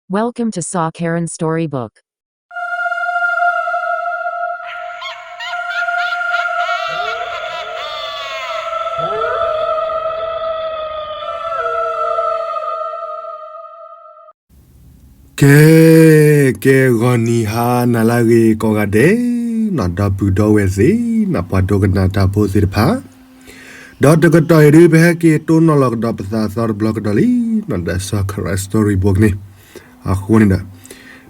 Welcome to Saw Karen Storybook. ကဲ ကဲ ဂီၤနံၤဟါနၤလၢအဂ့ၤကိးဂၤဒဲး, ဒီပုၢ်ဒီဝဲၢ်သ့ၣ်, ပှၤဒိကနၣ်တၢ်ဖိသ့ၣ်တဖၣ်, ဒီးတကတီၢ်အံၤဒုး ပဟဲက့ၤတိၢ်နီၣ်လီၤကဒီးပသးသီတဘျီကဒီးလံ, ဒီးစီၤခရံာ် story book န့ၣ်, အဃိန့ၣ်ဒီး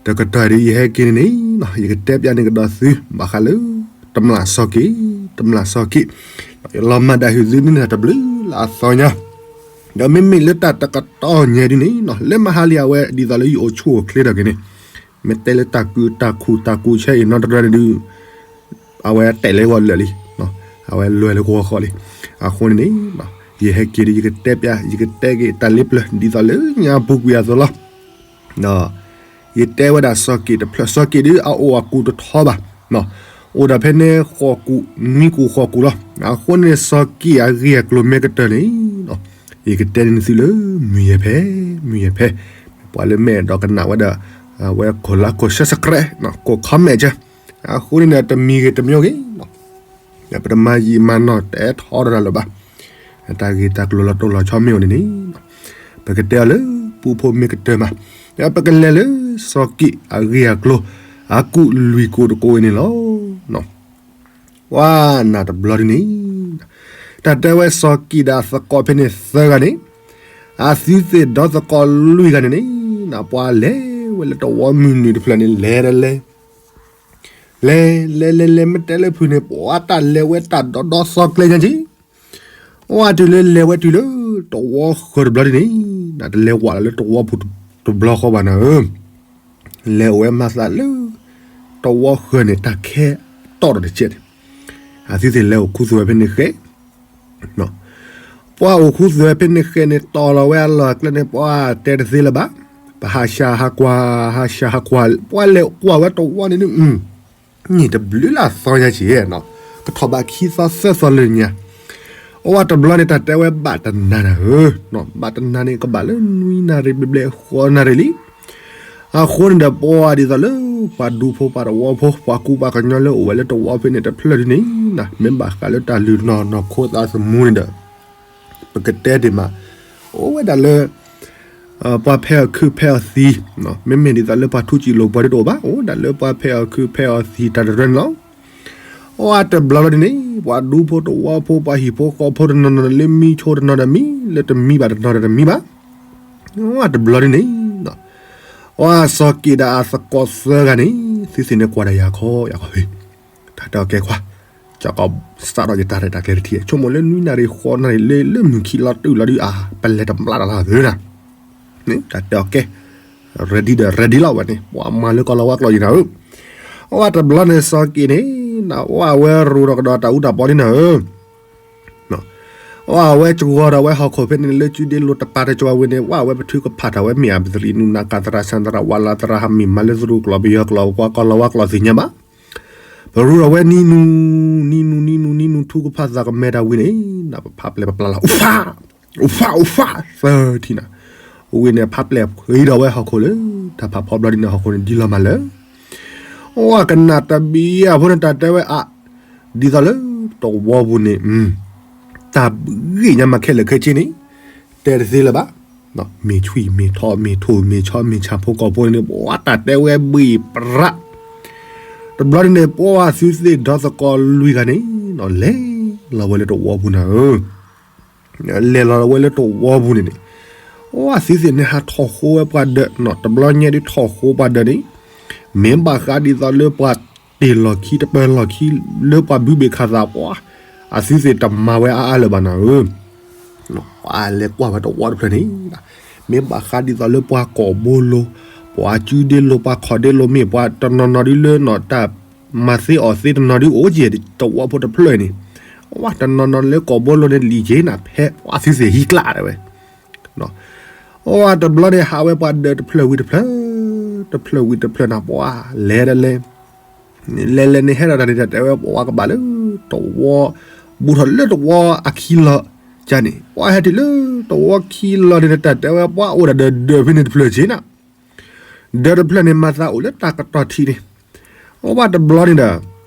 တကတီၢ်အံၤဒုး ယဟဲက့ၤန့ၣ်န့ၣ်, ယကတဲပျးန့ၢ်ကဒီးသု ဘၣ်ဃးလၢ တမျၢ်စီၤက့ၣ်, တမျၢ်စီၤက့ၣ်, ယလီၤမၢ်ဒၣ်ဟုၣ်သုန့ၣ်တဘျုးလၢအသီညါ, ဒီးမ့မ့ၢ်လၢတၢ်တကတီၢ်ညါဒုးန့ၣ်, လၢမဟါလံအဝဲဒ်သိးလၢယအိၣ်ဆူၣ်အိၣ်ချ့ထီၣ်က့ၤန့ၣ်, မ့ၢ်တဲလၢတၢ်ကုၢ်တၢ်ခူၣ်တၢ်ကူၣ်ဆၢအံၤနီတရၢန့ၣ်ဒုး အဝဲတဲာ်လၢဂီၤလၢာ်လံ, အဝဲလွဲၢ်လၢဂီၤဃီလံ, အဃိန့ၣ်န့ၣ်, ယဟဲက့ၤဒုး ယကတဲပျး ယကတဲက့ၤတၢ်လ့ပျၢၤ ဒ်သိးလၢညါပူၤကွံာ်အသိးလီၤ, ဒီး ယတဲဝဲဒၣ်စီၤက့ၣ်တဖျၢၣ်, စီၤက့ၣ်ဒုး အအိၣ်အကူၣ်တထီဘၣ်, အိၣ်ဒီးဖဲန့ၣ်ဃိးကူၣ် နွံကူၣ်ဃိးကူၣ်လီၤ, အဃိန့ၣ် စီၤက့ၣ်အဂ့ၢ်အကျိၤမ့ၢ်ကတၢၢ်န့ၣ်, ယကတဲန့ၢ်သုလၢ မုၢ်ယဲၢ်ဖဲ မုၢ်ယဲၢ်ဖဲ, ပှၤလၢမ့ၢ်အဲၣ်ဒိးကနၣ်ဝဲဒီး အဝဲကိး like ကိး subscribe ကိး comment ကၢ, အဃိန့ၣ်ဒီး တမံၤဂ့ၤတမံၤဂ့ၤ ပတမၤယံာ်မၤနီၢ်တဲထီဒီးတၢ်လၢၤဘၣ်, တၢ်ဂ့ၢ်တၢ်ကျိၤလီၤတိၢ်လီၤဆီမ့ၢ်အိၣ်န့ၣ်န့ၣ်, ပကတဲအီၤလၢ ပူဖိမ့ၢ်ကတၢၢ်မး, ဒီးပကလဲၤလၢ စီၤက့ၣ်အဂ့ၢ်အကျိၤ အကူၣ်လွံၢ်ကူၣ်တကူၣ်အံၤန့ၣ်လီၤ. ပှၤနၤတဘျီဒ်န့ၣ်, တၢ်တဲဝဲစီၤက့ၣ်ဒီးအသကိးဖဲန့ၣ်သၢဂၤန့ၣ်, အသုးသ့ၣ်ဒီသကိးလွံၢ်ဂၤန့ၣ်န့ၣ်, ပှၤလဲၤဝဲလၢတဝီမုၢ်နုာ်တဖျၢၣ်န့ၣ် လဲၤဒီးလဲၤ လဲၤ လဲၤ လဲၤ လဲၤ မ့ၢ်တဲလၢဖုးန့ၣ် ပှၤတၢ်လဲၤဝဲတၢ်ဒီဒီသီကျဲညါက့, အဝဲတုၤလၢလဲၤဝဲတုၤလၢ တဝီဃၢၤတဘျီဒ်န့ၣ်, တလဲၤဝဲလၢတဝီပူၤတဘျီဃီဘၣ်နၤဧၢ, လဲၤအိၣ်ဝဲမၤသးလၢ တဝီဃၢၤန့ၣ် တၢ်ခဲတီၢ်ဒီးတကဲးန့ၣ်, အသုးသ့ၣ်လဲၤအိၣ်ခူသူၣ်ဝဲဖဲန့ၣ်ဃဲ ပှၤအိၣ်ခူသူၣ်ဝဲဖဲန့ၣ်ဃဲန့ၣ် တီၢ်လီၤဝဲအလီၢ်အကျဲန့ၣ် ပှၤတဲတသ့လၢၤဘၣ်, ပဟးဆှးဟးကွၢ် ဟးဆှးဟးကွၢ် ပှၤလဲၤကွၢ်ဝဲတဝီန့ၣ်ဒုး, န့ၣ်တဘျုးလၢအသီညါက့, ကထီၣ်ဘးခံသီသၢသီလၢညါ, အဝဲတဘျီန့ၣ် တၢ်တဲဝဲဘၣ်တနၤနၤဧၢ, ဘၣ်တနၤန့ၣ် ကဘၣ်လၢနွံနၣ်ရံၣ်ဘျဲၣ်ဘျဲၣ်ဃိးနၣ်ရံၣ်လံ အဃိန့ၣ်ဒီး ပှၤဒ်သိးလၢ ပှၤဒူဖိပှၤတဝီဖိ ပှၤကူပှၤကညီလၢအိၣ်ဝဲလၢတဝီဖဲန့ၣ်တဖျၢၣ်ဒ်န့ၣ်, မ့ၢ်ဘၣ်ဃးလၢတၢ်လုၢ်နီၢ်နီၢ်ခိသးသမူန့ၣ်ဒီး ပကတဲဒ်မး, အိၣ်ဝဲဒၣ်လၢ ပှၤဖဲအီၣ်ခုးဖဲအီၣ်သံ, မ့မ့ၢ်ဒ်သိးလၢပှၤထူးကၠံလိာ်ပှၤဒ်တအိၣ်ဘၣ်, အိၣ်ဒၣ်လၢပှၤဖဲအီၣ်ခုးဖဲအီၣ်သံတၢ်တရၢန့ၣ်လီၤ. အဝဲတဘျီလီၤဒ်န့ၣ် ပှၤဒူဖိတဝီဖိ ပှၤဟံၣ်ဖိဃီဖိတနီၤနီၤလၢမံဆိတနီၤဒီးမံ, လၢတမံဘၣ်တနီၤဒီးတမံဘၣ်, အဝဲတဘျီဒ်န့ၣ် အဝဲစီၤက့ၣ်ဒီးအသကိးသၢဂၤန့ၣ် သုသ့ၣ်န့ၣ်ကွၢ်ဒီးယၤခီယၤခီ, တၢ်တဲအီၤကဲခွါ, ကီစးထီၣ်ယတၢ်ရဲၣ်တၢ်ကျဲၤတထံၣ် ဆိကမိၣ်လၢနွံနၣ်ရံၣ်ဃိးနၣ်ရံၣ်လၢ လၢမုၢ်ခံလီၤတုၤလီၤဒုးအါ ပလဲၤတမျးတၢ်လီၤသၢနၤ, တၢ်တဲအီၤကဲ, ready ဒီး ready လီၤဝဲန့ၣ် ပှၤမၤလၢကီၢ်လီၤဝါကျိာ်ယံၤနၤဧၢ, အဝဲတဘျီန့ၣ်စီၤက့ၣ်န့ၣ် အဝဲရိၤထီၣ်ကဒီးတၢ်အူတၢ်ပီလံနၤဧၢ အဝဲစှီၤထီၣ်ဝဲဟီၣ်ခိၣ်ဖဲန့ၣ်လၢကုဒ့လိၤတပၤတကဝၤဝံၤန့ၣ် ဝဲဝဲပထုကဖၣ်ထီၣ်ဝဲမ့ၢ်အပသရံးနူနၤကၤသရၣ်ဆၣ်သရၣ်ဝးလၤသရၣ်ဟးမ့ၢ်မၤလၢသရူးကျိာ်ပယီၤကျိာ်ပှၤကီၢ်လီၤဝါကျိာ်သ့ၣ်ညါဘၣ်, ပရူးထီၣ်ဝဲနံၤနူၤ, နံၤနူၤ နံၤနူၤ နံၤနူၤထူကဖၣ်သးကမဲာ်တၢ်ဝံၤန့ၣ် ပဖးပျဲၢ်ပပျၢ်လီၤ အိၣ်ဖး, အိၣ်ဖး အိၣ်ဖး သၢထံၣ်နၤ, ဝံၤန့ၣ်ဖးပျဲၢ်ဃ့ထီၣ်ဝဲဟီၣ်ခိၣ်လၢ တၢ်ဖးဖီဘျီဒ်န့ၣ်ဟီၣ်ခိၣ်န့ၣ်ဒ်လီၤမးလၢ အဝဲကနၣ်တဘျီအဖိန့ၣ် တၢ်တဲဝဲအါ, ဒ်သိးလၢတဝီပူၤန့ၣ် တၢ်ဂ့ၢ်ညါမၤခဲလၢာ်ခဲဆ့န့ၣ် တဲတသ့လၢၤဘၣ်, မ့ၢ်ဆွံၣ်မ့ၢ်ထီၣ်မ့ၢ်ထိၣ်မ့ၢ်ဆီ မ့ၢ်ဆၣ်ဖိကီၢ်ဖိန့ၣ် ပှၤတၢ်တဲဝဲဘှံးပြး, တဘျီန့ၣ်န့ၣ် ပှၤသုးသ့ၣ်ဒီသကိးလွံၢ်ဂၤန့ၣ် လဲၤလီၤဝဲလၢတဝီပူၤနၤဧၢ လဲၤလီၤဝဲလၢတဝီပူၤန့ၣ်န့ၣ်, အဝဲသုးသ့ၣ်န့ၣ်ဟးထီၣ်ဃိဝဲပှၤဒၢး, တဘျီညါဒုးထီၣ်ဃိပှၤဒၢးန့ၣ်, မ့ၢ်ဘၣ်ဃးဒ်သိးလၢပှၤတ့ၢ်လီၢ်ခံတပၢၢ်လီၢ်ခံလၢပှၤဘုဘ့ၣ်ခးသးပှၤ, အသုးသ့ၣ်တမၤဝဲအါအါလၢၤဘၣ်နၤဧၢ ပှၤလဲၤကွၢ်ဝဲတဝီတဖျၢၣ်န့ၣ်, မ့ၢ်ဘၣ်ဃးဒ်သိးလၢပှၤကိာ်ဘိလိၤ, ပှၤကုဒ့လိၤပှၤခီၣ်ဒ့လိၤမ့ၢ်ပှၤတနီၤနီၤဒ်လၢနီၤတၢ် မၤသ့အီၣ်သ့တနီၤဒ်အိၣ်က့ၤတဝီဖိတဖျၢၣ်န့ၣ်, အဝဲတနီၤနီၤလၢကိာ်ဘိလိၤန့ၣ်လံာ်က့ၤနၤဖဲပှၤသုးသ့ၣ်ဟံးကျါဒၣ်ဝဲ, အဝဲတဘျီန့ၣ်ဟးဝဲပှၤဒၢးတဖျၢၣ်ဝံၤတဖျၢၣ်, တဖျၢၣ်ဝံၤတဖျၢၣ်နၤပှၤလဲၤဒၣ်လဲၤ လဲၤလဲၤန့ၣ်ဟဲဒီးတၢ်န့ၣ်တၢ်တဲဝဲပှၤကဘၣ်လၢတဝီ, ဘူးထီၣ်လၢတဝီအခံလီၤ, ကန့ၣ် ပှၤဟဲတုၤလၢတဝီခံလီၤန့ၣ်တၢ်တဲဝဲပှၤအိၣ်ဒၣ်ဒီးဒၢးဖဲန့ၣ်တဖျၢၣ်က့ၤနၤ, ဒၢးတဖျၢၣ်န့ၣ် မၤသးအိၣ်လၢတၢ်ကတီၢ်ထံးန့ၣ်, အဝဲတဘျီန့ၣ်ဒီး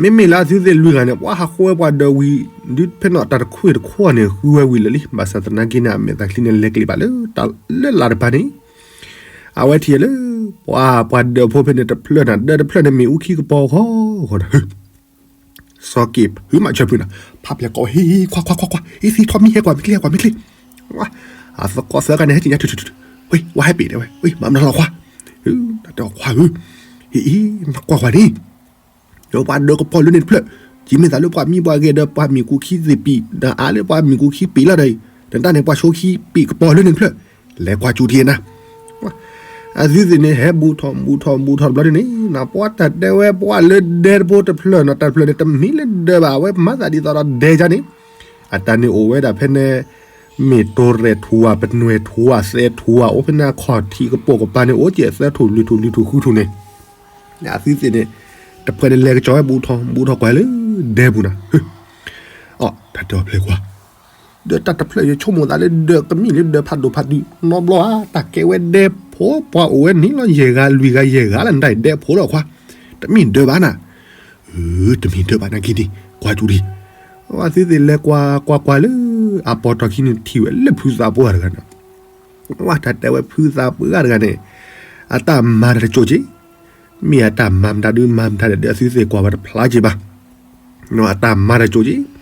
မ့မ့ၢ်လၢအသုသ့ၣ်လွံၢ်ဂၤန့ၣ် ပှၤဟးဃီဝဲပှၤဒၢးဝံၤ ဒုးဖဲနီၣ်တၢ်တခွ့ၣ်တခွီၣ်န့ၣ် ဃုဝဲဝံၤလၢာ်လံ. ဘၣ်ဆၣ်သနာ်က့န့ၣ် အမဲာ်သးချံန့ၣ် လဲၤကျဲၤဘၣ်လၢတၢ်လၢလာ်တဖၣ်န့ၣ်, အဝဲထံၣ်လၢ ပှၤ ပှၤဒၢးဖိဖဲန့ၣ်တဖျၢၣ်န့ၣ် ဒၢးတဖျၢၣ်န့ၣ်မ့ၣ်အူခံကပီၤဃီဃီဒီး စီၤက့ၤဖုမၤဆၢဖုန့ၣ် ဖးပျဲၢ်ကိးဝဲ ဟ့ၣ် ခွါ ခွါ ခွါ ခွါ ဟ့ၣ်သံထီၣ်မံဟဲကွၢ်မ့ၢ်ချ့ ဟဲကွၢ်မ့ၢ်ချ့, အသကိးသၢဂၤန့ၣ် ဟဲထံၣ်ညါ ထူထူထူထူ, ဝ့ ဝဲဟဲပ့ၤတဲဝဲ ဝ့ မၤမနုၤလီၤခွါ, တၢ်တဲအီၤခွါဧၢ, ဟ့ၣ်အံၤ နကွၢ်ကွၢ်န့ၣ် ဒီးပှၤဒၢးကပီၤလၢန့ၣ်တဖျၢၣ်, ကမ့ၢ်သးလၢပှၤမံပှၤဂဲၤဒီးပှၤမ့ၣ်ကူခံသ့ၣ်ပံၤ နအါလၢပှၤမ့ၣ်ကူခံပံၤလီၤဒီး, နတၢ်န့ၣ်ပှၤဆိခံပံၤကပီၤလၢန့ၣ်တဖျၢၣ်, လဲၤကွၢ်ကၠူထံနၤ အသုသ့ၣ်န့ၣ် ဟဲဘူးထီၣ်ဘူးထီၣ်ဘူးထီၣ်တဘျီန့ၣ်, နပှၤတၢ်တဲဝဲပှၤလၢဒဲတဘိတဖျၢၣ်နီၤ တၢ်တဖျၢၣ်န့ၣ် တမ့ၢ်လၢဒဲဘၣ် အဝဲမၤသးဒ်သိးဒီးဒဲကါန့ၣ်, အတၢ်န့ၣ်အိၣ်ဝဲဒၣ်ဖဲန့ၣ်, မ့ၢ်တိၤရဲၣ်ထူဧါ ပနွဲၣ်ထူဧါ သဲထူဧါ အိၣ်ဖဲန့ၣ်အခီၣ်ထံးကပိာ်ကပၤန့ၣ် အိၣ်ကဲသၢထူၣ်လွံၢ်ထူၣ်လွံၢ်ထူၣ်ဃုထူၣ်န့ၣ်, အသုသ့ၣ်န့ၣ်, တဖျၢၣ်န့ၣ်လဲၤကစီၤဝဲဘူးထီၣ်ဘူးထီၣ်ကွၢ်လၢဒဲပူၤနၤ, အီ တၢ်တဲအီၤဖျဲးကွၢ် ဒီးတၢ်တဖျၢၣ်ယဆိကမိၣ်သးလၢဒၢးကမ့ၢ်လၢဒၢးဖးဒိၣ်ဖးတုၤနီတဘျီဧါ တၢ်ကဲဝဲဒဲဖိ ပှၤအိၣ်ဝဲန့ၣ်လီၤ ယဲၢ်ဂၤလွံၢ်ဂၤယဲၢ်ဂၤလၢနတၢ်ဒဲဖိလီၤခွါ, တမ့ၢ်ဒၢးဘၣ်နၤ, တမ့ၢ်ဒၢးဘၣ်နၤက့ၤဒံး ကွၢ်ကၠူဒံး, အသုသ့ၣ်လဲၤကွၢ်ကွၢ်ကွၢ်လၢ အပီၢ်တီၢ်ခံန့ၣ်ထံၣ်ဝဲလၢဖုသးပှၢ်တဂၤန့ၣ်, ဝဲတၢ်တဲဝဲဖုသးပှၢ်တဂၤန့ၣ်, အတၢ်မၤတၢ်တကၠိၣ်က့ၤ မ့ၢ်အတၢ်မၤမတၤဒုးမၤမတၤဒီး အသုသ့ၣ်ကွၢ်ဝဲတဖျါက့ၤဘၣ်, အတၢ်မၤတၢ်ကၠိၣ်က့ၤ,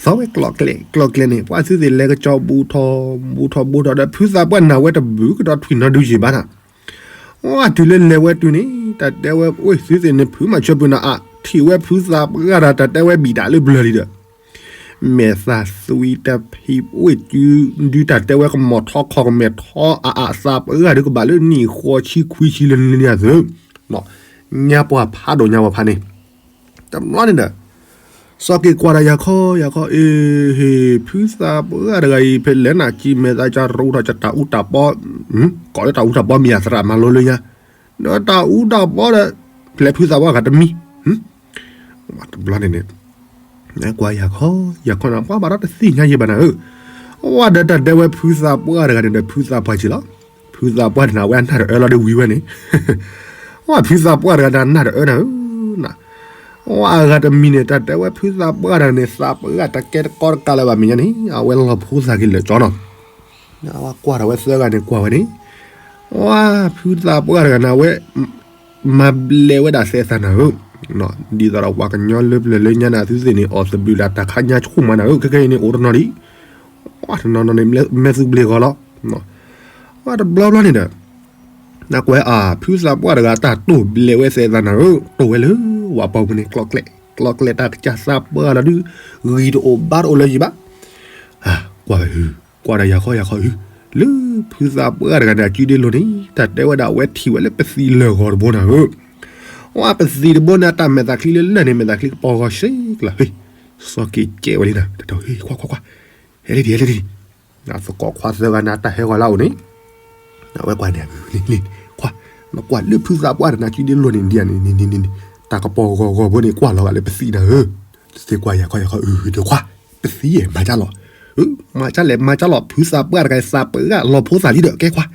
သီဝဲကျီၣ်ကျဲကျီၣ်ကျဲန့ၣ် ပှၤသုသ့ၣ်လဲၤကစီၤဘူးထီၣ်, ဘူးထီၣ်ဘူးထီၣ်ဒီး ဖုသးပှၢ်နၤဝဲတဘုးကဒီးထွံၣ်နီဒုးယံာ်ဘၣ်နၤ, အတုၤလၢလဲၤဝဲတုၤန့ၣ် တၢ်တဲဝဲအိၣ်သုသ့ၣ်န့ၣ် ဖုမၤဆၢဖုနၤအါ ထံၣ်ဝဲဖုသးပှၢ်တဂၤ တၢ်တဲဝဲဘံၣ်တၢ်လၢဘျၢလံဒီး မဲာ်သၣ်သွံတဖံးအိၣ်တုၤ ဒုးတၢ်တဲဝဲကမီၤထီခီၣ်ကမဲာ်ထီအါအါ သးပှၢ်တဂၤဒုးကဘၣ်လၢနံၣ်ဃီဆံခွံဆံလၢနံၣ်အသိး, ညါပှၢ်ဖးဒိၣ်ညါပှၢ်ဖးန့ၣ်, တဘျီန့ၣ်ဒီး စီၤက့ၤကွၢ်ဒီးယၤခီယၤခီ အ့ဟ့ၣ် ဖုသးပှၢ်တဂၤအံၤ ဖဲလဲၣ်နၤကံမဲာ်သးကရူးထီၣ်ကတၢ်အူတၢ်ပီ, ကိးလၢတၢ်အူတၢ်ပီမ့ၢ်ယသရၣ်မၤလိလၢညါ, ဒီးတၢ်အူတၢ်ပီဒီး ဖဲလဲၣ်ဖုသးပှၢ်ဂၤတမံၤ တဘျီန့ၣ်န့ၣ်, ကွၢ်ယၤခီ ယၤခီနၤ ပှၤဘၣ်ဒီးတသ့ၣ်ညါယံၤဘၣ်နၤဧၢ, ဝဲဒီးတၢ်တဲဝဲဖုသးပှၢ်တဂၤန့ၣ်ဒီး ဖုသးပှၢ်က့ၤလီၤ, ဖုသးပှၢ်န့ၣ်အဝဲအနၢ်တအၢလီၤဒီးဝံၤဝဲန့ၣ်, ဝဲဖုသးပှၢ်တဂၤန့ၣ်အနၢ်တအၢနၤဧၢ, ဝဲအဂၤတမံၤန့ၣ် တၢ်တဲဝဲဖုသးပှၢ်တဂၤန့ၣ် သးပှၢ်တၢ်ကဲတကီတကးလၢၤဘၣ်မ့ၢ်ညါန့ၣ် အဝဲလီၤဖိသၣ်က့ၤလၢာ်ကၠီနီၤ ကွၢ်ဒီးဝဲသၢဂၤန့ၣ်ကွၢ်ဝဲန့ၣ်, ဝဲဖုသးပှၢ်တဂၤန့ၣ် အဝဲ မၤဘျဲးဝဲဒၣ်သဲးသးနၤဧၢ, ဒ်သိးဒီးပှၤကညီလၢပျၢၤလၢညါန့ၣ် အသုသ့ၣ်န့ၣ် အီၣ်သဘျုးဒၣ်တၢ်ခါညါဆူၣ်မးနၤဧၢ, ခဲခဲအံၤန့ၣ် အိၣ်တနီၤဒံး, တနီၤနီၤန့ၣ် မဲာ်သူဘျ့ၣ်ဂီၤလီၤ, ဝဲတဘျီဘျီန့ၣ်ဒီး နကွၢ်အါ ဖုသးပှၢ်တဂၤတၢ်တိၢ်ဘျဲးဝဲသဲးသးနၤဧၢ, တိၢ်ဝဲလၢ ဝဲပီၢ်ပူၤန့ၣ် ကျီကျဲ, ကျီကျဲတၢ်ကစၢ်သးပှၢ်လီၤဒုး, ဂံၢ်တအိၣ်ဘါတအိၣ်လၢၤယံၤဘၣ်, ကွၢ်ဝဲ ကွၢ်ဒီးယၤခီယၤခီအု, လၢဖုသးပှၢ်တဂၤန့ၣ် အစုဒ့လိၤန့ၣ် တၢ်တဲဝဲဒၣ်အဝဲထံၣ်ဝဲလၢပသံၣ်လၢၢ်ဂီၤတဘိနၤဧၢ, ဝဲပသံၣ်တဘိန့ၣ် အတၢ်မဲာ်သးချံလၢလၢၢ်န့ၣ် မဲာ်သးချံကပီၤဂီၤစ့ကျါ, စီၤက့ၤကဲဝဲလံနၤ, တၢ်ဟ့ၣ်ခွါခွါခွါ, ဟဲလံဒံး ဟဲလံဒံး, သကိးခွါသၢဂၤန့ၣ် အတၢ်ဟဲဂီၤလၢအိၣ်န့ၣ် အဝဲကွၢ်န့ၣ် လံလံခွါ, နကွၢ်လၢဖုသးပှၢ်တဂၤန့ၣ် စုဒ့လိၤန့ၣ်ဒ်န့ၣ်, တၢ်ကပီၤဂီၤဂီၤဘိန့ၣ် ကွၢ်လီၤဂာ်လၢပသံၣ်နၤဧၢ, သ့ၣ်ကွၢ်ယၤခီယၤခီအု, ဒီးခွါ, ပသံၣ်ယဲၢ်မၤကၢ်လီၤ, မၤကၢ်လဲၣ်မၤကၢ်လီၤ, ဖုသးပှၢ်တဂၤသးပှၢ်လီၤဖိသၣ်လံဒီး ကဲခွါ,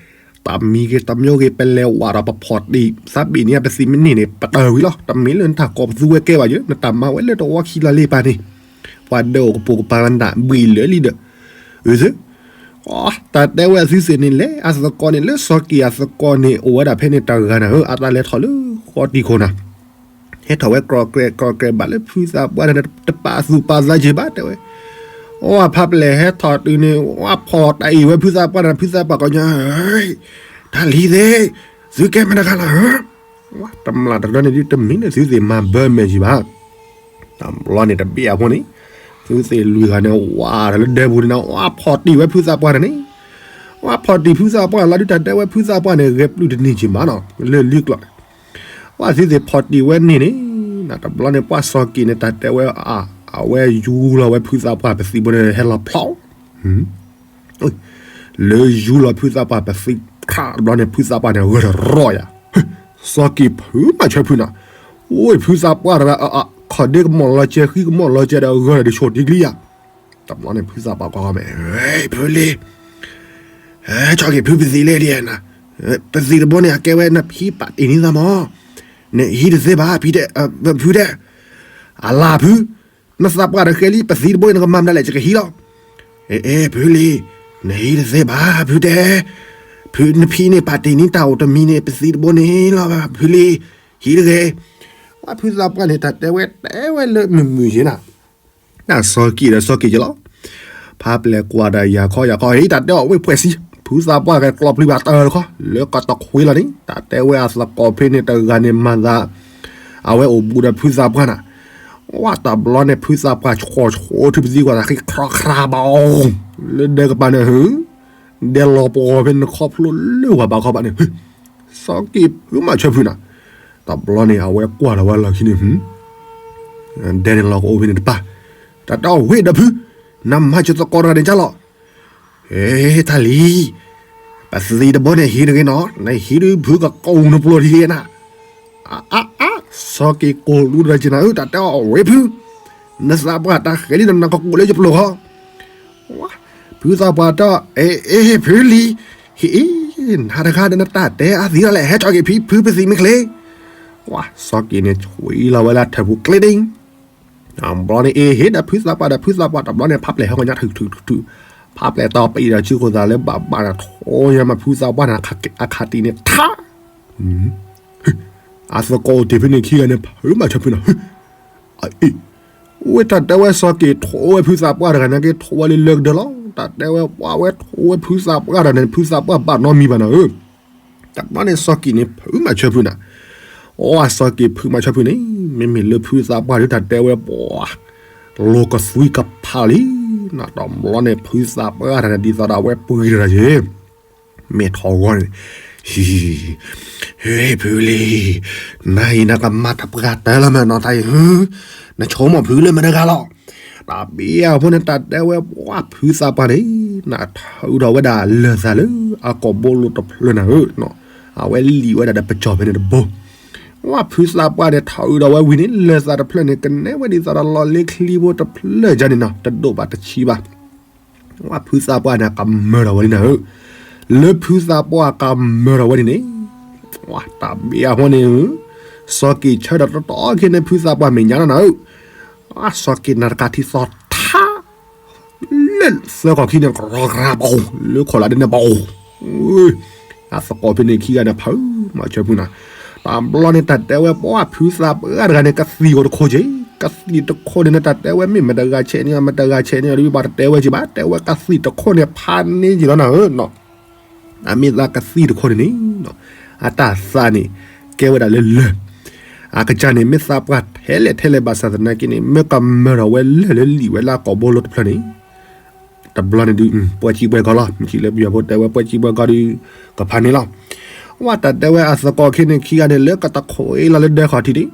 တၢ်မံၤဂ့ၤတၢ်မံၤဂ့ၤ ပလဲၤဝးဒီးပဖီၣ်တံၢ် သးဘ့ၣ်န့ၣ် ပသံၣ်မ့ၢ်န့ၢ်န့ၣ် ပတၢၢ်ဝံၤလီၤ, တမ့ၢ်လၢနတၢ်ကိးပသူဝဲကဲဘၣ်ယဲ, နတၢ်မၤဝဲလၢတဝီခံလီၤလံပၢ်န့ၣ်, ပှၤဒၢးအိၣ်ကပိာ်ကပၤနၤဘှံးလၢာ်လံဒီး, အုသ့ၣ် တၢ်တဲဝဲအသုသ့ၣ်န့ၣ်လဲၣ်, အသကိးန့ၣ် လၢစီၤက့ၤအသကိးန့ၣ် အိၣ်ဝဲဒၣ်ဖဲန့ၣ်တဂၤနၤဧၢ, အသးလဲၤထီၣ်လၢဃီတံၢ်ခိၣ်နၤ, ဟဲထီၣ်ဝဲကြီကြဲးကြီကြဲးဘၣ်လၢဖုသးပှၢ်န့ၣ် တပာ်သူၣ်ပာ်သးက့ၤဘၣ်တဲဝဲ, အဝဲဖးပျဲၢ်ဟဲထီၣ်တုၤန့ၣ် ဝဲဖီၣ်တံၢ်ဝဲဖုသးပှၢ်န့ၣ် ဖုသးပှၢ်ကိးညါ, တၢ်လံၤသ့ၣ်, သုကဲမတၤတဂၤလီၤဧၢ တမျၢ်တရီန့ၣ်ဒုး တမ့ၢ်လၢသုသ့ၣ်မၤဘၢမဲာ်ယံၤဘၣ်. တဘျီန့ၣ်တဘ့ၣ်အဖိန့ၣ်, သုသ့ၣ်လွံၢ်ဂၤန့ၣ် ဝးဒီးလၢဒဲပူၤန့ၣ် ဝးဖီၣ်တံၢ်ဝဲဖုသးပှၢ်န့ၣ်န့ၣ်, ဝးဖီၣ်တံၢ်ဖုသးပှၢ်လီၤဒုး တၢ်တဲဝဲဖုသးပှၢ်န့ၣ် ဂဲၤပျုၢ်တန့ၢ်က့ၤမးနီၤ လၢလံကျီၢ်န့ၣ်, ဝးသုသ့ၣ်ဖီၣ်တံၢ်ဝဲန့ၣ်န့ၣ်, တဘျီန့ၣ်ပှၤစီၤက့ၤန့ၣ် တၢ်တဲဝဲအါ, အဝဲယူၤလီၤဝဲဖုသးပှၢ်ပသံးဘိန့ၣ် ဟဲလီၤဖျီၣ် လၢယူၤလီၤဖုသးပှၢ်ပသံးခါတဘျီန့ၣ် ဖုသးပှၢ်န့ၣ် ဂၢၢ်တရီယၤ, စီၤက့ၤဖုမၤဆၢဖုနၤ, အိၣ်ဖုသးပှၢ်တဂၤ ခီၣ်ဒ့ကမီၣ်လီၤကဲ ဃံကမီၣ်လီၤကဲဒီး ဂၢၢ်ဒီးဆိၣ်တံၢ်ကလံယၤ, တဘျီန့ၣ်ဖုသးပှၢ်ကွၢ်ဃီမဲာ်, ဖုလံ, စီၤက့ၤဖုပသံးလဲၣ်ဒ်နၤ, ပသံးတဘိန့ၣ် အကဲဝဲနဖံပာ်တ့ၢ်န့ၢ်သးမး, နဟံးတသ့ဘၣ် ဖံတဲ, ဖုတဲ, အလၤဖု, နသးပှၢ်တဃဲလံ ပသံးတဘိန့ၣ် နကမၤမနုၤလဲၣ် ယကဟံးလီၤ. အဲ ဖုလံၤ, နဟံးတသ့ဘၣ် ဖုတဲ, ဖုနဖံန့ၣ် ပာ်တ့ၢ်န့ၢ်တၢ်အိၣ်တမံၤန့ၣ် ပသံးတဘိန့ၣ်လီၤ ဖုလံၤ, ဟံးတဂ့ၤ. ဝဲဖုသးပှၢ်န့ၣ် တၢ်တဲဝဲတဲဝဲလၢမုာ်မုာ်ယဲနၤ တၢ်စီၤက့ၤဒီးစီၤက့ၤကလီၤ, ဖးပျဲၢ်ကွၢ်ဒီးယၤခီယၤခီ ဟ့ၣ်တၢ်တဲအီၤဝ့ၢ်ဖှဲးဆံ, ဖုသးပှၢ်ကကျီပျံၤဘၣ်တၢၢ်တခီ လၢကတခွ့လီၤန့ၣ် တၢ်တဲဝဲအသကိးဖဲန့ၣ်တဂၤန့ၣ်မၤသး, အဝဲအိၣ်ဘူးဒီးဖုသးပှၢ်နၤ, ဝဲတဘျီန့ၣ် ဖုသးပှၢ်ဆှီဆှီထူပသံကွၢ်သးဃံ ခြီခြီဘၣ်အီၤ, လၢဒဲကပၤန့ၣ် ဟ ဒဲလီၤပှီၤဖဲန့ၣ်ခီဖျိလၢဝၤဘးခီဘၣ်န့ၣ် စီၤက့ၤဖုမၤဆၢဖုနၤ, တဘျီန့ၣ် အဝဲကွၢ်လီၤဝဲလီၢ်ခံန့ၣ် ဒဲန့ၣ်လီၤကအိၣ်ဖဲန့ၣ်တပၤ, တၢ်တဲအီၤဝ့ၢ်ဒီးဖု, နမၤစၢၤသကိးတဂၤန့ၣ်ကလီၤ, ဟ့ၣ်တၢ်လံၤ, ပသံးတဘိန့ၣ်ဟံးတဂ့ၤနီၤ နဟံးဒုးဖုကကိးနပျိၤဒ်ဂ့ၤနၤ, အါအါ, စီၤက့ၤကိၢ်လူတဂၤက့ၤနၤဧၢ တၢ်တဲအီၤဝ့ၢ်ဖု, နသးပှၢ်တၢ်ဃဲလံ နနၢ်ကကိးလၢယပျိၤခီ ဝါ, ဖုသးပှၢ်တၢ်, အ့ အ့ ဖုလံၤ, ဟ့ၣ်အ့, နၤတဂၤဒီးနတၢ်တဲအသံးဒၣ်လဲာ် ဟဲကၠီက့ၤဖံဖုပသံးမ့ၢ်ချ့, ဝါ, စီၤက့ၤန့ၣ် ဆွံလီၤဝဲလၢထၢၣ်ပူၤကျ့ဒ့, တဘျီန့ၣ် အ့ ဟ့ၣ်ဒီးဖုသးပှၢ်ဒီးဖုသးပှၢ် တဘျီန့ၣ် ဖးပျဲၢ်ဟဲကညါထုးထုးထုးထုး, ဖးပျဲၢ်တီပံးဒီးစုခိၣ်သးလၢဘၣ်ဘၣ်ဒီး ထိယါမးဖုသးပှၢ်န့ၣ် အခးတံၢ်န့ၣ်ထါ အသကိးအိၣ်တ့ၢ်ဖဲန့ၣ်ခံဂၤန့ၣ် ဖုမၤဆၢဖုနၤ, အ့ၣ်, ဝဲတၢ်တဲဝဲစီၤက့ၤထိဝဲဖုသးပှၢ်တဂၤန့ၣ်က့ ထိဝဲလၢလၢကဒၢလီၤ, တၢ်တဲဝဲပှၤဝဲထိဝဲဖုသးပှၢ်တဂၤန့ၣ် ဖုသးပှၢ်ဘၣ်နီတမံၤဘၣ်နၤဧၢ, တဘျီန့ၣ်စီၤက့ၤန့ၣ် ဖုမၤဆၢဖုနၤ, အီစီၤက့ၤဖုမၤဆၢဖုန့ၣ် မ့မ့ၢ်လၢဖုသးပှၢ်ဒုးတၢ်တဲဝဲပှၤ လိၤကသွံကဖးလံ, တဘျီန့ၣ် ဖုသးပှၢ်တဂၤန့ၣ် ဒ်သိးဒီးအဝဲပှံၤတဂၤက့ၤ မ့ၢ်ထီၣ်ဂီၤန့ၣ်, ဟ့ၣ်ဖုလံၤ, နၤအံၤနကမၤတပှၢ်တၢၢ်လီၤမးနီၤတၢ်အံၤ, နဆိကမိၣ်ဖုလၢမတၤတဂၤလီၤ, တၢ်ဘံအဖိန့ၣ် တၢ်တဲဝဲပှၤဖုသးပှၢ်န့ၣ် နထၢအုးထီၣ်ဝဲဒၣ်လၢၢ်သးလၢအကိာ်ဘိလိၤတဖျၢၣ်နၤဧၢ, အဝဲလံၣ်ဝဲဒၣ်ဒီးပစီၤဖဲန့ၣ်တဘိ, ပှၤဖုသးပှၢ်န့ၣ် ထၢအုးထီၣ်ဝဲဝံၤန့ၣ် လၢၢ်သးတဖျၢၣ်န့ၣ် ကနဲဝဲဒ်သိးဒီးလီၤလ့ချံဖိတဖျၢၣ်ကန့ၣ်နီၤ တဒိၣ်ဘၣ်တဆံးဘၣ် ဝဲဖုသးပှၢ်န့ၣ် ကမၢထီၣ်ဝဲလံနၤဧၢ, လၢဖုသးပှၢ်ကမၢထီၣ်ဝဲန့ၣ်န့ၣ်, ဝဲတၢ်ဘံအဖိန့ၣ်, စီၤက့ၤဆၢထီၣ်တတီၤခံန့ၣ် ဖုသးပှၢ်မဲာ်ညါလီၤနၤဧၢ, စီၤက့ၤနၤတကးထံသီထါ လၢသၢခီၣ်ခံန့ၣ် ကရီကရၤပီၤ လၢခီၣ်လၢ်ဒ်န့ၣ်ပီၤ, အသကိးဖဲန့ၣ်ခံဂၤန့ၣ် ဖုမၤဆၢဖုနၤ, တဘျီန့ၣ် တၢ်တဲဝဲပှၤဖုသးပှၢ်တဂၤန့ၣ် ကသံၣ်အိၣ်တခိၣ်က့ၤ, ကသံၣ်တခိၣ်န့ၣ် နတၢ်တဲဝဲမ့ၢ်မတဂၤဆဲးန့ၣ် မတဂၤဆဲးန့ၣ် ဒ်ဘၣ်တတဲဝဲက့ၤဘၣ် တဲဝဲကသံၣ်တခိၣ်န့ၣ် ဖးန့ၢ်က့ၤလီၤနၤဧၢနီၤ အမ့ၢ်သးကသံၣ်တခိၣ်န့ၣ်န့ၣ်, အတၢ်သးန့ၣ် ကဲဝဲဒၣ်လၢလၢၢ်, အကစၢ်န့ၣ် မ့ၢ်သးပှၢ်ထဲလဲၣ်ထဲလဲၣ်ဘၣ်ဆၣ်သနာ်က့န့ၣ် မ့ၢ်ကမၢထီၣ်ဝဲလၢၢ်လၢလံၣ်ဝဲလၢအကိာ်ဘိလိၤတဖျၢၣ်န့ၣ်, တဘျီန့ၣ်ဒုး ပှဲၤစံပှဲၤကီၢ်လီၤ. မ့ၢ်စံးလၢပယီၤဖိတဲဝဲပှဲၤစံပှဲၤကီၢ်ဒုး ကဖးန့ၣ်လီၤ. ဝဲတၢ်တဲဝဲအသကိးခဲန့ၣ်ခံဂၤန့ၣ် လၢကတခိၣ်အ့လီၤလၢဒၢခီၣ်ထံးန့ၣ်,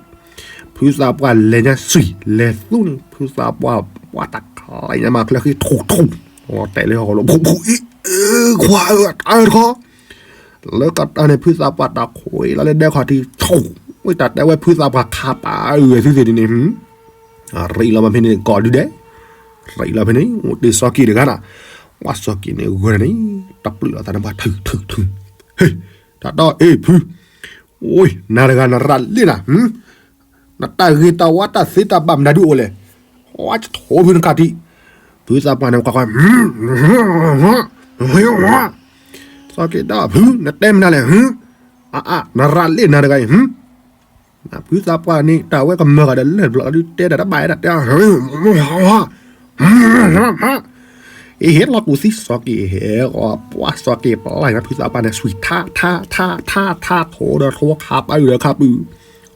ဖုသးပှၢ်လဲၤညါစွံၣ်လဲၤသူန့ၣ် ဖုသးပှၢ် ပှၤတၢ်ခးညါမၤချၢဃံထူၣ်ထူၣ်, တဲလၢဟီၣ်ခိၣ်လီၤ ဖူဖူအံၤ, ခွါဧၢ တၢ်တခီ လၢကတၢၢ်န့ၣ် ဖုသးပှၢ်တၢ်ခိၣ်အ့လီၤလၢဒၢခီၣ်ထံးထူၣ်, ဝဲတၢ်တဲဝဲဖုသးပှၢ်ခးပာ်အုၣ်ဝဲသုသ့ၣ်န့ၣ် ရ့လီၤဘၣ်ဖဲန့ၣ် ကီၢ်ဒုဒဲး, ရ့လီၤဖဲန့ၣ် အိၣ်တ့ၢ်စီၤက့ၤတဂၤနၤ, ဝဲစီၤက့ၤန့ၣ်ဂီၤန့ၣ် တပျုာ်လီၤသးန့ၣ်ပှၤထုးထုးထုး, ဟ့ၣ်, တၢ်တီအ့ၣ်ဖု, အိၣ် နၤတဂၤနရၤလ့ၣ်နၤ, နတၢ်ဂ့ၤတၢ်ဝါတၢ်သ့တၢ်ဘၣ်မနုၤဒုအိၣ်လဲၣ်, ဝဲထိးဖုနကးတံၢ်, ဖုသးပှၢ်န့ၣ်ကွၢ်ကွၢ် စီၤက့ၤဒီးဖု နတဲမနုၤလဲၣ်, အါအါ နရၤလ့ၣ်နၤတဂၤအံၤ ဖုသးပှၢ်န့ၣ် တၢ်ဝဲကမၢဂၤဒီးလၢၢ်တဘျီဒုးတဲဒၣ်တဘၣ်ဝဲဒၣ်တဲ, အ့ၣ် ဟ့ၣ်လီၤကူၣ်သံစီၤက့ၤဟဲ, ပှၤစီၤက့ၤပျၢ်ညါဖုသးပှၢ်န့ၣ် စွံၣ်ထါထါထါထါထါ ထိးဒီးထိခးပာ်အုၣ်ဒီးခးပာ်အုၣ်,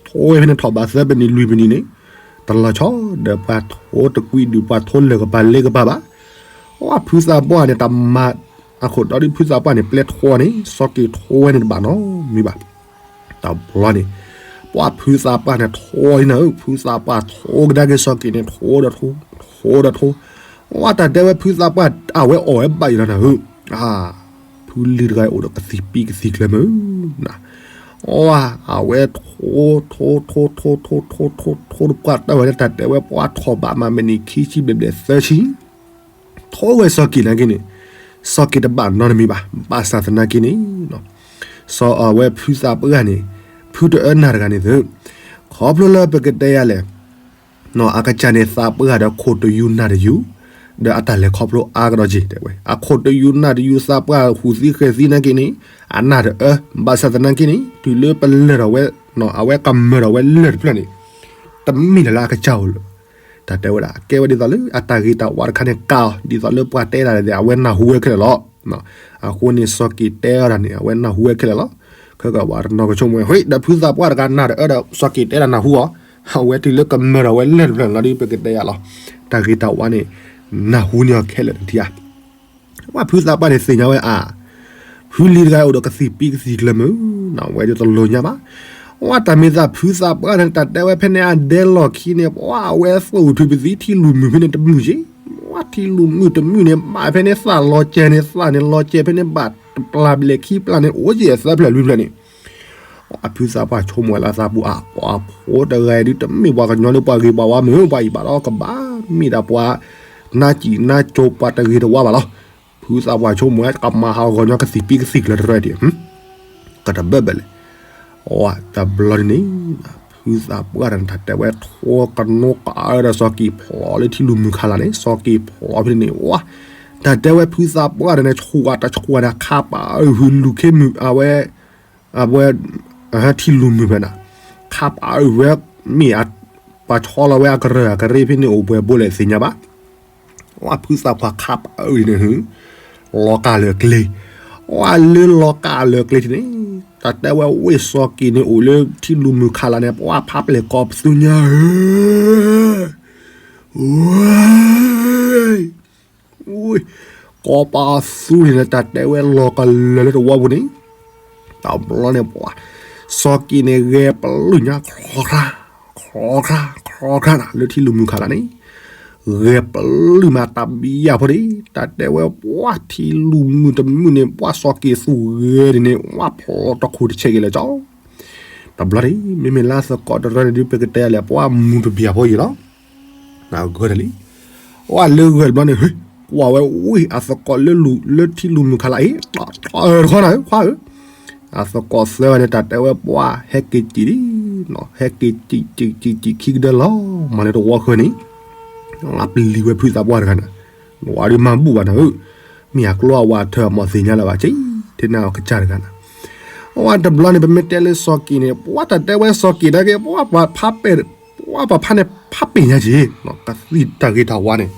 ထိဝဲဖဲန့ၣ်ထီၣ်ဘးသၢပနံၣ်လွံၢ်ပနံၣ်န့ၣ်, တလီၤဆီဒီးပှၤထိတကွံဒုးပှၤထိလၢာ်ကပၤလ့ကပၤဘၣ်, ပှၤဖုသးပှၢ်န့ၣ် တၢ်မၤအခိၣ်တီဒုးဖုသးပှၢ်န့ၣ် ပျဲထိန့ၣ် စီၤက့ၤထိဝဲန့ၣ်တဘၣ်နီတမံၤဘၣ် တဘျီန့ၣ် ပှၤဖုသးပှၢ်န့ၣ်ထိလံနၤဧၢ, ဖုသးပှၢ်ထိကဒါက့ၤစီၤက့ၤန့ၣ် ထိဒီးထိ, ထိဒီးထိ, ဝဲတၢ်တဲဝဲဖုသးပှၢ်အဝဲအီၣ်ဝဲဘၣ်အံၤလီၤနၤဧၢ, ဖုလံၤတဂၤအံၤအိၣ်ဒီးကသံၣ်ပံကသံၣ်ကျၢၤမုၢ်, အဝဲထိ, ထိ, ထိ, ထိ, ထိ, ထိ, ထိ, ထိ, ထိတပှၢ်တၢၢ်ဝဲလၢတၢ်တဲဝဲပှၤထိၣ်ဘးမးမ့ၢ်နံၣ်ခံဆံဘျဲၣ်ဘျဲၣ်သၢဆံ ထိဝဲစီၤက့ၤနာ်က့န့ၣ်, စီၤက့ၤတဘၣ်နီတမံၤဘၣ်, ဘၣ်ဆၣ်သနာ်က့န့ၣ်, စီၤ စီၤအဝဲဖုသးပှၢ်န့ၣ် ဖုတအၢနၢ်တဂၤန့ၣ်သု, ခီဖျိလၢပကတဲယၤလဲၣ် အကစၢ်န့ၣ်သးပှၢ်ဒီးခိၣ်တယူၤနၢ်တယူၤ, ဒီးအတၢ်လဲၤခီဖျိအါကဒီးက့ၤ တဲဝဲ အခိၣ်တယူၤနၢ်တယူၤ သးပှၢ်ဟူးသံဃဲၤသံနာ်က့န့ၣ် အနၢ်တအၢ, ဘၣ်ဆၣ်သနာ်က့န့ၣ် တုၤလၢပလၢၢ်ထီၣ်ဝဲ, အဝဲကမၢၢ်ထီၣ်ဝဲလၢၢ်တဖျၢၣ်န့ၣ် တမ့ၢ်လၢအကစၢ်အိၣ်လၢၤ တၢ်တဲဝဲဒၣ် ကဲဝဲဒ်သိးလၢအတၢ်ဂ့ၤတၢ်ဝါတခါန့ၣ်ကးအီၤ ဒ်သိးလၢပှၤတဲဒၣ်န့ၣ် အဝဲနၢ်ဟူဝဲခဲလၢာ်လီၤ. အဃိန့ၣ် စီၤက့ၤတဲအီၤဒၣ်န့ၣ် အဝဲနၢ်ဟူဝဲခဲလၢာ်လီၤ. ခဲကပှၤတနီၤကဆိကမိၣ်ဝဲ ဟ့ၣ် ဒီးဖုသးပှၢ်တဂၤနၢ်တအၢဒီး စီၤက့ၤတဲဒၣ်နၢ်ဟူအီၤ, အဝဲတုၤလၢကမၢၢ်ထီၣ်ဝဲလၢၢ်တဖျၢၣ်န့ၣ်လီၤဒီး ပကတဲယၤလီၤ. တၢ်ဂ့ၤတၢ်ဝါန့ၣ် နၢ်ဟူန့ၢ်အီၤခဲလၢာ်တထံၣ်ဧါ. ဝဲဖုသးပှၢ်န့ၣ်သ့ၣ်ညါဝဲအါ ဖုလံၤတဂၤအိၣ်ဒီးကသံၣ်ပံကသံၣ်ကျၢၤမုၢ်, ဝဲဒၣ်တလိၣ်ညါဘၣ်. ဝဲတၢ်မ့ၢ်သးဖုသးပှၢ်န့ၣ် တၢ်တဲဝဲဖဲန့ၣ်အဒဲလီၢ်ခံန့ၣ် ပှၤအဝဲသိၣ်ထူပသံထံလူၤမုၢ်ဖဲန့ၣ်တမုၢ်က့ၤ, ဝဲထံလူၤမုၢ်တမုၢ်န့ၣ် ဘၣ်ဖဲန့ၣ်သၣ်လီၤကဲၤန့ၣ် သၣ်န့ၣ်လီၤကဲၤဖဲန့ၣ် ဘၣ်တပျၢ်ဘျဲၣ်ခံပျၢ်န့ၣ် အိၣ်က့ၤအသၢဖျၢၣ်လွံၢ်ဖျၢၣ်န့ၣ် အဖုသးပှၢ်ဆိကမိၣ်ဝဲလၢသးပူၤအါ ပှၤဖိတဂၤအံၤဒုးတမ့ၢ်ပှၤကညီလၢပှၤဂ့ၤပှၤဝါမုၢ် ပှၤအံၤဘၣ်ဒီးကဘၣ်မ့ၢ်ဒၣ်ပှၤ နါစံၣ်နါကၠိပှၤတဂ့ၤတဝါဘၣ်လီၤ. ဖုသးပှၢ်ဆိကမိၣ်ဝဲကမၤဟးဂီၤညီကသံၣ်ပံကသံၣ်ကျၢၤတရၢဒံး ကတဘၢၣ်ဘၢၣ်လဲၣ်. အတဘျီန့ၣ် ဖုသးပှၢ်တၢ်တဲဝဲထိကနိကအၢဒီးစီၤက့ၤဖျိးလၢထံလူၤမုၢ်ခးလၢ်န့ၣ် စီၤက့ၤဖျိးဖဲန့ၣ် ဝဲ တၢ်တဲဝဲဖုသးပှၢ်တၢ်န့ၣ် ဆူၣ်ဝဲတဆူၣ်ဝဲန့ၣ် ခးပာ်အုၣ်ဟုလူၤခ့မုၢ် အဝဲ အဝဲ ထံလူၤမုၢ်ဖဲန့ၣ် ခးပာ်အုၣ်ဝဲ မ့ၢ်ပှၤဆီလီၤဝဲအကရၢၢ်အကရ့ဖဲန့ၣ်အိၣ်ပှဲၤဘိလဲၣ်သ့ၣ်ညါဘၣ်. ဝဲဖုသးပှၢ်ခးပာ်အုၣ်န့ၣ် လီၤကၢ်လၢာ်ကျဲ, ဝဲလၢလီၤကၢ်လၢာ်ကျဲထံၣ်န့ၣ် တၢ်တဲဝဲဝ့ၢ်စီၤက့ၤန့ၣ်အိၣ်လၢထံလူၤမုၢ်ခးလၢ်န့ၣ် ပှၤဖးပျဲၢ်ကီၢ်ပသူညါဧၢ ဝဲ ကီၢ်ပသူန့ၣ် တၢ်တဲဝဲလီၤကလၢာ်လၢတဝီပူၤန့ၣ် တဘျီန့ၣ်ပှၤ စီၤက့ၤန့ၣ် ဂဲၤပလုၢ်ညါ ခီခါ ခီခါ ခီခါနၤ လၢထံလူၤမုၢ်ခးလၢ်န့ၣ် ဂဲၤပလုၢ်မးတဘံယၢ်ဖိန့ၣ် တၢ်တဲဝဲပှၤထံလူၤမုၢ်တမုၢ်န့ၣ် ပှၤစီၤက့ၤသူၣ်ဂဲၤဒ်န့ၣ် ဝဲဖျိးတခိၣ်တဆဲးက့ၤလၢာ်ကၠီ တဘျီန့ၣ် မ့မ့ၢ်လၢအသကိးတရၢန့ၣ်ဒုး ပကတဲလဲၣ် ပှၤမူၤတဘျၢၣ်ဖိအံၤလီၤ. ဂၢၢ်တလံ, ဝဲလၢဂၢၢ်တဘျီန့ၣ် ကွၢ်ဝဲဝံၤ အသကိးလၢထံလူၤမုၢ်ခးလၢ်အံၤ တခီနၤ ခွါဧၢ, အသကိးသၢဂၤန့ၣ် တၢ်တဲဝဲပှၤဟဲက့ၤစံၣ်လံ, ဟဲက့ၤစံၣ်စံၣ်စံၣ်စံၣ်ခံကဒၢလီၤ မၤလၢတဝီဃၢၤန့ၣ် ပျံၤဝဲဖုသးပှၢ်တဂၤန့ၣ်, ဝဲဒုးမၤဘူၣ်ဘၣ်နၤဧၢ, မ့ၢ်အကျိအဝဲထၢၣ်အမီၢ်သ့ၣ်ညါလၢၤဘၣ်က့, ထဲန့ၣ်အကစၢ်တဂၤန့ၣ်, ဝဲတဘျီန့ၣ် ပမ့ၢ်တဲလၢစီၤက့ၤန့ၣ် ပှၤတၢ်တဲဝဲစီၤက့ၤနာ်က့ ပှၤဖးပျဲၢ်, ပှၤပဖးန့ၣ်ဖးပျဲၢ်ညါက့, ကသံၣ်တၢ်ဂ့ၤတၢ်ဝါန့ၣ်,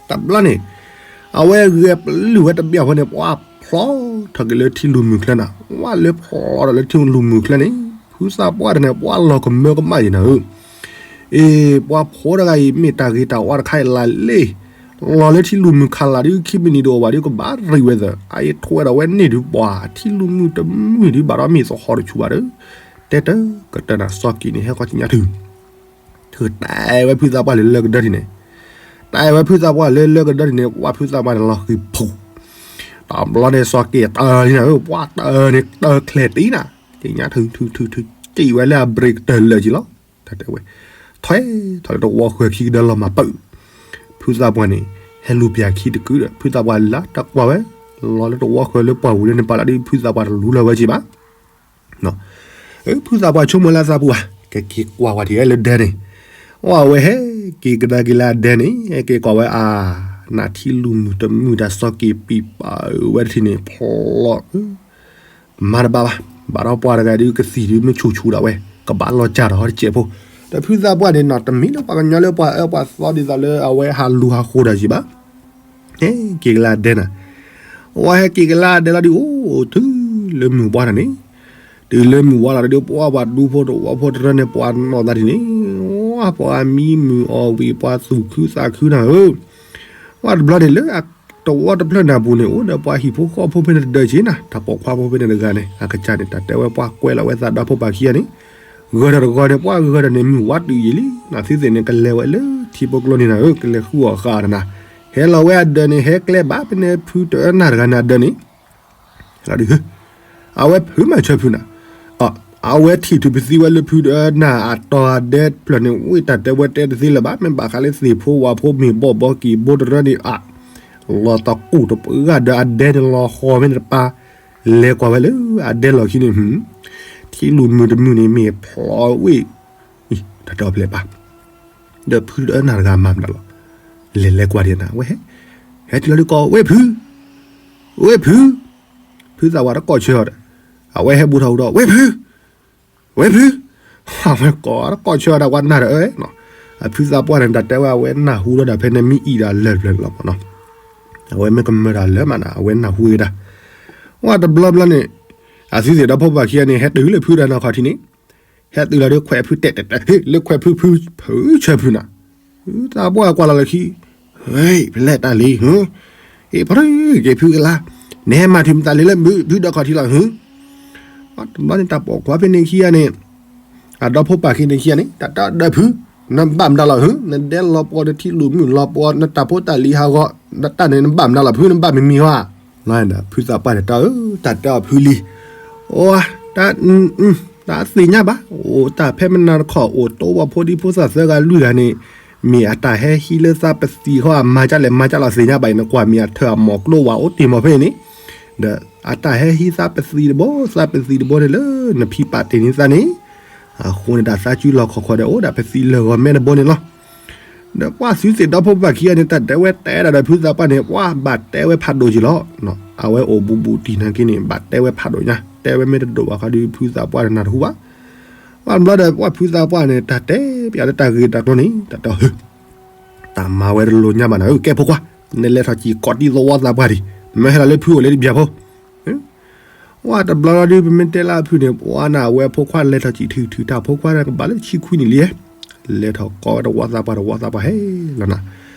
တဘျီန့ၣ် အဝဲဂဲၤပလုၢ်ဝဲတဘျီဖိန့ၣ် ပှၤဖျီထီၣ်က့ၤလၢထံလူၤမုၢ်ချၢနၤ, ဝဲလၢဖျီထီၣ်လၢထံလူၤမုၢ်ချၢန့ၣ် ဖုသးပှၢ်တဂၤန့ၣ် ပှၤလီၤကမၢကမၣ်ယံၤနၤဧၢ, အ့ ပှၤဖိတဂၤအံၤ မ့ၢ်တၢ်ဂ့ၤတၢ်ဝါတခါအံၤလၢ်လၢ်, လီၤလၢထံလူၤမုၢ်ခးလၢ်ဒုး ခံမံးနံးတအိၣ်ဘၣ်ဒုး ကဘၣ်ရံၣ်ဝဲသၢ, အအံၤထွဲဒီးဝဲန့ၢ်ဒုးပှၤ ထံလူၤမုၢ်တမုၢ်ဒုး ဘၣ်ဒီးမ့ၢ်သဟီၣ်တဆူၣ်ဘၣ်ဒီး, တဲတၢ်ကတၢၢ်နၤ စီၤက့ၤန့ၣ် ဟဲဃီၤကညးထုး ထုးတဲဝဲဖုသးပှၢ်လၢလၢကဒၢထံၣ်န့ၣ်, တဲဝဲဖုသးပှၢ်လၢလၢကဒၢထံၣ်န့ၣ် ပှၤဖုသးပှၢ်န့ၣ်လီၤဃံၤဖူး, တဘျီန့ၣ် စီၤက့ၤတၢၢ်လံနၤဧၢ, ပှၤတၢၢ်န့ၣ်တၢၢ်ချဲၣ်တံၢ်နၤ, ကညးထုးထုးထုးထုး စံၣ်ဝဲလၢအဘြ့းကတၢၢ်လၢာ်က့ၤလီၤ, တၢ်တဲဝဲ, ထွဲထီၣ်လၢတဝီဃၢၤခံကဒၢလီၤမၤပၢၢ်, ဖုသးပှၢ်န့ၣ် ဟဲလူၤပၠးခံတကုဒီး ဖုသးပှၢ်လၢတကွၢ်ဝဲ, လီၤလၢတဝီဃၢၤလၢပှၢ်ဝံၤလၢန့ၣ်ပာ်လၢဒုး ဖုသးပှၢ်တလူလၢၤဝဲက့ၤဘၣ် ဖုသးပှၢ်ဆိကမိၣ်လၢသးပူၤဧါ, ကက့ၤကွၢ်ဝဲထံၣ်ဝဲလၢဒဲန့ၣ်, အဝဲဟဲက့ၤကဒါက့ၤလၢအဒဲန့ၣ် ဟဲက့ၤကွၢ်ဝဲအါ, နထံလူၤမုၢ်တမုၢ်တၢ်စီၤက့ၤပံာ်ပာ်ဝဲတထံၣ်န့ၣ် ဖျီ, မၤတဘၣ်ဘၣ်, ဘၣ်ဒီးပှၤတဂၤဒုးကသံၣ်ဒုးမ့ၢ်ဆူၣ်ဆူၣ်ဒၣ်ဝဲ, ကဘၣ်လီၤစၢ်ဒီးဟီတစဲးဖိ, ဒီးဖုသးပှၢ်န့ၣ်နီၤ တမ့ၢ်လၢပှၤကညီလၢပှၤအၢပှၤသီဒ်သိးလၢအဝဲဟးလူၤဟးဃိတၢ်က့ၤဘၣ် ဟဲက့ၤကလၢဒဲနၤ, ဝဲဟဲက့ၤကလၢဒဲလီၤဒုး အိၣ်တုၤလၢမုၢ်ဘှါထီၣ်န့ၣ်, တုၤလၢမုၢ်ဘှါလီၤဒုး ပှၤပှၤဒူဖိတဝီဖိတရၢန့ၣ် ပှၤနီၢ်သးထံၣ်န့ၣ်, ဝဲပှၤမံမုာ်အီၣ်ဝံၤ ပှၤသူၣ်ခုသးခုနၤဧၢ, ဝဲတဘျီန့ၣ်လၢအတဝီတဖျၢၣ်န့ၣ်အပူၤန့ၣ် အိၣ်ဒီးပှၤဟံၣ်ဖိဃီဖိဖဲန့ၣ်တဒၢက့ၤနၤ, တၢ်ပိာ်ခွါဖိဖဲန့ၣ်တဂၤန့ၣ် အကစၢ်န့ၣ် တၢ်တဲဝဲပှၤကွဲးလီၤဝဲသးဒီဖိပၢ်ခံဂၤန့ၣ် ဂၢၢ်ဒီးတဂီၤန့ၣ် ပှၤဂၢၢ်ဒီးန့ၣ် မုၢ်ဝါတုၤယံာ်လံ, နသုသ့ၣ်န့ၣ် ကလဲၤဝဲလၢထံဖိကျိန့ၣ်နၤဧၢ, ကလဲၤဃုအီၣ်ဃာ်အီၤတနၤ, ဟဲလီၤဝဲအဒၢးန့ၣ် ဟဲကျဲဘၣ်ဖဲန့ၣ် ဖုတအၢနၢ်တဂၤန့ၣ်အဒၢးန့ၣ်, ဟဲလီၤဒုး, အဝဲဖုမၤဆၢဖုနၤ, အဝဲထံၣ်ထူၣ်ပသံဝဲလၢဖုတအၢနၢ်အတီၤအဒဲတဖျၢၣ်န့ၣ် ဝံၣ်တၢ်တဲဝဲတဲတသ့လၢၤဘၣ်, မ့ၢ်ဘၣ်ဃးလၢသ့ၣ်ဖိဝၣ်ဖိမ့ၢ်ဘီၣ်ဘီကံၢ်ဘိတရၢန့ၣ်အါ, လီၤတကူၣ်တပှၢ်ဒီးအဒဲန့ၣ်လီၤဃီၤဖဲန့ၣ်တပၤ လဲၤကွၢ်ဝဲလၢအဒဲလီၢ်ခံန့ၣ်, ထံလူၤမုၢ်တမုၢ်န့ၣ် မ့ၢ်ဖျိးဝ့ၢ်, တၢ်တဲအီၤဖဲလဲၣ်ပၢ်, ဒီးဖုတအၢနၤတဂၤမၤမနုၤလီၤ, လဲၤလဲၤကွၢ်ဒံးနၤ အဝဲဟဲ, ဟဲတုၤလီၤဒုးကိး ဝ့ၢ်ဖု, ဝ့ၢ်ဖု, ဖုသးပှၢ်တကိးဆၢအီၤဒီး, အဝဲဟဲဘူးထီၣ်ဟူဒီး ဝ့ၢ်ဖု, ဝ့ၢ်ဖု, အဝဲကိးတကိးဆၢအီၤဒီး ပှၤနၢ်တအၢနီၤ, အဖုသးပှၢ်န့ၣ် တၢ်တဲဝဲအဝဲနၢ်ဟူဒီးဒၣ်ဖဲန့ၣ်မ့ၢ်အံၤဒီးလၢာ်တဖျၢၣ်န့ၣ်လီၤမ့ၢ်နီၤ, အဝဲမ့ၢ်ကမၢတၢ်လၢာ်မးနီၤ အဝဲနၢ်ဟူဝဲဒၣ်, ဝဲတဘျီဘျီန့ၣ်, အသုသ့ၣ်ဒီဖိပၢ်ခံဂၤန့ၣ် ဟဲတုၤလၢဖုတဂၤနီၢ်ခီၣ်ထံးန့ၣ်, ဟဲတုၤလီၤဒီးခွဲးဖုတဲာ်တဲာ်တဲာ် လၢခွဲးဖုဖုဖုဆၢဖုနၤ, သးပှၢ်ကွၢ်လီၤလၢခံ, ဖဲလဲၣ်တၢ်လံ, အ့ၣ် ပရၢက့ၤဖုကလါ, နဟဲမၤထံၣ်မတၤလံလၢဖုဒီးခီၣ်ထံးလီၤ, တဘျီန့ၣ် တၢ်ပိာ်ခွါဖဲန့ၣ်ခံဂၤန့ၣ်, အဒီဖိပၢ်ခံန့ၣ်ခံဂၤန့ၣ် တၢ်တဲဒီးဖု, နဘၣ်မတၤလီၤဧၢ, နဒဲလီၤပှီၤ နထံလူၤမုၢ်လီၤပှီၤ နတၢ်ဖိတၢ်လံၤဟးဂီၤ, နတၢ်န့ၣ်နဘၣ်မတၤလီၤ ဖုနဘၣ်မံၤမံၤဧါ, လီၤဒီး ဖုသးပှၢ်န့ၣ် တၢ်အၢ တၢ်တဲအီၤဖုလံ, အိ တၢ်သ့ၣ်ညါဘၣ်, အိၣ်တၢ်ဖဲမနၤတခီ အိၣ်တိဝီဖိဒံဖိသၣ်သၢဂၤလွံၢ်ဂၤန့ၣ်, မ့ၢ်အတၢ်ဟဲဟံးလၢသးပသံးဃီ အမၤကလဲၣ်မၤကလီၤသ့ၣ်ညါဘၣ်အံၤ နကွၢ်မ့ၢ်အထၢၣ်အမိၢ်ကျိဝဲအိၣ်တ့ၢ်မီၢ်ဖဲအံၤန့ၣ်, ဒီးအတၢ်ဟဲဟံးသးပသံးတဘိ သးပသံးတဘိန့ၣ်လၢ နဖံးပာ်တ့ၢ်န့ၢ်သးန့ၣ်, အဃိန့ၣ် တၢ်သးစုလီၢ်ခီၣ်ခီဒီး အိၣ်ဒၣ်ပသံးလၢာ်ဂီၤမဲတဘိန့ၣ်လီၤ. ဒီးပှၤသုသ့ၣ်ဒီဖိပၢ်ခံဂၤန့ၣ် တၢ်တဲဝဲတဲဒၣ်ဒီးဖုသးပှၢ်န့ၣ် ပှၤဘၣ်တဲဝဲဖးဒိၣ်က့ၤလီၤ. အဝဲအိၣ်ဘူးဘူးတံၢ်နာ်က့န့ၣ် ဘၣ်တဲဝဲဖးဒိၣ်ညါ တဲဝဲမ့ၢ်တဒိၣ်ဘၣ်ဃီဒီး ဖုသးပှၢ်တနၢ်တဟူဘၣ်. ဘၣ်တဘျီဒီး ပှၤဖုသးပှၢ်န့ၣ် တၢ်တဲပျးလၢတၢ်ဂ့ၢ်တၢ်ကျိၤန့ၣ် တၢ်တဲအီၤ တၢ်မၤဝဲတလိၤညါဘၣ်နၤဧၢ ကဲဖိခွါ, နလဲၤထီၣ်စံၣ်ကိးတံၢ်သဝီသးပှၢ်ဒံး, မ့ၢ်ဟဲလီၤလၢဖုအိၣ်လၢတဘျီဖိ ဝဲတဘျီလီၤဒုး ပမ့ၢ်တဲလၢအဖုန့ၣ် ပှၤနၢ်ဝဲဖိခွါလဲၤထီၣ်စံၣ်ထုထု တၢ်ဖိခွါန့ၣ်ကဘၣ်လၢဆံခွံနံၣ်လံ, လဲၤထီၣ်ကိးဝဲတဝီသးပှၢ် တဝီသးပှၢ်ဟဲလီၤနၤ,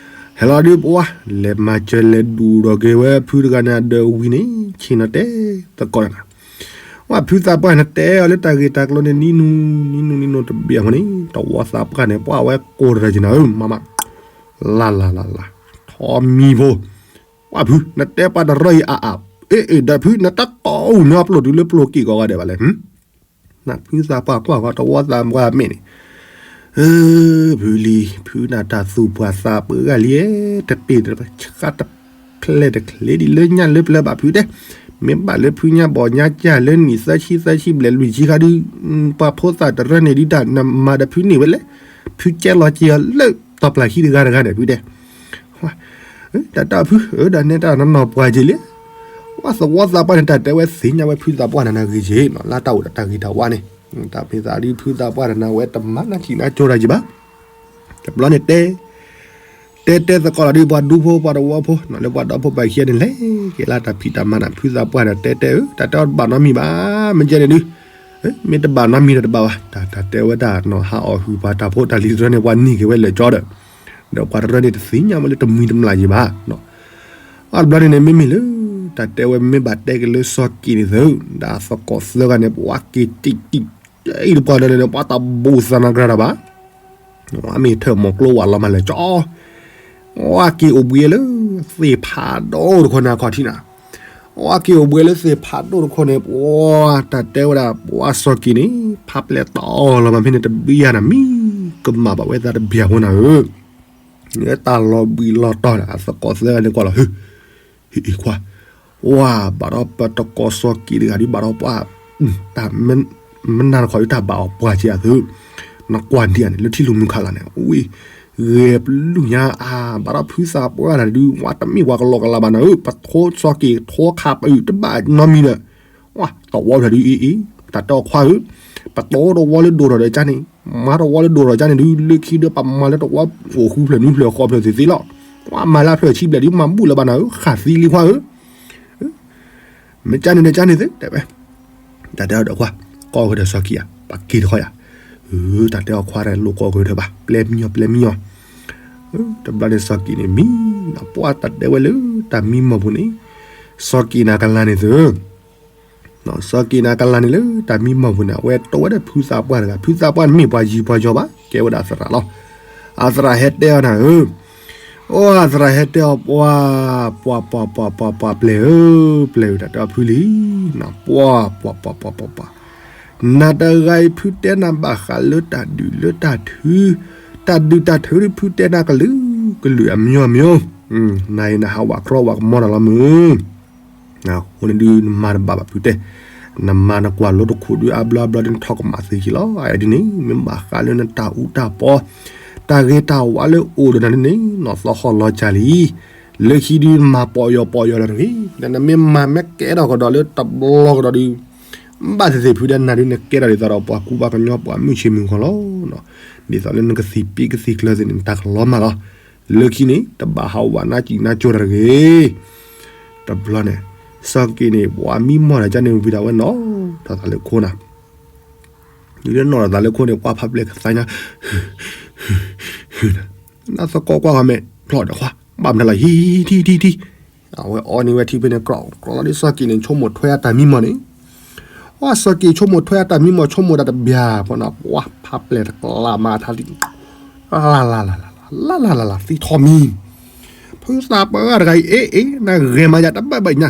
ဟဲလီၤဒုးပှၤ လဲၤမၤစၢၤလဲၤဒူၣ်ဒီးက့ၤဝဲဖုတဂၤန့ၣ် အဒၢးဝံၤန့ၣ် ဆ့ၣ်နီၤတဲသကိးနၤ, ဝဲဖုသးပှၢ်န့ၣ်တဲအီၤလၢတၢ်ဂ့ၢ်တၢ်ကျိၤန့ၣ် နံၤနူနံၤနူနံၤနူတဘ့ၣ်အဃိန့ၣ် တဝီသးပှၢ်န့ၣ် ပှၤဝဲကိးတရၢက့ၤနၤဧၢ မးမး လၢ်လၢ်လၢ်လၢ် ထီမံၤဖိ ပှၤဖု နတဲပှၤတရၢအံၤအါအါ, အ့ၣ်အ့ၣ် ဒီးဖု နတၢ်ကိးအူၣ်န့ၢ်အပျိၢ်တုၤလၢပျိၢ်က့ၢ်ဂီၤဂၤဒဲးဘၣ်လဲၣ်, နဖုသးပှၢ်ကွၢ်ဃီတဝီသးပှၢ်မ့ၢ်န့ၣ်, ဖုလံ ဖုနၢ်တၢ်သူၣ်ပှၢ်သးပှၢ်ဂၤလံ, တပ့ၢ်တဆါတဖျဲၣ်တချ့ဒံးလၢညါလၢပျၢၤဘၣ်ဖုတဲ, မ့ၢ်ဘၣ်လၢဖုညါဘီၣ်ညါကၢ်လၢနံၣ်သၢဆံသၢဆံဘျဲၣ်လွံၢ်ဆံခါဒုး, ပှၤဖိသၣ်တရၢန့ၣ်ဒုးတၢ်နမၤဒီးဖုန့ၢ်ဝဲလဲၣ်, ဖုကဲလီၤက့ၤအီၤလၢတီၢ်ပျၢ်ခံတဂၤတဂၤန့ၣ်ဖုတဲ တၢ်တဲအီၤဖု အၢ ဒီးနဲတၢ်နီၢ်နီၢ်ပှၢ်က့ၤလံ, ပှၤသဝီသးပှၢ်န့ၣ် တၢ်တဲဝဲသ့ၣ်ညါဝဲဖုသးပှၢ်နၤနၤဂ့ၤက့ၤနီၤ လၢတၢ်အိၣ်ဒီးတၢ်ဂ့ၤတၢ်ဝါန့ၣ်, တၢ်မ့ၢ်သးဒုးဖုသးပှၢ်နၤနၤဝဲတမၤနၢ်ထံၣ်နၢ်ကၠိတၢ်က့ၤဘၣ်, တဘျီန့ၣ်တဲ တဲတဲသကိးလီၤဒုး ပှၤဒူဖိပှၤတဝီဖိ လၢပှၤဒီဖိပၢ်ခံဂၤန့ၣ် လဲၤက့ၤလၢတၢ်ဖံးတၢ်မၤနၤ ဖုသးပှၢ်ဒီးတဲတဲအၢ တၢ်တဲအီၤတဘၣ်နီတမံၤဘၣ် မ့ၢ်ကဲန့ၣ်ဒုး, မ့ၢ်တဘၣ်နီတမံၤဒီးတဘၣ်ဘၣ် တၢ်တၢ်တဲဝဲဒၣ်နီၤ ဟးအီၣ်ဟုၣ်ပှၤတၢ်ဖိတၢ်လံၤတရၢန့ၣ် ပှၤန့ၢ်က့ၤဝဲလၢာ်ကၠီဒီး, ဒီးပှၤတရၢန့ၣ်တသ့ၣ်ညါဝဲလၢတမှံၤတမျၢ်က့ၤဘၣ် အဘျီန့ၣ်န့ၣ် မ့မ့ၢ်လၢ တၢ်တဲဝဲမ့ၢ်ဘၣ်တဲက့ၤလၢစီၤက့ၤန့ၣ်သု, ဒီးသကိးသၢဂၤန့ၣ် ပှၤက့ၤတံၢ်တံၢ်တံၢ်တပှၢ်ဒီးန့ၣ် ပှၤတဘူးသးနၤကြၤတၢ်ဘၣ်, ဝဲမ့ၢ်ထၢၣ်မိၢ်ကျိဝဲလီၤမးလၢာ်ကၠီ, ဝဲက့ၤအိၣ်ဘှံးလၢ သ့ၣ်ဖးဒိၣ်တခီန့ၣ်အခီၣ်ထံးနၤ, ဝဲက့ၤအိၣ်ဘှံးလၢသ့ၣ်ဖးဒိၣ်တခီန့ၣ် ပှၤတၢ်တဲဝဲဒၣ် ပှၤစီၤက့ၤန့ၣ် ဖးပျဲၢ်တီလီၤမးဖဲန့ၣ်တဘျီယၤနၤ မံကမၣ်ဘၣ်ဝဲသးတဘျီအဃိနၤဧၢ တၢ်လီၤဘှံးလီၤတီၤဒီး အသကိးသၢဂၤန့ၣ်ကွၢ်လီၤ ဟ့ၣ် ဟ့ၣ်ခွါ, ဝဲဘၣ်ဒီးပတကိးစီၤက့ၤတဂၤဒုးဘၣ်ဒီးပှၤ, တၢ်မနၤတခီဒုးတၢ်ဘၣ်အီၤပှၢ်က့ၤအသု, နကွၢ်ဒံးဧါန့ၣ် လၢထံလူၤမုၢ်ခးလၢ်န့ၣ် ဝံၤ, ဂဲၤပလူၢ်ညါအါ ဘၣ်ဒီးဖုသးပှၢ်နၤဒုး ဝဲတမ့ၢ်ပှၤကလီကလီဘၣ်နၤဧၢ ပထိစီၤက့ၤထိခးပအုၣ် တဘၣ်နီတမံၤဒီး ဝဲတဝီဖျၢၣ်ဒုးအံၤအံၤ တၢ်တဲအီၤခွါဧၢ, ပတိတဝီလၢဒိၣ်ထီၣ်ဒီးကန့ၣ်, မၤတဝီလၢဒိၣ်ထီၣ်ကန့ၣ်ဒုး လၢခံဒီးပမၤလၢတဝီအိၣ်ဃုဖျၢၣ်နွံဖျၢၣ်ဃိးဖျၢၣ်သ့ၣ်သ့ၣ်လီၤ, ပှၤမၤလၢဖျၢၣ်ဆံဘျဲၣ်ဒုး မၤဘူၣ်လၢၤဘၣ်နၤဧၢ ဃၣ်သံလံခွါဧၢ, မ့ၢ်ကန့ၣ်ဒီးကန့ၣ်သု တဲဝဲ, တၢ်တဲအီၤဒီးခွါ, ကိးကဒီးစီၤက့ၤဧါ, ပက့ၤတခီယၤ, တၢ်တဲအီၤခွါဒီးလိာ်ကိးကဒီးဘၣ် ပျဲမံအီၤ ပျဲမံအီၤ, တဘျီန့ၣ်စီၤက့ၤန့ၣ်မံ, ပှၤတၢ်တဲဝဲလၢတၢ်မံမီၢ်ပူၤန့ၣ်, စီၤက့ၤနၤကလၤန့ၣ်သု စီၤက့ၤနၤကလၤန့ၣ်လၢတၢ်မံမီၢ်ပူၤန့ၣ် အဝဲတိဝဲဒီးဖုသးပှၢ်တဂၤ ဖုသးပှၢ်န့ၣ်မ့ၢ်ပှၤယံၤပှၤယီၤဘၣ် ကဲဝဲဒၣ်အသရၣ်လီၤ, အသရၣ်ဟဲတဲအီၤနၤဧၢ, အိၣ်အသရၣ်ဟဲတဲအီၤပှၤ, ပှၤပှၤပှၤပှၤပှၤပျဲၢ်ဧၢ, ပျဲၢ်ဧၢ တၢ်တဲအီၤဖုလံ, နပှၤပှၤပှၤပှၤပှၤပှၤ, နတဂၤအံၤဖုတဲနၤဘၣ်ဃးလၢတၢ်ဒုၣ်လၢတၢ်ထု, တၢ်ဒုၣ်တၢ်ထုဒုးဖုတဲနၤကလုာ်ကလုာ်အမျိုးမျိုး, နၤအံၤနဟးဝးကြီဝးကမီတၢ်လီၤမုၢ် အဃိန့ၣ်ဒုးနမၤတဘၣ်ဘၣ်ဖုတဲ, နမၤနကွၢ်လိတခိၣ်ဒုးအါဘျီအါဘျီဒုးနထီၣ်ကမၣ်သ့ခံလီၤ. အဒ်န့ၣ် မ့ၢ်ဘၣ်ဃးလၢနတၢ်အူတၢ်ပီ, တၢ်ဂ့ၤတၢ်ဝါလၢအိၣ်ဒီးနၤန့ၣ် နီၢ်သီဟီၣ်လီၤကၢ်လံ. လၢခံဒုးမၤပီၢ်ယီၤပီၢ်ယီၤလီၤတဂ့ၤ, ဒီးနမ့ၢ်မၤမ့ၢ်ကဲထီၣ်ကဒီးလၢတဘျီကဒီးဒုး ဘၣ်သ့ၣ်သ့ၣ်ဖုဒီးနၤဒုးနကဲထီၣ်ဒ်သိးဒီးပှၤကူပှၤကညီပှၤမုၢ်ဆ့ၣ်မုၢ်ဂီၤလီၤ. ဒ်သိးလၢနကသံၣ်ပ့ကသံၣ်ကျၢၤသ့ၣ်န့ၣ် နတၢ်ကလီၤမၢ်လီၤ. လၢခံန့ၣ် တဘၣ်ဟးဝးနါစံၣ်နါကၠိတၢ်တဂ့ၤ. တဘျီန့ၣ် စီၤက့ၤန့ၣ် ပှၤမံမီၢ်တၢ်ကန့ၣ်ဝံၤဒၣ်ဝဲနီၣ်ထီၣ်သးလၢခိနၤ, ဒ်လၢနီၣ်ထီၣ်သးလၢခိန့ၣ် ပှၤဖးပျဲၢ်ကသါညါ နသကိးကွၢ်ဃီမဲာ်ဖျီၣ်ဒီးခွါ ဘၣ်မနုၤလီၤ ဟံၣ်ထံထံထံ, အဝဲအီန့ၢ်ဝဲထံဖဲန့ၣ် ကြီကြီလီၤဒ်စီၤက့ၤန့ၣ် ဆိကမိၣ်ထွဲအတၢ်မံမီၢ်န့ၣ်, အီ စီၤက့ၤဆိကမိၣ်ထွဲအတၢ်မံမီၢ် ဆိကမိၣ်ဒၣ်တဘျီ ဖီနၤ ပှၤဖးပျဲၢ်တကျါမၤထါလံ, လၢ်လၢ်လၢ်လၢ်လၢ်လၢ်လၢ်လၢ် သံထီၣ်မံၤ, ဖုသးပှၢ်တဂၤအံၤ အ့ၣ်အ့ၣ် နဂဲၤမၤယၤတဘၣ်ဘၣ်ညါ,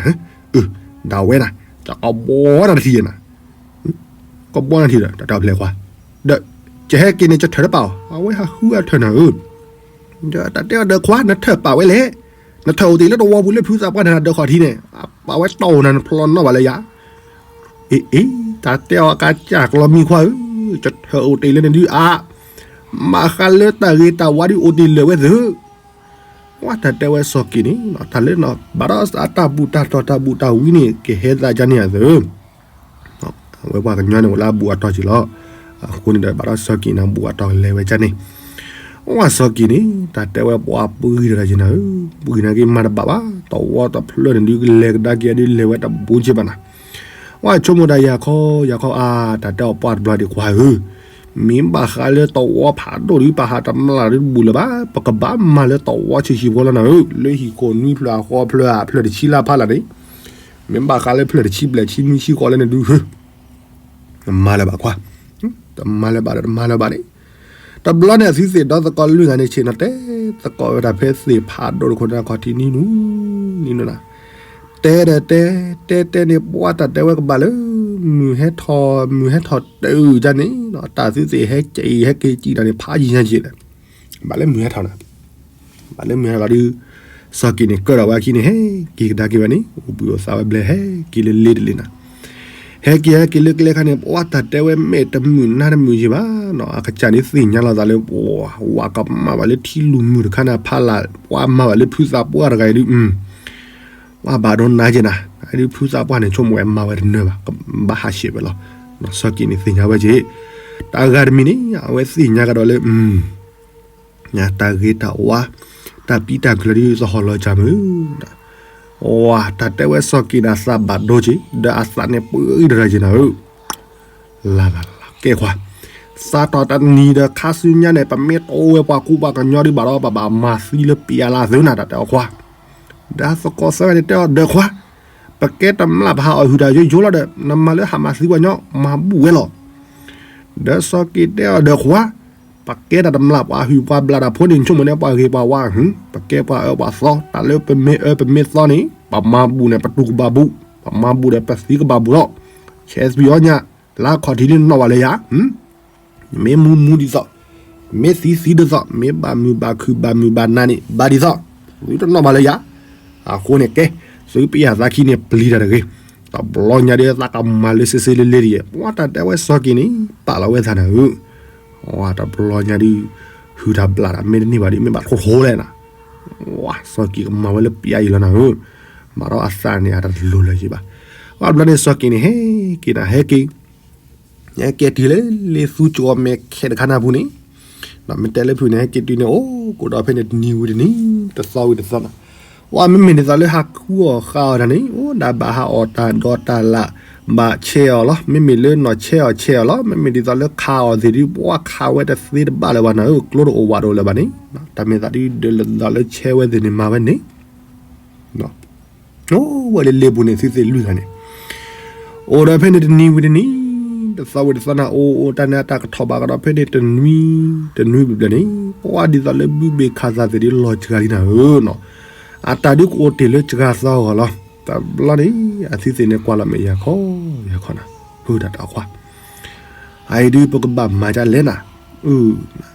ဒၣ်ဝဲနၤ ကဘီနၤတထံၣ်နၤ ကဘီနၤထံၣ်ဒီး တၢ်တၢ်ဖျဲးခွါ, ဒီး ကဟဲက့ၤန့ၣ် ကထၢၣ်တပာ်အီၤ အဝဲဟးဃုအထၢၣ်နၤဧၢ, ဒီးတၢ်တဲအီၤဒီးခွါ နထၢၣ်ပာ်ဝဲလဲၣ်, နထၢၣ်အိၣ်တ့ၢ်လၢတဝီပူၤလၢဖုသးပှၢ်နၤဒီးခီၣ်ထံးန့ၣ် ပာ်ဝဲတီၢ်အိၣ်နၤ နဖျီနီၣ်ဘၣ်လၢယၤ, အ့ၣ်အ့ၣ် တၢ်တဲအီၤကစၢ်ကျီမံၤခွါဧၢ, ကထၢၣ်အိၣ်တ့ၢ်လၢနဒုးအါ, မၤဃါလၢတၢ်ဂ့ၤတၢ်ဝါဒုးအိၣ်တ့ၢ်လၢာ်ဝဲသ့ၣ် ဝဲတၢ်တဲဝဲစီၤက့ၤန့ၣ် တၢ်လၢနီၤ ဘၣ်ဒီးအတၢ်ဘူၣ်တၢ်တီၤတၢ်ဘူၣ်တၢ်ဝံန့ၣ် ကဟဲသးကန့ၣ်အသၢ, အဝဲပှၤကညီန့ၣ် အိၣ်လၢအဘူးအတီၢ်က့ၤလီၤ, အဃိန့ၣ်ဒီး ဘၣ်ဒီးစီၤက့ၤန့ၣ် ဘူးအတီၢ်ကလဲၤဝဲကန့ၣ်, ဝဲစီၤက့ၤန့ၣ် တၢ်တဲဝဲပှၤပှံၤတဂၤက့ၤနၤဧၢ, ပှံၤနၤက့ၤမၤတဘၣ်ဘၣ်, တဝီတဖျၢၣ်န့ၣ်ဒုးကလဲၤကဒါက့ၤဒုးလဲၤဝဲတဘူးက့ၤဘၣ်နၤ, ဝဲဆိကမိၣ်တၢ်ယၤခီ ယၤခီအါ, တၢ်တဲအီၤပှၤတဘျီဒံးကွၢ်ဧၢ မ့ၢ်ဘၣ်ဃးလၢတဝီဖးဒိၣ်ဒုး ပဟးတမျၢ်ဒုးတဘူးလၢၤဘၣ်, ပကဘၣ်မၤလၢတဝီဆံးဆံးဖိလီၤနၤဧၢ, လၢဟံၣ်ခိၣ်နွံဖျၢၣ်အဃီဖျၢၣ်အဖျၢၣ်တဆံလၢဖးလၢ်န့ၣ်, မ့ၢ်ဘၣ်ဃးလၢဖျၢၣ်တဆံဘျဲၣ်ဆံနွံဆံဃီလၢန့ၣ်ဒုး, တမၤလၢၤဘၣ်ခွါ, တမၤလၢၤဘၣ်ဒီးတမၤလၢၤဘၣ်န့ၣ်, တဘျီန့ၣ်အသုသ့ၣ်ဒီးသကိးလွံၢ်ဂၤန့ၣ်ဆ့ၣ်နီၤတဲ, သကိးဝဲဒၣ်ဖဲသ့ၣ်ဖးဒိၣ်တခိၣ်န့ၣ်ခီၣ်ထံးနံၤနူၤ, နံၤနူၤနၤ တဲဒီးတဲ, တဲတဲန့ၣ် ပှၤတၢ်တဲဝဲကဘၣ်လၢ မုၢ်ဟဲထီၣ် မုၢ်ဟဲထီၣ်တၢ်အုၣ်ဒၣ်န့ၣ် တၢ်သုသ့ၣ်ဟဲက့ၤဟဲက့ၤကံးတၢ်န့ၣ် ဖးယံၤညါက့ၤဒီး ဘၣ်လၢမုၢ်ဟဲထီၣ်နၤ, ဘၣ်လၢမုၢ်ဟဲထီၣ်လီၤဒုး စီၤက့ၤန့ၣ်ကၢၣ်ဒီးဝဲအခံန့ၣ် ဟဲက့ၤကဒါက့ၤဝဲန့ၣ် အိၣ်ဘှံးအိၣ်သါဝဲဘျဲၣ် ဟဲက့ၤလၢလ့တလ့နၤ, ဟဲက့ၤဟဲက့ၤလၢကျဲခါန့ၣ် ပှၤတၢ်တဲဝဲမဲာ်တမုာ်နါတမုာ်ယံၤဘၣ်နီၤ, အကစၢ်န့ၣ်သ့ၣ်ညါလီၤသးလၢ ပှၤကမၤဘၣ်လၢထံလုၢ်မုၢ်တခါန့ၣ် ဖးလၢ် ပှၤမၤဘၣ်လၢဖုသးပှၢ်တဂၤအံၤဒုး ပှၤဘၣ်ဒိနါက့ၤနၤ, အဒုးဖုသးပှၢ်န့ၣ် ဆိကမိၣ်ဝဲမၤဝဲတနၢၤဘၣ်, ဘၣ်ဟးဆှဲးဝဲလီၤ, စီၤက့ၤန့ၣ်သ့ၣ်ညါဝဲက့ၤ, တၢ်ဂၤတမံၤန့ၣ် အဝဲသ့ၣ်ညါကဒီးလၢ တၢ်ဂ့ၤတၢ်ဝါ, တၢ်ပံတၢ်ကျၢၤဒ်သိးဟီၣ်လီၤကၢ်မုၢ်, ဝါ တၢ်တဲဝဲစီၤက့ၤန့ၣ် အသးဘၣ်ဒိက့ၤ ဒီးအသးန့ၣ်ပှဲၤအံၤတရၢက့ၤနၤဧၢ, လၢ်လၢ်လၢ် ကဲခွါ, သးထီၣ်တနံၤဒီးခါဆူညါန့ၣ် ပမ့ၢ်တိဝဲပှၤကူပှၤကညီဒ်ဘၣ်ဒီး ပဘၣ်မၤသံလၢပျၢ်လၢအသုနၤ တၢ်တဲအီၤခွါ, ဒီးသကိးသၢဂၤန့ၣ်တဲအီၤဒီးခွါ, ပကဲတမျၢ်ပဟးအီၣ်ဟုၣ်တၢ်ယိယိလီၤဒီး နမၤလၢဟးမၤသံပှၤကညီ မၤဘူၣ်ဝဲလီၤ ဒီးစီၤက့ၤတဲအီၤဒီးခွါ, ပကဲတၢ်တမျၢ်ပှၤဟုၣ်ပှၤဘျၣ်တၢ်ဖိန့ၣ် ဆိကမိၣ်န့ၣ်ပှၤဂ့ၤပှၤဝါ, ပကဲပှၤအၢပှၤသီ, တၢ်လၢပမ့ၢ်အၢပမ့ၢ်သီန့ၣ် ပမၤဘူၣ်န့ၣ် ပတူၢ်ကဘၣ်ဘူၣ်, ပမၤဘူၣ်ဒီးပသံကဘၣ်ဘူၣ်လီၤ, ဆဲးသွံၣ်အီၣ်ညၣ်, လၢခီၣ်ထံးလၢနီၣ်ဘၣ်လၢယၤ မ့ၢ်မူမူဒ်သိး, မ့ၢ်သံသံဒ်သိး, မ့ၢ်ဘၣ်မုာ်ဘၣ်ခုၣ်ဘၣ်မုာ်ဘၣ်နၤန့ၣ် ဘၣ်ဒ်သိး, သုတနီၣ်ဘၣ်လၢယၤ, အဃိန့ၣ်ကဲ, သုပျၢ်သးခံန့ၣ်ပျံၤတၢ်တဂ့ၤ, တဘျီညါဒီးသးကမၤလၢစ့စ့လ့လ့ဒ်ယဲ, ပှၤတၢ်တဲဝဲစီၤက့ၤန့ၣ် ပာ်လီၤဝဲသးနၤဧၢ, တဘျီညါဒုး, ဟုၣ်တၢ်ဘျၣ်တၢ်မ့ၢ်တန့ၢ်ဘၣ်ဒ်မ့ၢ်ဘၣ်ထိထိလဲၣ်နၤ, ဝါ စီၤက့ၤကမၤဝဲလၢပျၢ်အံၤလီၤနၤဧၢ, မၤဒီးအသးန့ၣ်အတလိၤလၢၤက့ၤဘၣ်, ဝါတဘျီန့ၣ်စီၤက့ၤန့ၣ် ဟဲက့ၤနၤ ဟဲက့ၤ ဟဲက့ၤတုၤလၢလ့သူကၠီၤမဲာ်ခဲတခါနၢ်ပူၤန့ၣ်, ဒီးမ့ၢ်တဲလၢဖုန့ၣ် ဟဲက့ၤတုၤန့ၣ် အိၣ်ကဒီးဖဲန့ၣ်တနံၤဝံၤတနံၤ, တသီဝံၤတသီနီၤ, ဝါ မ့မ့ၢ်ဒ်သိးလၢဟးခူအီၣ်ဃါအီၣ်တၢ်န့ၣ် အိၣ်ဒၣ်ဘၣ်ဟးအီၣ်တၢ်ဒီးတၢ်လၢ်, ဘၣ်ဆဲးအီၤလီၤ, မ့မ့ၢ်လၢနီၢ်ဆဲးအီၣ်ဆဲးအီၤလီၤ, မ့မ့ၢ်ဒ်သိးလၢခးအီၣ်သ့ၣ်ဒုး ပှၤခးဝဲတသ့တဘၣ်လၢၤဘၣ်နၤဧၢ, ကျိတအိၣ်ဝးတအိၣ်လၢၤဘၣ်န့ၣ်, တၢ်မ့ၢ်သးဒုးဒၢးလၢသးလၢဆဲးဝဲသ့ၣ်န့ၣ်မၤဝဲန့ၣ် အိၣ်ဝဲလၢလ့ပူၤန့ၣ် သုသ့ၣ်လွံၢ်ဂၤန့ၣ်, အိၣ်ဒီးဖဲန့ၣ်တနံၤဝံၤတနံၤ, တသီဝံၤတသီနၤ, အိၣ်အိၣ်တၢ်န့ၣ်အတၢ်ကထီၣ်ဘၣ်ကဒီးဖဲန့ၣ်တနွံ, တနွံဘျီဘျီန့ၣ်, ပှၤဒ်သိးလၢဘုဘ့ၣ်ခးသးသ့ၣ်ဒုးလီၤစှၤလံနၤဧၢနီၤ, အတၢ်ဒုးကအိၣ်တ့ၢ်လၢစှၤသီအဂီၢ်လီၤ, တဘျီန့ၣ် အသုသ့ၣ်န့ၣ်ကွၢ်လီၤမဲာ်ယၤခီ, ယၤခီနၤ, ဖုတၢ်တၢ်ခွါ အအံၤဒုးပကဘၣ်မၤဒ်လဲၣ်နၤ, အ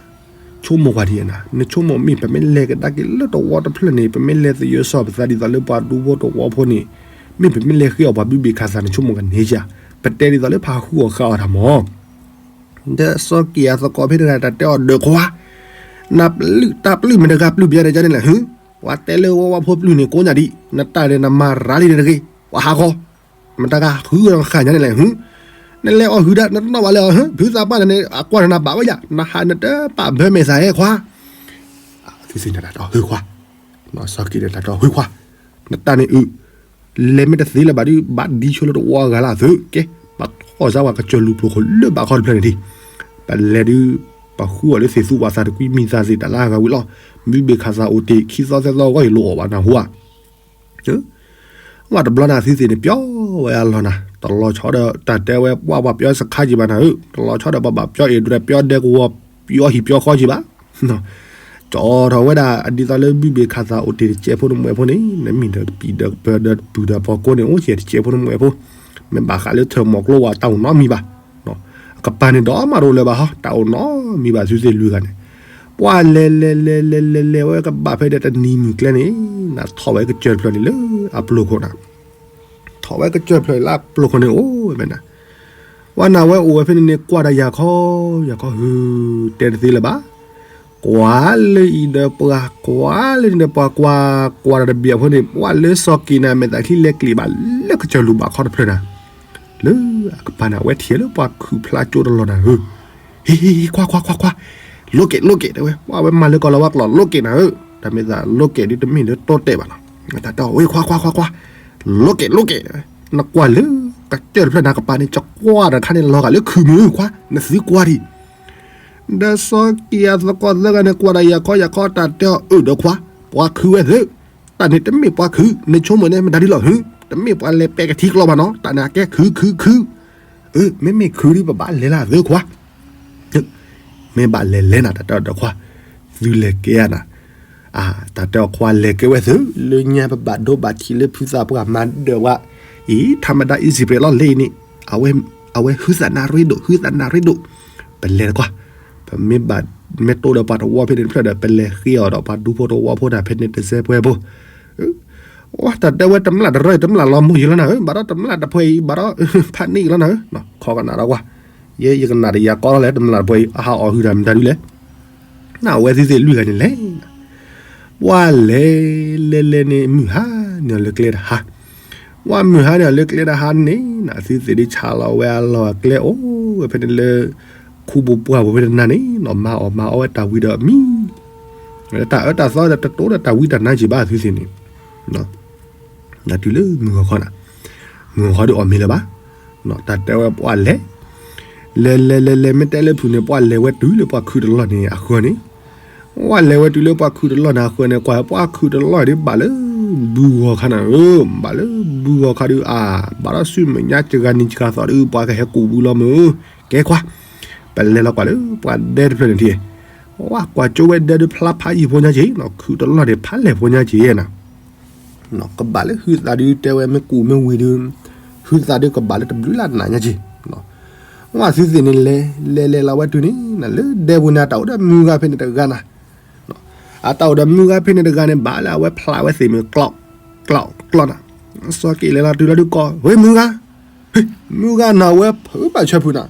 ဆိကမိၣ်ကွၢ်ဒ်အံၤနၤ, နဆိကမိၣ်မ့ၢ်ပမ့ၢ်လဲၤကဒါက့ၤလၢတဝီတဖျၢၣ်န့ၣ် ပမ့ၢ်လဲၤသယၢစီၣ်ပသးဒ်သိးလၢပှၤဒူဖိတဝီဖိန့ၣ်, မ့ၢ်ပမ့ၢ်လဲၤဃ့အီၤပှၤဘုဘ့ၣ်ခးသးန့ၣ် ဆိကမိၣ်ကန့ၢ်ဧါ, ပတဲဒ်သိးလၢဖးဟူအီၤဃာ်အီၤတၢ်မၢ်. ဒီးစီၤက့ၤအသကိးဖဲန့ၣ်တၢ်တဲအီၤဒီးခွါ, နပျုၢ်တၢ်ပျုၢ်မ့ၢ်တဂၤပျုၢ်ပယီၤန့ၣ်ကန့ၣ်လဲၣ်ဟု, ပှၤတဲလၢဝဲဝါဖိပျုၢ်န့ၣ်ကိးညါဒံး, နတၢ်န့ၣ်နမၤရၤလံန့ၣ်တဂ့ၤ, ပှၤဟးဃီ, မတၤဂၤဃုအီၤဃာ်ညါန့ၣ်လဲၣ်ဟု, နလဲၤအီၣ်ဟုဒၣ် နတနီၣ်ဘၣ်လၢအီၤဟု, ဖုသးပှၢ်န့ၣ်န့ၣ် အကွၢ်န့ၣ်နဘၣ်ဝဲယၤ နဟးနတပာ်ဘၢမဲာ်သၣ်ဟဲခွါ သုစ့ၣ်တၢ်တၢ်ဟၢခွါ, စီၤက့ၤဒီးတၢ်တၢ်ဟၢခွါ, နတၢ်န့ၣ်အုး, လဲၤမ့ၢ်တသ့လၢၤဘၣ်ဒုး ဘၣ်ဒံဆိလၢတဝီအဂၤလၢအသုးကဲ, ပှၤထီၣ်စါဝဲကစၢၢ်လူၤပျိၤခိၣ်လၢဘၣ်ခီတဖျၢၣ်န့ၣ်ဒံး, ပလဲၤဒုး, ပှၤဃုအီၤလၢသ့ၣ်သူပှၤသးတကွံမံၤသးသ့ၣ်တၢ်လၢအဂၤဝံၤလီၤ, မုၢ်ဘ့ၣ်ခးသးအိၣ်တ့ၢ်ခံသီသၢသီအဂီၢ်အံၤလိၣ်အီၣ်ဘၣ်နၢ်ဟူဧါ ဝဲတဘျီန့ၣ်သုသ့ၣ်န့ၣ် ပျီဝဲအလီၢ်နၤ, တလီၤဆီဒီးတၢ်တဲဝဲ ပှၤပှၤပျီစခါက့ၤဘၣ်နၤဧၢ, တလီၤဆီဒီးပှၤဘၣ်ပျီအ့ၣ်ဒိးပျီဒဲကဝီၤ ပျီဟံၣ်ပျီဃီက့ၤဘၣ်, ကၠီထီၣ်ဝဲဒၣ်အဒ်သိးလၢဘုဘ့ၣ်ခးသးအိၣ်တ့ၢ်တကဲဖိတမှဲဖိန့ၣ် နမ့ၢ်ဒီးပံၤဒီးပၢၤဒီးတပုၢ်ဒီးဖီကိန့ၣ် အိၣ်ကဲတကဲဖိတမှဲဖိ, မ့ၢ်ဘၣ်ဃးလၢထၢၣ်မီၤကျိဝဲတၢ်အိၣ်နီတမံၤဘၣ် အကပၤန့ၣ်ဒီးမၤတအိၣ်လၢၤဘၣ်ဟီ တၢ်အိၣ်နီတမံၤဘၣ်သုသ့ၣ်လွံၢ်ဂၤန့ၣ်, ပှၤလဲၤလဲၤလဲၤလဲၤလဲၤလဲၤဝဲကဘၣ်ဖဲဒီးတနံၤမုၢ်ကျဲန့ၣ်, နထီၣ်ဝဲကစၢၢ်တဖျၢၣ်န့ၣ်လၢအပျိၤခိၣ်နၤ, ထီၣ်ဝဲကစၢၢ်တဖျၢၣ်လၢအပျိၤခိၣ်န့ၣ်အိၣ်ဝဲဖဲနၤ, ပှၤနၤဝဲအိၣ်ဝဲဖဲန့ၣ်န့ၣ် ကွၢ်တၢ်ယၤခီ, ယၤခီဟု, တဲတသ့လၢၤဘၣ် ကွၢ်လၢအံၤဒီးပှၤ ကွၢ်လၢန့ၣ်ဒီးပှၤကွၢ်, ကွၢ်တၢ်တဘ့ၣ်အဖိန့ၣ် ပှၤလၢစီၤက့ၤနၤမဲာ်သၣ်ချံလဲၤကျံးဘၣ်လၢကစၢၢ်လူၤဘၣ်ခီတဖျၢၣ်နၤ, လၢအကပၤန့ၣ် အဝဲထံၣ်လၢပှၤခုၣ်ဖျါကၠိတလီၢ်နၤဧၢ, ဟ့ဟ့ဟ့ ကွၢ်ကွၢ်ကွၢ်ကွၢ်, လိးက့ၤလိးက့ၤတဲဝဲ ပှၤဝဲမၤလၢကီၢ်လီၤဝဲကျီၢ်လိးက့ၤနၤဧၢ, တၢ်မ့ၢ်သးလိးက့ၤဒ်တမ့ၢ်လၢတိတဲာ်ဘၣ်လီၤ, တၢ်တဲအီၤဝဲ ကွၢ်ကွၢ်ကွၢ်ကွၢ်, လိးက့ၤလိးက့ၤ, နကွၢ်လၢ ကစၢၢ်တဖျၢၣ်နၤကပၤန့ၣ် ကကွၢ်တၢ်ခါန့ၣ်လီၤဂာ်လၢခုၣ်မုၢ်ခွါ နသုကွၢ်ဒံး ဒီးစီၤက့ၤအသကိးသၢဂၤန့ၣ် ကွၢ်ဒီးယၤခီယၤခီတၢ်တဲအီၤအၢၣ်ဒီးခွါ, ပှၤခုၣ်ဝဲသု, တၢ်န့ၣ်တမ့ၢ်ပှၤခုၣ် နဆိကမိၣ်န့ၣ်မတၤဒ်လီၤဟု, တမ့ၢ်ပှၤလဲၤပဲာ်ကထံကျိဘၣ်နီၤ, တၢ်န့ၣ်အကဲခုၣ်ခုၣ်ခုၣ်, အၢ မ့မ့ၢ်ခုၣ်ဒ်ပဘၣ်လဲၤလၢသုခွါ မ့ၢ်ဘၣ်လဲၤလဲၤနၤ တၢ်တဲအီၤဒီးခွါ, သုလဲၤကဲဧါနၤ, တၢ်တဲအီၤခွါလဲၤကဲဝဲသု, လၢညါပဘၣ်ဒိဘၣ်ထံးလၢဖုသးပှၢ်မၤဒၢးဝဲ, အံၤ ထါမဒါ အံစံးပှဲၤလီၤလၢအံၤန့ၣ်, အဝဲဟုသးနၣ်ရ့ဒိၣ် ဟုသးနၣ်ရ့ဒိၣ်, ပလဲၤတကွၢ်, ပမ့ၢ်ဘၣ် မ့ၢ်တိၢ်ဒီးပှၤတဝီဖဲန့ၣ်တဖျၢၣ်ဒီး ပလဲၤဃ့အီၤဒီးပှၤဒူဖိတဝီဖိတၢ်ဖဲန့ၣ်တစဲးပှဲၤဖိ ဝဲတၢ်တဲဝဲတမျၢ်တရၢ တမျၢ်လီၤမူယံၤလီၤနၤဧၢ, ဘၣ်ဒီးတမျၢ်တဖှဲအံၤ ဘၣ်ဒီး ဖးန့ၢ်အံၤလီၤနၤဧၢ, ခီကနၣ်ဒီးကွၢ်, ယဲယကနၣ်တယၤကီလီၤလဲၣ် တမျၢ်တဖှဲအံၤ အဟးအီၣ်ဟုတၢ်မတၤဒုလဲၣ်, နဝဲသ့ၣ်သ့ၣ်လွံၢ်ဂၤန့ၣ်လဲၣ်, ပှၤလဲၤ လဲၤလဲၤန့ၣ် မုၢ်ဟါန့ၢ်အီၤလၢကျဲတဟါ, ပှၤမုၢ်ဟါန့ၢ်အီၤလၢကျဲတဟါန့ၣ် နသုသ့ၣ်ဒုးဆးလီၤဝဲအလီၢ်အကျဲ အိၣ်ဝဲဖဲန့ၣ်လၢ ခူပူၤပှၢ်ပူၤဖဲတနၤန့ၣ် နီၢ်မၤအီၣ်မၤအီဝဲတၢ်ဝံဒီးအမံၤ, တၢ်အၢတၢ်သီဒီးတတိၤဒီးတၢ်ဝံတၢ်နါက့ၤဘၣ်သုသ့ၣ်န့ၣ်, နတုၤလၢမုၢ်ဂီၤခီနၤ, မုၢ်ဂီၤခီဒီးအီၣ်မ့ၤလၢၤဘၣ်, တၢ်တဲဝဲပှၤလဲၤ လဲၤလဲၤလဲၤလဲၤ မ့ၢ်တဲလၢဖုၣ်န့ၣ် ပှၤလဲၤဝဲတုၤလၢပှၤခုၣ်တလီၢ်န့ၣ်အဃၢၤန့ၣ်, ပှၤလဲၤဝဲတုၤလၢပှၤခုၣ်တလီၢ်န့ၣ်အဃၢၤန့ၣ် ကွၢ်ပှၤခုၣ်တလီၢ်ဒုးဘၣ်လၢ ဘုဂီၤခါနၤဧၢ, ဘၣ်လၢဘုဂီၤခါဒုးအါ, ဘၣ်ဒီးဆူမဲာ်ညါစှၤနံၤစှၤသီဒုး ပှၤကဟဲကူးဘုလီၤမုၢ်, ကဲခွါ, ပလဲၤလီၤကွၢ်လၢပှၤဒဲတဖျၢၣ်န့ၣ်ထံၣ်, ဝဲကွၢ်ကၠိဝဲဒဲဒုးဖျါဖးယံာ်ဖိညါက့ၤ, ခုၣ်တလီၢ်န့ၣ် ဖးလဲၢ်ဖိညါက့ၤနၤ ကဘၣ်လၢဟုသးဒုးတဲဝဲမ့ၢ်ကူးမ့ၢ်ဝံၤဒုး, ဟုသးဒုးကဘၣ်လၢတဘျုးလၢ်နးညါက့ၤ, ဝဲသုသ့ၣ်န့ၣ်လဲၤ လဲၤလဲၤလီၤဝဲတုၤန့ၣ် လၢဒဲပူၤန့ၣ် အတၢ်အိၣ်ဒီးမုၢ်ဂၤဖဲန့ၣ်တဂၤနၤ, အတၢ်အိၣ်ဒီးမုၢ်ဂၤဖဲန့ၣ်တဂၤန့ၣ် ဘၣ်လၢအဝဲဖျါဝဲသ့ၣ်မ့ၢ်ကျီၢ် ကျီၢ် ကျီၢ်နၤ, စီၤက့ၤလဲၤလီၤတုၤလီၤဒုးကီး ဝဲမုၢ်ဂၤ, မုၢ်ဂၤနၤဝဲဖုးဘၣ်ဆၢဖုးနၤ,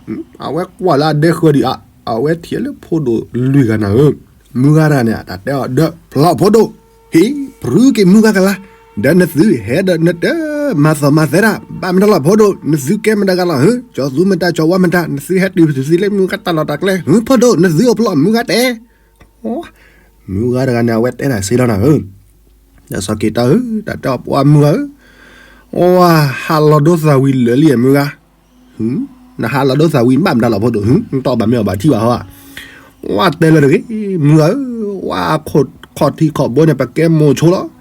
အဝဲကွၢ်လၢအဒဲဃၢၤဒံးဧါ, အဝဲထံၣ်လၢဖိဒိၣ်လွံၢ်ဂၤနၤဧၢ, မုၢ်ဂၤတဂၤန့ၣ် တၢ်တဲအီၤဒီး ဖျီဖိဒိၣ် ဟ့ၣ် ပြူက့ၤမုၢ်ဂၤကလါ, ဒီးနသုဟဲဒီးနတမၤသီၣ်မၤသဲတၢ် ဘၣ်မတၤလီၤဖိဒိၣ်, နသုကဲမတၤဂၤလီၤဧၢ, ကၠီၤသူမတၤ ကၠီၤဝါမတၤ, နသုဟဲတုၤသုသံလၢမုၢ်ဂၤတၢ်လီၢ်တၢ်ကျဲ, ဖိဒိၣ် နသုအိၣ်ဖျီၣ်မုၢ်ဂၤတဲ, မုၢ်ဂၤတဂၤန့ၣ် အဝဲတဲတၢ်စ့လီၤနၤဧၢ, ဒီးစီၤက့ၤတၢ်ဧၢ, တၢ်တဲအီၤပှၤမုၢ်ဂၤဧၢ, ဝဲဟးလီၤဒိသးဝံၤလၢာ်လံမုၢ်ဂၤ နဟးလီၤဒိသးဝံၤဘၣ်မတၤလီၤဖိဒိၣ်, နတီၢ်ဘၣ်မ့ၢ်အီၣ်ဘၣ်ထံၣ်ဘၣ်ဟီဧါ, ဝဲတဲလၢတဂ့ၤ, မုၢ်ဂၤဧၢ, ဝဲခီၣ်ထံးခီၣ်ဘိန့ၣ် ပကဲမိၤဆိလီၤ,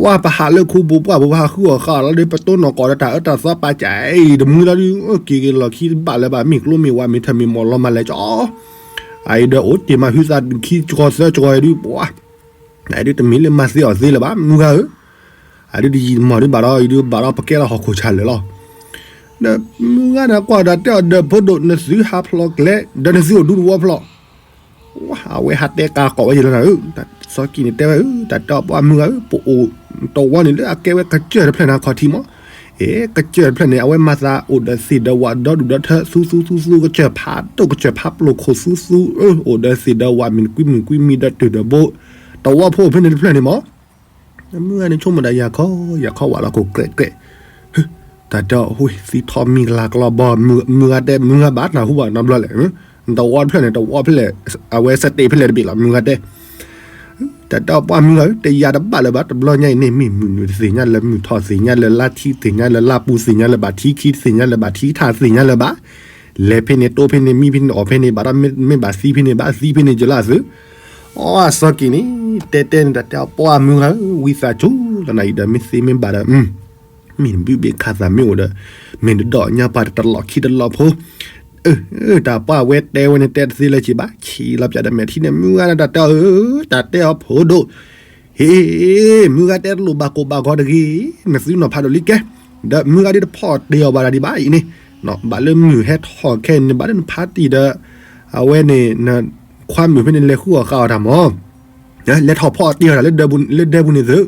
ဝဲပဟးလၢခူပူၤပှၢ်ပူၤ ပဟးဃုအီၣ်ဃာ်အီၤလီၤဒီး ပတိၢ်နီၢ်ကီၢ်ဒီးတၢ်အၢတၢ်သီပာ်စၢ်အံၤတမူလီၤဒုး, က့ၤက့ၤလီၢ်ခံတဘၣ်လၢၤဘၣ် မ့ၢ်ကျိမ့ၢ်ဝါမ့ၢ်ထၢၣ်မ့ၢ်မီၢ်လီၤမၤလဲၤကၠီ, အအံၤဒီးအိၣ်တ့ၢ်မးဟုသးခံစှီၤသၢစှီၤဒုး ပှၤ အဒုးတမ့ၢ်လၢမၤသ့အီၣ်သ့လၢၤဘၣ် မုၢ်ဂၤဧၢ, အဒုးတယံာ်တမီၢ်ဒုးဘၣ်ဒီး အံၤဒုးဘၣ်ဒီးပကဲလီၤဟီၣ်ခိၣ်ဆၣ်လၢာ်လီၤ, ဒီးမုၢ်ဂၤန့ၣ်ကွၢ်ဒီးတဲအီၤဒီး ဖိဒိၣ် နသုဟးဖျိးကျဲ ဒီးနသုအိၣ်ဒူတဝီဖျိး, ဝဲအဝဲဟးတဲကၤကိးဝဲယံၤလီၤနၤဧၢ, စီၤက့ၤန့ၣ်တဲဝဲဧၢ, တၢ်တဲအီၤပှၤမုၢ်ဂၤဧၢ, ပအိၣ်တဝီန့ၣ်လၢအကဲဝဲကစၢၢ်တဖျၢၣ်နၤခီၣ်ထံးမး, ကစၢၢ်တဖျၢၣ်န့ၣ် အဝဲမၤသးအိၣ်ဒီးသ့ၣ်ဒီးဝၣ်ဒီဒူၣ်ဒီထၢ သူသူသူသူ ကစၢၢ်ဖးဒိၣ် ကစၢၢ်ဖးပျိၢ်ခိၣ်သူသူ အိၣ်ဒီးသ့ၣ်ဒီးဝၣ် မ့ၢ်ကွံမုၢ်ကွံမံၤဒီးတုၤဒီးဘိ တဝီဖိဖဲန့ၣ်တဖျၢၣ်န့ၣ်မး မုၢ်ဂၤန့ၣ်ဆိကမိၣ်ဒီး ယၤခီ ယၤခီဝးလီၤခိၣ်ကြဲးကြဲး, တၢ်တဲအီၤ ဟူသံထီၣ်မံၤကလၤကလီဘီ မုၢ်ဂၤတဲ မုၢ်ဂၤဘၣ် နၢ်ဟူဘၣ်နီတဘျီလဲၣ်, တဝီတဖျၢၣ်န့ၣ် တဝီဖဲလဲၣ် အဝဲစဲးတ့ၢ်ဖဲလဲၣ်တဘ့ၣ်လီၤ မုၢ်ဂၤတဲ တၢ်တဲအီၤ ပှၢ်မုၢ်ဂၤဧၢ တယၤတဘၣ်လၢၤဘၣ် တဘျီညါအံၤန့ၣ် မ့ၢ်မုၢ်နုာ်တသ့ၣ်ညါလၢၤ မုၢ်ထီၣ်သ့ၣ်ညါလၢၤ လါထံသ့ၣ်ညါလၢၤ လါပူၤသ့ၣ်ညါလၢၤဘၣ် ထံခံသ့ၣ်ညါလၢၤဘၣ် ထံထးသ့ၣ်ညါလၢၤဘၣ်, လဲၤဖဲန့ၣ် တိဖဲန့ၣ် မံဖဲန့ၣ် အီၣ်ဖဲန့ၣ် ဘၣ်ဒီးမ့ၢ်ဘၣ်သံဖဲန့ၣ် ဘၣ်သံဖဲန့ၣ် ကလၢအသုး, အီ စီၤက့ၤန့ၣ် တဲတဲန့ၣ် တၢ်တဲအီၤ ပှၢ်မုၢ်ဂၤဧၢ ဝံသးစူၤ လီၤနၤအံၤဒီး မ့ၢ်သ့မ့ၢ်ဘၣ်ဒီး မ့ၢ်ဘုးဘ့ၣ်ခးသးမ့ၢ်အိၣ်ဒီး မ့ၢ်တဒီးညါပှၤတလီၢ်ခံတလီၢ်ဖိ, တၢ်ပှၢ်ဝဲတဲဝဲန့ၣ် တဲတသ့လၢၤဘၣ် ဆံးလီၤပၠးဒီးမဲာ်ထံန့ၣ် မုၢ်ဂၤန့ၣ် တၢ်တဲအီၤဧၢ တၢ်တဲအီၤဖိဒိၣ်, ဟ့ၣ် မုၢ်ဂၤတဲတလိၣ်ဘၣ်ကိၢ်ဘၣ်ဂီၤတဂ့ၤ, နသုနီၤဖးဒိၣ်လံကဲ, ဒီးမုၢ်ဂၤဒ်တဖီၣ်တ့ၢ်အီၤဘၣ်တၢ်ဒံးဘၣ်အံၤန့ၣ်, ဘၣ်လၢမုၢ်ဟဲထီၣ်ခဲအံၤန့ၣ် ဘၣ်လၢနဖါတံၢ်ဒီး အဝဲန့ၣ် နခွါမုၣ်ဖဲန့ၣ် လဲၤဃုအီၣ်ဃုအီတၢ်မး လဲၤထီၣ်ဖီၣ်တ့ၢ်အီၤတၢ်လၢဒဲပူၤန့ၣ်သု,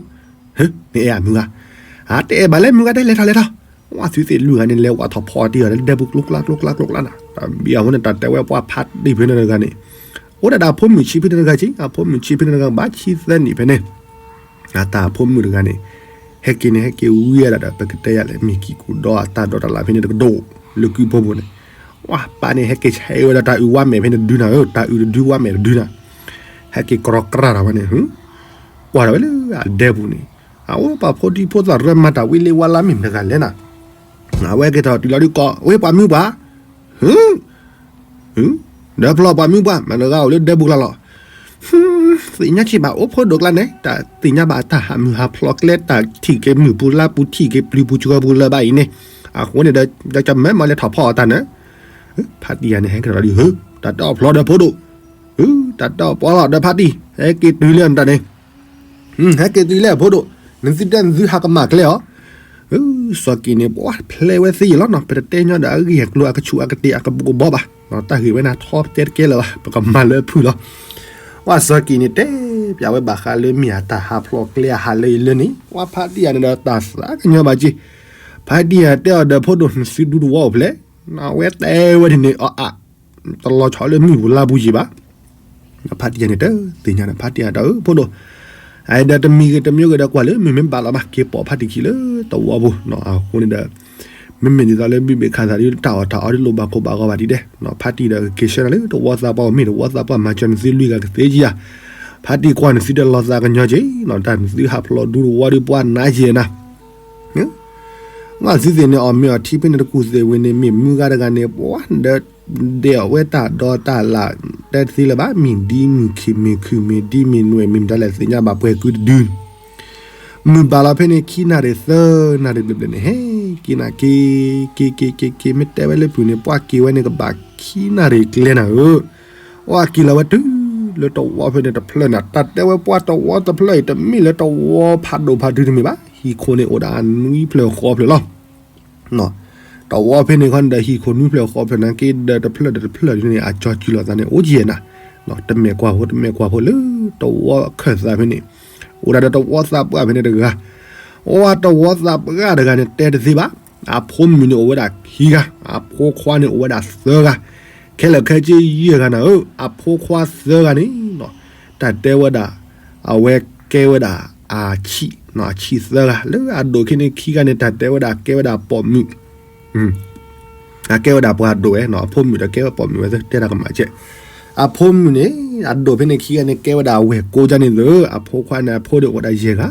မ့ၢ်အဲၣ်မုၢ်ဂၤ, အတအဲၣ်ဘၣ်လဲၣ် မုၢ်ဂၤတဲ လဲၤထီၣ်လဲၤထီၣ်, ဝဲသုသ့ၣ်လွံၢ်ဂၤန့ၣ် လဲၤဝဲထီၣ်ဖီၣ်တ့ၢ်အီၤတၢ်လၢဒဲပူၤ ကျိကျါကျိကျါကျိကျါနၤ, တၢ်ဘံၣ်အဃိန့ၣ် တၢ်တဲဝဲပှၢ်ဖါတံၢ်ဖဲန့ၣ်တဂၤန့ၣ်, အိၣ်ဒၣ်ဒီးအဖိမုၣ်ဆံးဖဲန့ၣ်တဂၤက့ၤ, အဖိမုၣ်ဆံးဖဲန့ၣ်တဂၤ ဘၣ်ဆံသၢနံၣ်ဖဲန့ၣ် အတၢ်အဖိမုၣ်တဂၤန့ၣ်, ဟဲက့ၤန့ၣ် ဟဲက့ၤဝံအီၤဒၣ်ဒီး ပကတဲယၤလဲၣ် မ့ၢ်ကံၢ်ကူၣ်ဒီးအတၢ်ဒိးတၢ်လၢ်ဖဲန့ၣ်တကဒိၣ်, လၢကုဖိပူၤန့ၣ်, ဝဲပၢ်န့ၣ် ဟဲက့ၤဆဲးဝဲဒီးတၢ်အုၣ်ဝါမဲာ်ဖဲန့ၣ်တဒုနၤဧၢ, တၢ်အုၣ်တဒုဝါမဲာ်တဒုနၤ, ဟဲက့ၤကြီကြၢ်ဒီးဝဲန့ၣ်, ကွၢ်ထီၣ်ဝဲလၢအဒဲပူၤန့ၣ်, အဝဲပှၤဖိဒံဖိသၣ်ရၢမၤတၢ်ဝံၤလံဝါလၢမ့ၢ်မတၤတဂၤလဲၣ်နၤ, အဝဲက့ၤထီၣ်တုၤလီၤဒုးကိး ဝဲပှၢ်မုၢ်ပှၢ်, ဒီးဖျီပှၢ်မုၢ်ပှၢ် မတၤတဂၤအိၣ်လၢဒဲပူၤကျါလီၤ, သ့ၣ်ညါဆံးဘၣ်အိၣ်ဖိဒိၣ်ကျါန့ၣ် တၢ်သ့ၣ်ညါဘၣ်တၢ်ဟးမုၢ်ဟးဖျိးကျဲ တၢ်ထံၣ်က့ၤမုၢ်ပူၤလါပူၤ ထံၣ်က့ၤပျုၤပူၤစှီၤပူၤလၢၤဘၣ်အံၤန့ၣ်, အဃိန့ၣ်ဒီး ကမၢမၤလဲၤထီၣ်ဖီၣ်အီၤတၢ်န့ၣ်, ဖါတံၢ်ယၤန့ၣ် ဟဲက့ၤထီၣ်လီၤဒုး တၢ်တဲအီၤဖျီဒီးဖိဒိၣ်, တၢ်တဲအီၤပှၢ်လီၤဒီးဖါတံၢ် ဟဲက့ၤတုၤလၢနတၢ်န့ၣ် ဟဲက့ၤတုၤလၢအဖိဒိၣ်, နသုတဲနသုဟးကမၣ်ကျဲအီၤ, စီၤက့ၤန့ၣ် ပှၢ်ဖျဲးဝဲသ့ယံာ်လီၤနီၤ ပတတဲညီဒီးအဂ့ၢ်အကျိၤအကဆူးအကတ့ၢ်အကဘိးကဘီဘၣ်, တၢ်ဂ့ၢ်ဝဲန့ၣ်ထီတဲတကဲလၢၤဘၣ် ပကမၤလၢဖုၣ်လီၤ, ပှၢ်စီၤက့ၤန့ၣ် တဲပၠးဝဲဘၣ်ဃးလၢမ့ၢ်အတၢ်ဟးဖျိးကျဲအဟးလၢအံၤလၢန့ၣ် ပှၢ်ဖါတံၢ်ယၤန့ၣ်ဒီးတၢ်သးကညီၤဘၣ်က့ၤ, ဖါတံၢ်ယၤတဲအီၤဒီးဖိဒိၣ် နသုဒူသဝီအိၣ်ဖဲလဲၣ်, အဝဲတဲဝဲဒ်န့ၣ်အီၤအါ တလီၤဆီလၢမုၢ်ပူၤလါပူၤယံၤဘၣ်, ဖါတံၢ်ယၤန့ၣ် တသ့ၣ်ညါဒီး ဖါတံၢ်ယၤဒီးဖိဒိၣ်, အဒီးတမံၤဂ့ၤတမံၤဂ့ၤဒီးကွၢ်လၢမုၢ်မ့ၢ်ဘၣ်လီၤဘၣ် က့ၤပိာ်ဖါတံၢ်ခံလၢတဝီပူၤ, အဃိန့ၣ်ဒီး မ့မ့ၢ်ဒ်သိးလၢဘုးဘ့ၣ်ခးသးဒ်တၢ်အီၣ်တၢ်အီဒ်လိၣ်ဘၣ်ကိၢ်ဘၣ်ဂီၤဘၣ်ဒ်ဒဲး, ဖါတံၢ်ဒီးကက့ၤဆှၢနၤလၢတဝီသးပှၢ် မ့ၢ်တဝီသးပှၢ်မၤစၢၤနသုလွံၢ်ဂၤကသ့ကယၤ, ဖါတံၢ်ကွၢ်နသုတလီၤသးကညီၤက့ၤ, တၢ်နသုဟးဖျိးဒူသဝီဒ်ပှၢ်နါယဲၢ်နၤ မ့ၢ်သုသ့ၣ်န့ၣ် အီၣ်မ့ၤအီထံဖဲန့ၣ်တကူၣ်သ့ၣ်ဝံၤန့ၣ် မ့ၢ်မုၢ်ဂၤတဂၤန့ၣ် ပှၤဒီး ဒဲးအီၣ်ဝဲတၢ်ဒီးတၢ်လၢ် တဲတသ့လၢၤဘၣ် မ့ၢ်ဒ်မုၢ်ခ့ၣ်မ့ၢ်ခုၣ်မ့ၢ်ဒ်မ့ၢ်နွဲၣ် မ့ၢ်မတၤလဲၣ်သ့ၣ်ညါဘၣ်ပှဲၤကုတဒု မုၢ်ဘၣ်လီၤဖဲန့ၣ် ခံနၣ်ရံၣ်သၢနၣ်ရံၣ်ဘျဲၣ်ဘျဲၣ်န့ၣ် ဟဲက့ၤနၤက့ၤ က့ၤက့ၤက့ၤက့ၤ မ့ၢ်တဲဝဲလၢဖုၣ်န့ၣ် ပှၤက့ၤဝဲန့ၣ်ကဘၣ်ခံနၣ်ရံၣ်ကျဲနၤဧၢ ပှၤက့ၤလီၤဝဲတုၤလၢတဝီဖဲန့ၣ်တဖျၢၣ်န့ၣ် တၢ်တဲဝဲပှၤတဝီတဖျၢၣ်အံၤ တမ့ၢ်လၢတဝီဖးဒိၣ်ဖးဒုတမ့ၢ်ဘၣ် ဟံၣ်ခိၣ်န့ၣ်အိၣ်ဒၣ်နွံဖျၢၣ်ဃိးဖျၢၣ်လီၤ. တဝီဖဲန့ၣ်ခီန့ၣ်ဒီး ဟံၣ်ခိၣ်နွံဖျၢၣ်ဃိးဖျၢၣ်နာ်က့ဒီး တဖျၢၣ်ဒီးတဖျၢၣ်န့ၣ် အကၠီကၠူလီၤသးန့ၣ် အိၣ်ယဲၢ်နၤ, တမဲာ်ကွၢ်ဖိ တမဲာ်ကွၢ်ဖိလၢ တဝီခၢၣ်သးဖဲန့ၣ် အိၣ်ဒၣ်ဒီးတဝီသးပှၢ်ဖဲန့ၣ်တဂၤ, အိၣ်ဝဲတဝီသးပှၢ်တဂၤန့ၣ် တဲတသ့ဘၣ်, အဖိမုၣ်န့ၣ်အိၣ်ဝဲဒၣ်ခံဂၤ, အဖိခွါန့ၣ်အိၣ်ဝဲဒၣ်သၢဂၤ, ခဲလၢာ်ခဲဆ့ယဲၢ်ဂၤနၤဧၢ, အဖိခွါသၢဂၤန့ၣ် တၢ်တဲဝဲဒၣ် အဝဲကဲဝဲဒၣ်အဆံး, အဆံးသၢဂၤ, လၢအဒိၣ်ခဲန့ၣ်ခံဂၤန့ၣ် တၢ်တဲဝဲဒၣ်ကဲဝဲဒၣ်ပိာ်မုၣ်, အကဲဝဲဒၣ်ပှၤဒိၣ်ဝဲ, အဖိမုၣ်ဒီးကဲဝဲပိာ်မုၣ်ဝဲသ့ တဲတၢ်ကမၣ်ကဲ, အဖိမုၣ်န့ၣ် အဒိၣ်ဖဲန့ၣ်ခံဂၤန့ၣ် ကဲဝဲဒၣ်အဝဲၢ်ကိးကါန့ၣ်သ့, အဖိခွါန့ၣ် အဖိဒၣ်အိၣ်ဝဲဒၣ်ယဲၢ်ဂ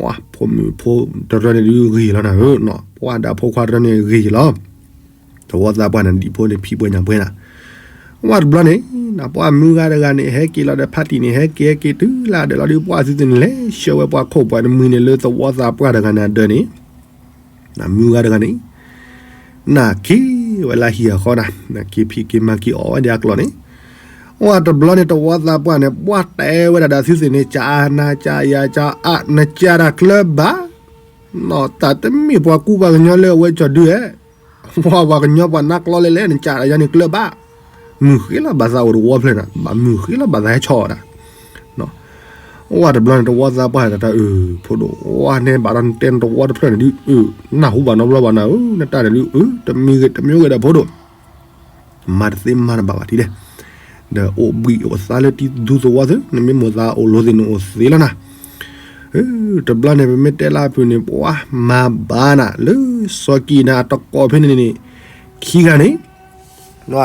ၤ, ဖိမုၣ်ဖိတရၢန့ၣ်ဒုးဂ့ၤလီၤနၤဧၢ, ပှၤဒီးအဖိခွါတရၢန့ၣ်ဂ့ၤလီၤ တဝီသးပှၢ်န့ၣ် ဒံၣ်ဖိန့ၣ်ဖံးပှဲၤညၣ်ပှဲၤနၤ, ဝဲတဘျီန့ၣ် ပှၢ်မုၢ်ဂၤတဂၤန့ၣ် ဟဲက့ၤလီၤဒီးဖါတံၢ်န့ၣ် ဟဲက့ၤဟဲက့ၤတုၤလၢအဒၢးလီၤဒီး ပှၢ်သုသ့ၣ်န့ၣ် လဲၤဆှၢဝဲပှၢ်ခိၣ်ပှၢ်တမှံၤန့ၣ် လၢတဝီသးပှၢ်တဂၤန့ၣ်အဒၢးန့ၣ်, မုၢ်ဂၤတဂၤန့ၣ် နက့ၤဝဲလၢဟံၣ်အဃီနၤ, နက့ၤဖံးက့ၤမၤက့ၤအီၣ်ဝဲဒၣ်အကျိၤန့ၣ်, ဝဲတဘျီန့ၣ် တဝီသးပှၢ်န့ၣ် ပှၢ်တဲဝဲဒၣ်ဒီးသုသ့ၣ်န့ၣ် ကနကယကအ နကတၢ်ကျၢၤဘၣ်, တၢ်တမ့ၢ်ပှၤကူပှၤကညီလၢအဝဲကၠီၤဒုဧဲ ပှၤပှၤကညီပှၤနါကျီလဲၣ်လဲၣ် နကးတၢ်ယၤန့ၣ်ကျၢၤဘၣ်, မုၢ်ဃ့လီၤဘၣ်သးအိၣ်တဝီဖျၢၣ်နၤ, ဘၣ်မုၢ်ဃ့လီၤဘၣ်သးဟဲဆီၣ်အီၤဒၣ်, ဝဲတဘျီန့ၣ် တဝီသးပှၢ်တၢ်တၢ်အၢ ဖိဒိၣ်, ဝဲန့ၣ်ဘၣ်ဒီးနတဲနတဝီတဖျၢၣ်န့ၣ်ဒုး အၢ နၢ်ဟူဘၣ်နီတဘျီဘၣ်နၤဧၢ, နတၢ်န့ၣ်ဒုး အၢ တမံၤဂ့ၤတမံၤဂ့ၤဒီးဖိဒိၣ်, မၤတသ့မၤတဘၣ်ဘၣ်ထံၣ်ဒဲး, ဒီးအိၣ်ဘှံးအိၣ်သါလၢတံၤဒူသဝီသ့ၣ်, နမ့ၢ်မိၣ်သးအိၣ်လိၤသ့ၣ်န့ၣ်အိၣ်သ့လီၤနၤ. တဘျီန့ၣ် ပမ့ၢ်တဲလၢအဖုၣ်န့ၣ် ပှၤမၤဘၣ်နၤလၢစီၤက့ၤနၤအတကိးဖဲန့ၣ်န့ၣ် ခံဂၤန့ၣ်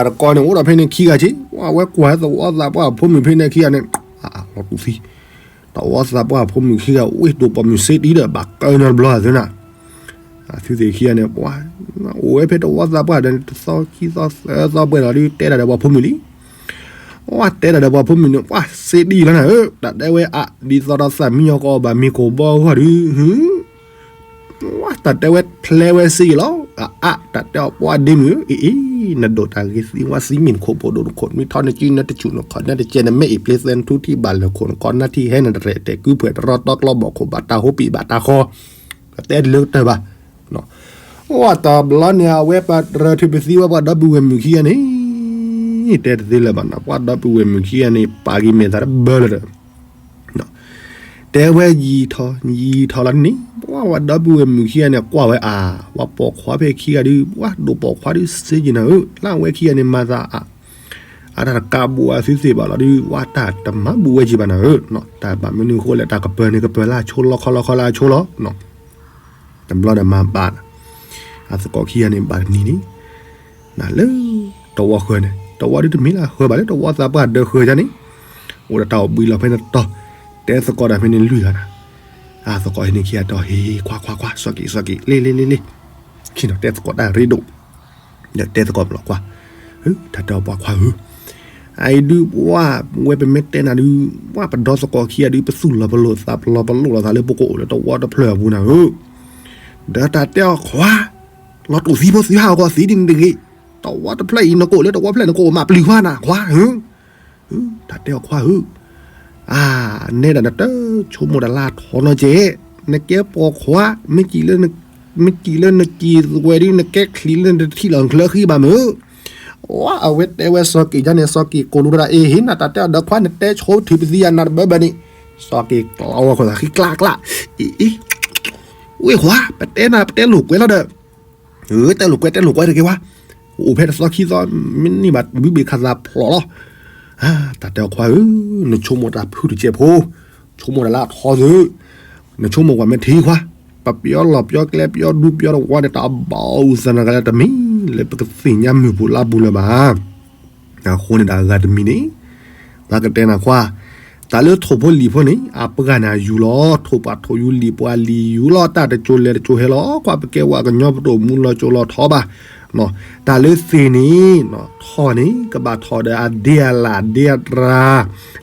အတကိးန့ၣ် အိၣ်ဒီးဖဲန့ၣ်ခံဂၤက့, အဝဲကွၢ်သဝီသးပှၢ်ဖိမုၣ်ဖဲန့ၣ်ခံဂၤန့ၣ် လီၤတူာ်သံ, သဝီသးပှၢ်ဖိမုၣ်ခံဂၤ ဝ့ၢ်ဒိၣ်ပိာ်မုၣ်စ့တံၢ်ဒီး ဘၣ်ကၢနီတဘျီသ့ၣ်နၤ, အသုသ့ၣ်ခံဂၤန့ၣ် ပှၤ အိၣ်ဝဲဖဲသဝီသးပှၢ်ဒီး တသီခံသီသၢသီပှဲၤလီၤဒုး တဲတၢ်ဒီးပှၤဖိမုၣ်လံ. ပှၤတဲတၢ်ဒီးပှၤဖိမုၣ်န့ၣ် ပှၤစ့တံၢ်လီၤနၤဧၢ, တၢ်တဲဝဲအါ ဒ်သိးဒီးသၣ်မံညီၤကအီၣ်ဘၣ်မ့ၤကိၢ်ဘီဂီၢ်ဒုး တၢ်တဲဝဲဖျဲဝဲစ့အံၤလီၤ. အအါ တၢ်တဲအီၤပှၤဒ့မုၣ်ဧၢ, အ့အ့ နဒိၣ်တၢ်ဂ့ၤသံဝါသံမ့ၢ်နခိၣ်ဖိဒိၣ်နခိၣ်နွံထီၣ်နကံနတစူၣ်နခီၣ်နတကဲနမဲအံၤပျ့သဲနထူထံၣ်ဘၣ်လၢခိၣ်နကီၢ် နထံၣ်ဟဲနတရဲၣ်တဲာ်ကုဖှဲးတရီတီကျီဘီၣ်ခိၣ်ဘၣ်တၢ်ဟိပံးဘၣ်တၢ်ဃီ, တၢ်တဲတလၢကတၢၢ်ဘၣ်. အိၣ်တဘျီန့ၣ် အဝဲပတြၢၤထုးပသံဝဲပှၤဒီပုၢ်ဝဲၢ်မုၣ်ခံဂၤန့ၣ် တဲတသ့လၢၤဘၣ်နၤ, ပှၤဒီပုၢ်ဝဲၢ်မုၣ်ခံဂၤန့ၣ် ပာ်က့ၤမဲာ်သးတဘၢလၢၤဒီး တဲဝဲယံာ်ထီၣ်ယံာ်ထီၣ်လီၤန့ၣ် ပှၤဝဲဒီပုၢ်ဝဲၢ်မုၣ်ခံဂၤန့ၣ် ကွၢ်ဝဲအါ, ပှၤပိာ်ခွါဖဲခံဂၤဒုး ပှၤဒိၣ်ပိာ်ခွါဒုးစ့က့ၤနၤဧၢ, လၢအဝဲခံဂၤန့ၣ် မၤသးအါ, အတၢ်တကးဘူးအသုသ့ၣ်ဘၣ်လီၤဒုး ပှၤတၢ်တမၤဘူးဝဲက့ၤဘၣ်နၤဧၢ, တၢ်ဘၣ်မနုၤအဃိလဲၣ် တၢ်ကပၢၤန့ၣ်ကပၢၤလၢအဆိလီခီလီခီလၢအဆိလီၤ တဘျီဒီးမၤဘၣ်, အသကိးခံဂၤန့ၣ် ဘၣ်တနံၤန့ၣ်, နၤလၢ တဝီဃၢၤန့ၣ် တဝီဒုးတမ့ၢ်လၢအဃၢၤဘၣ်လၢတဝီသးပှၢ်ဒၢဃၢၤယါန့ၣ်, အိၣ်ဒီးတၢ်အိၣ်ဘှံးလီၤဖဲန့ၣ်တီၤ, တဲသကိးတၢ်ဖဲန့ၣ်လွံၢ်ဂၤနၤ, အသကိးဟဲန့ၣ်ခံဂၤတီၤ ဟ့ ခွါခွါခွါ စီၤက့ၤ စီၤက့ၤ လ့လ့လ့လ့, ခံနီၤတဲသကိးတၢ်ရ့ဒိၣ် ဒီးတဲသကိးပလီၢ်ကွၢ်, တၢ်တဲအီၤပှၤခွါဧၢ, အအံၤဒုးပှၤဝဲပမ့ၢ်တဲနၤဒုး ပှၤပဒီသကိးခံဂၤဒုး ပသူၣ်လီၤပလိာ်သးပလီၤပလိာ်လီၤသးလၢပကအိၣ်လၢတဝီတဖျၢၣ်အပူၤနၤဧၢ, ဒီးတၢ်တဲအီၤခွါ, လီၤတူာ်သံဖိသုဟးဂီၤသံဒ်န့ၣ်တဂ့ၤ, တဝီတဖျၢၣ်အံၤ နကအိၣ်လၢတဝီဖျၢၣ် နကအိၣ်မၤပျုၤခွါနၤခွါဧၢ, တၢ်တဲအီၤခွါဧၢ အါ, နဲဒၣ်နတဆိကမိၣ်တၢ်လၢအထီနီၤကဲ, နကဲပိာ်ခွါ, မ့ၢ်ကံၣ်လၢ, မ့ၢ်ကံၣ်လၢနကံၣ်ဝဲဒုး နကဲချံးလၢနတထံၣ်လီၤနချၢဃံဘၣ်မုၢ်, အဝဲတဲဝဲစီၤက့ၤယါန့ၣ် စီၤက့ၤကိးလူတၢ်အ့ဟ့ၣ်နၤတၢ်တဲအီၤဒီးခွါ နတဲဆိထံးပသံယါနၤတဘၢဘၢန့ၣ်, စီၤက့ၤကျီဝဲခိၣ်သးဃံကျးကျး, အ့အ့, ဝ့ၢ်ခွါ ပတဲနၤ ပတဲလိာ်ကွဲလီၤဒီး တဲလိာ်ကွဲ တဲလိာ်ကွဲတဂ့ၤဝါ, အိၣ်ဖဲတသီခံသီ မ့ၢ်န့ၢ်ဘၣ်ဘုဘ့ၣ်ခးသးဖျိးလီၤ, တၢ်တဲအီၤခွါဧၢ, နဆိကမိၣ်တၢ်ဖုၣ်တကဲးဖိ, ဆိကမိၣ်တၢ်လၢအထီသု, နဆိကမိၣ်ကွၢ်မ့ၢ်ထံခွါ, ပပျီလီၤပျီကျဲပျီဒူပျီတဝီန့ၣ် တၢ်ဘၣ်အီၤအုၣ်သးနဂၤလၢတမံၤ လၢပကသ့ၣ်ညါမုၢ်ပူၤလါပူၤလၢၤဘၣ် အဃိန့ၣ်ဒီးအဂၤတမံၤန့ၣ်, ပှၤကတဲနၤခွါ, တၢ်လၢထိၣ်ဖိလံၣ်ဖိန့ၣ် အပှၢ်န့ၣ်အယူၤလီၤ, ထိၣ်ပှၢ်ထိၣ်ယူၤလံၣ်ပှၢ်လံၣ်ယူၤလီၤ, တၢ်တကၠိလဲၤတကၠိဟဲလီၤ, ကွၢ်ပကဲဝဲကညီပတအိၣ်မူလီၤကၠိလီၤထီဘၣ်, တၢ်လၢသ့ၣ်န့ၣ်, ထီၣ်န့ၣ် ကဘၣ်ထီၣ်ဒီးအဒ့အလၣ်ဒ့အတြၤ,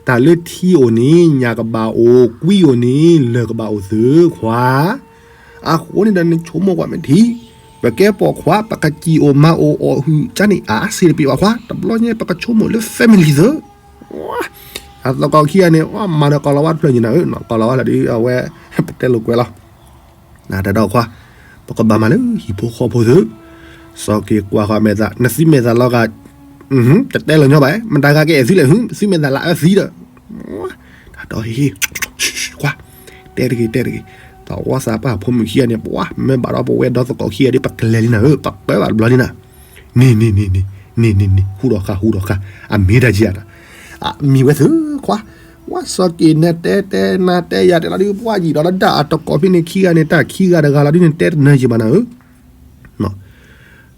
တၢ်လၢထံအိၣ်န့ၣ် ညၣ်ကဘၣ်အိၣ်, ကွံအိၣ်န့ၣ် လၢၢ်ကဘၣ်အိၣ်သုခွါ အဃိန့ၣ်ဒီးနဆိကမိၣ်ကွၢ်မ့ၢ်ထံ, ပကဲပိာ်ခွါ ပကစံၣ်အိၣ်မၤအိၣ်အီၣ်ဟုၣ်ကါန့ၣ် အါစ့တပံၤဘၣ်ခွါ, တဘျီညါပကဆိကမိၣ်လၢ family သု, အသကိးခံဂၤန့ၣ် မၤဒီးကိးလီၤဝဲတဖျၢၣ်ညါနၤဧၢ, ကိးလီၤဝဲလၢဒ်အဝဲ ပတဲလိာ်ကွဲလီၤ နတၢ်ဒီးခွါ, ပကဘၣ်မၤလၢဟံၣ်ဖိဃီဖိသု, စီၤက့ၤကွၢ်ဃီမဲာ်သး နသံမဲာ်သးလီၤဂာ်, တတဲလၢၤညီဘၣ်, မတၤဂၤကအဲၣ်သုလဲၣ်, သံမဲာ်သးလီၤအၢသံဒီး, တၢ်ဒီးဟ့ၣ်, ကွၢ်, တဲတဂ့ၤ တဲတဂ့ၤ, တၢ်ဝီသးပှၢ်ဖိမုၣ်ခံဂၤန့ၣ် ပှၤ မ့ၢ်ဘၣ်ဒီးပဝဲဒီသကိးခံဂၤဒ် ပကလဲၤလံနၤဧၢ, ပကပၢဘၣ်တဘျီလံနၤ, န့ၣ်န့ၣ်န့ၣ်န့ၣ်, န့ၣ်န့ၣ်န့ၣ် ဟူဒီးဃာ် ဟူဒီးဃာ်, အမ့ၢ်တၢ်ကံအတၢ်, အမံၤဝဲသုခွါ, ဝဲစီၤက့ၤနတဲတဲနၤတဲယၤတဲလီၤဒ် ပှၤယံာ်ဒီးလၢဒၣ်အတကိးဖဲန့ၣ်ခံဂၤန့ၣ် တၢ်ခံဂၤတဂၤလီၤဒ်န့ၣ် တဲတနၢၤက့ၤဘၣ်နၤ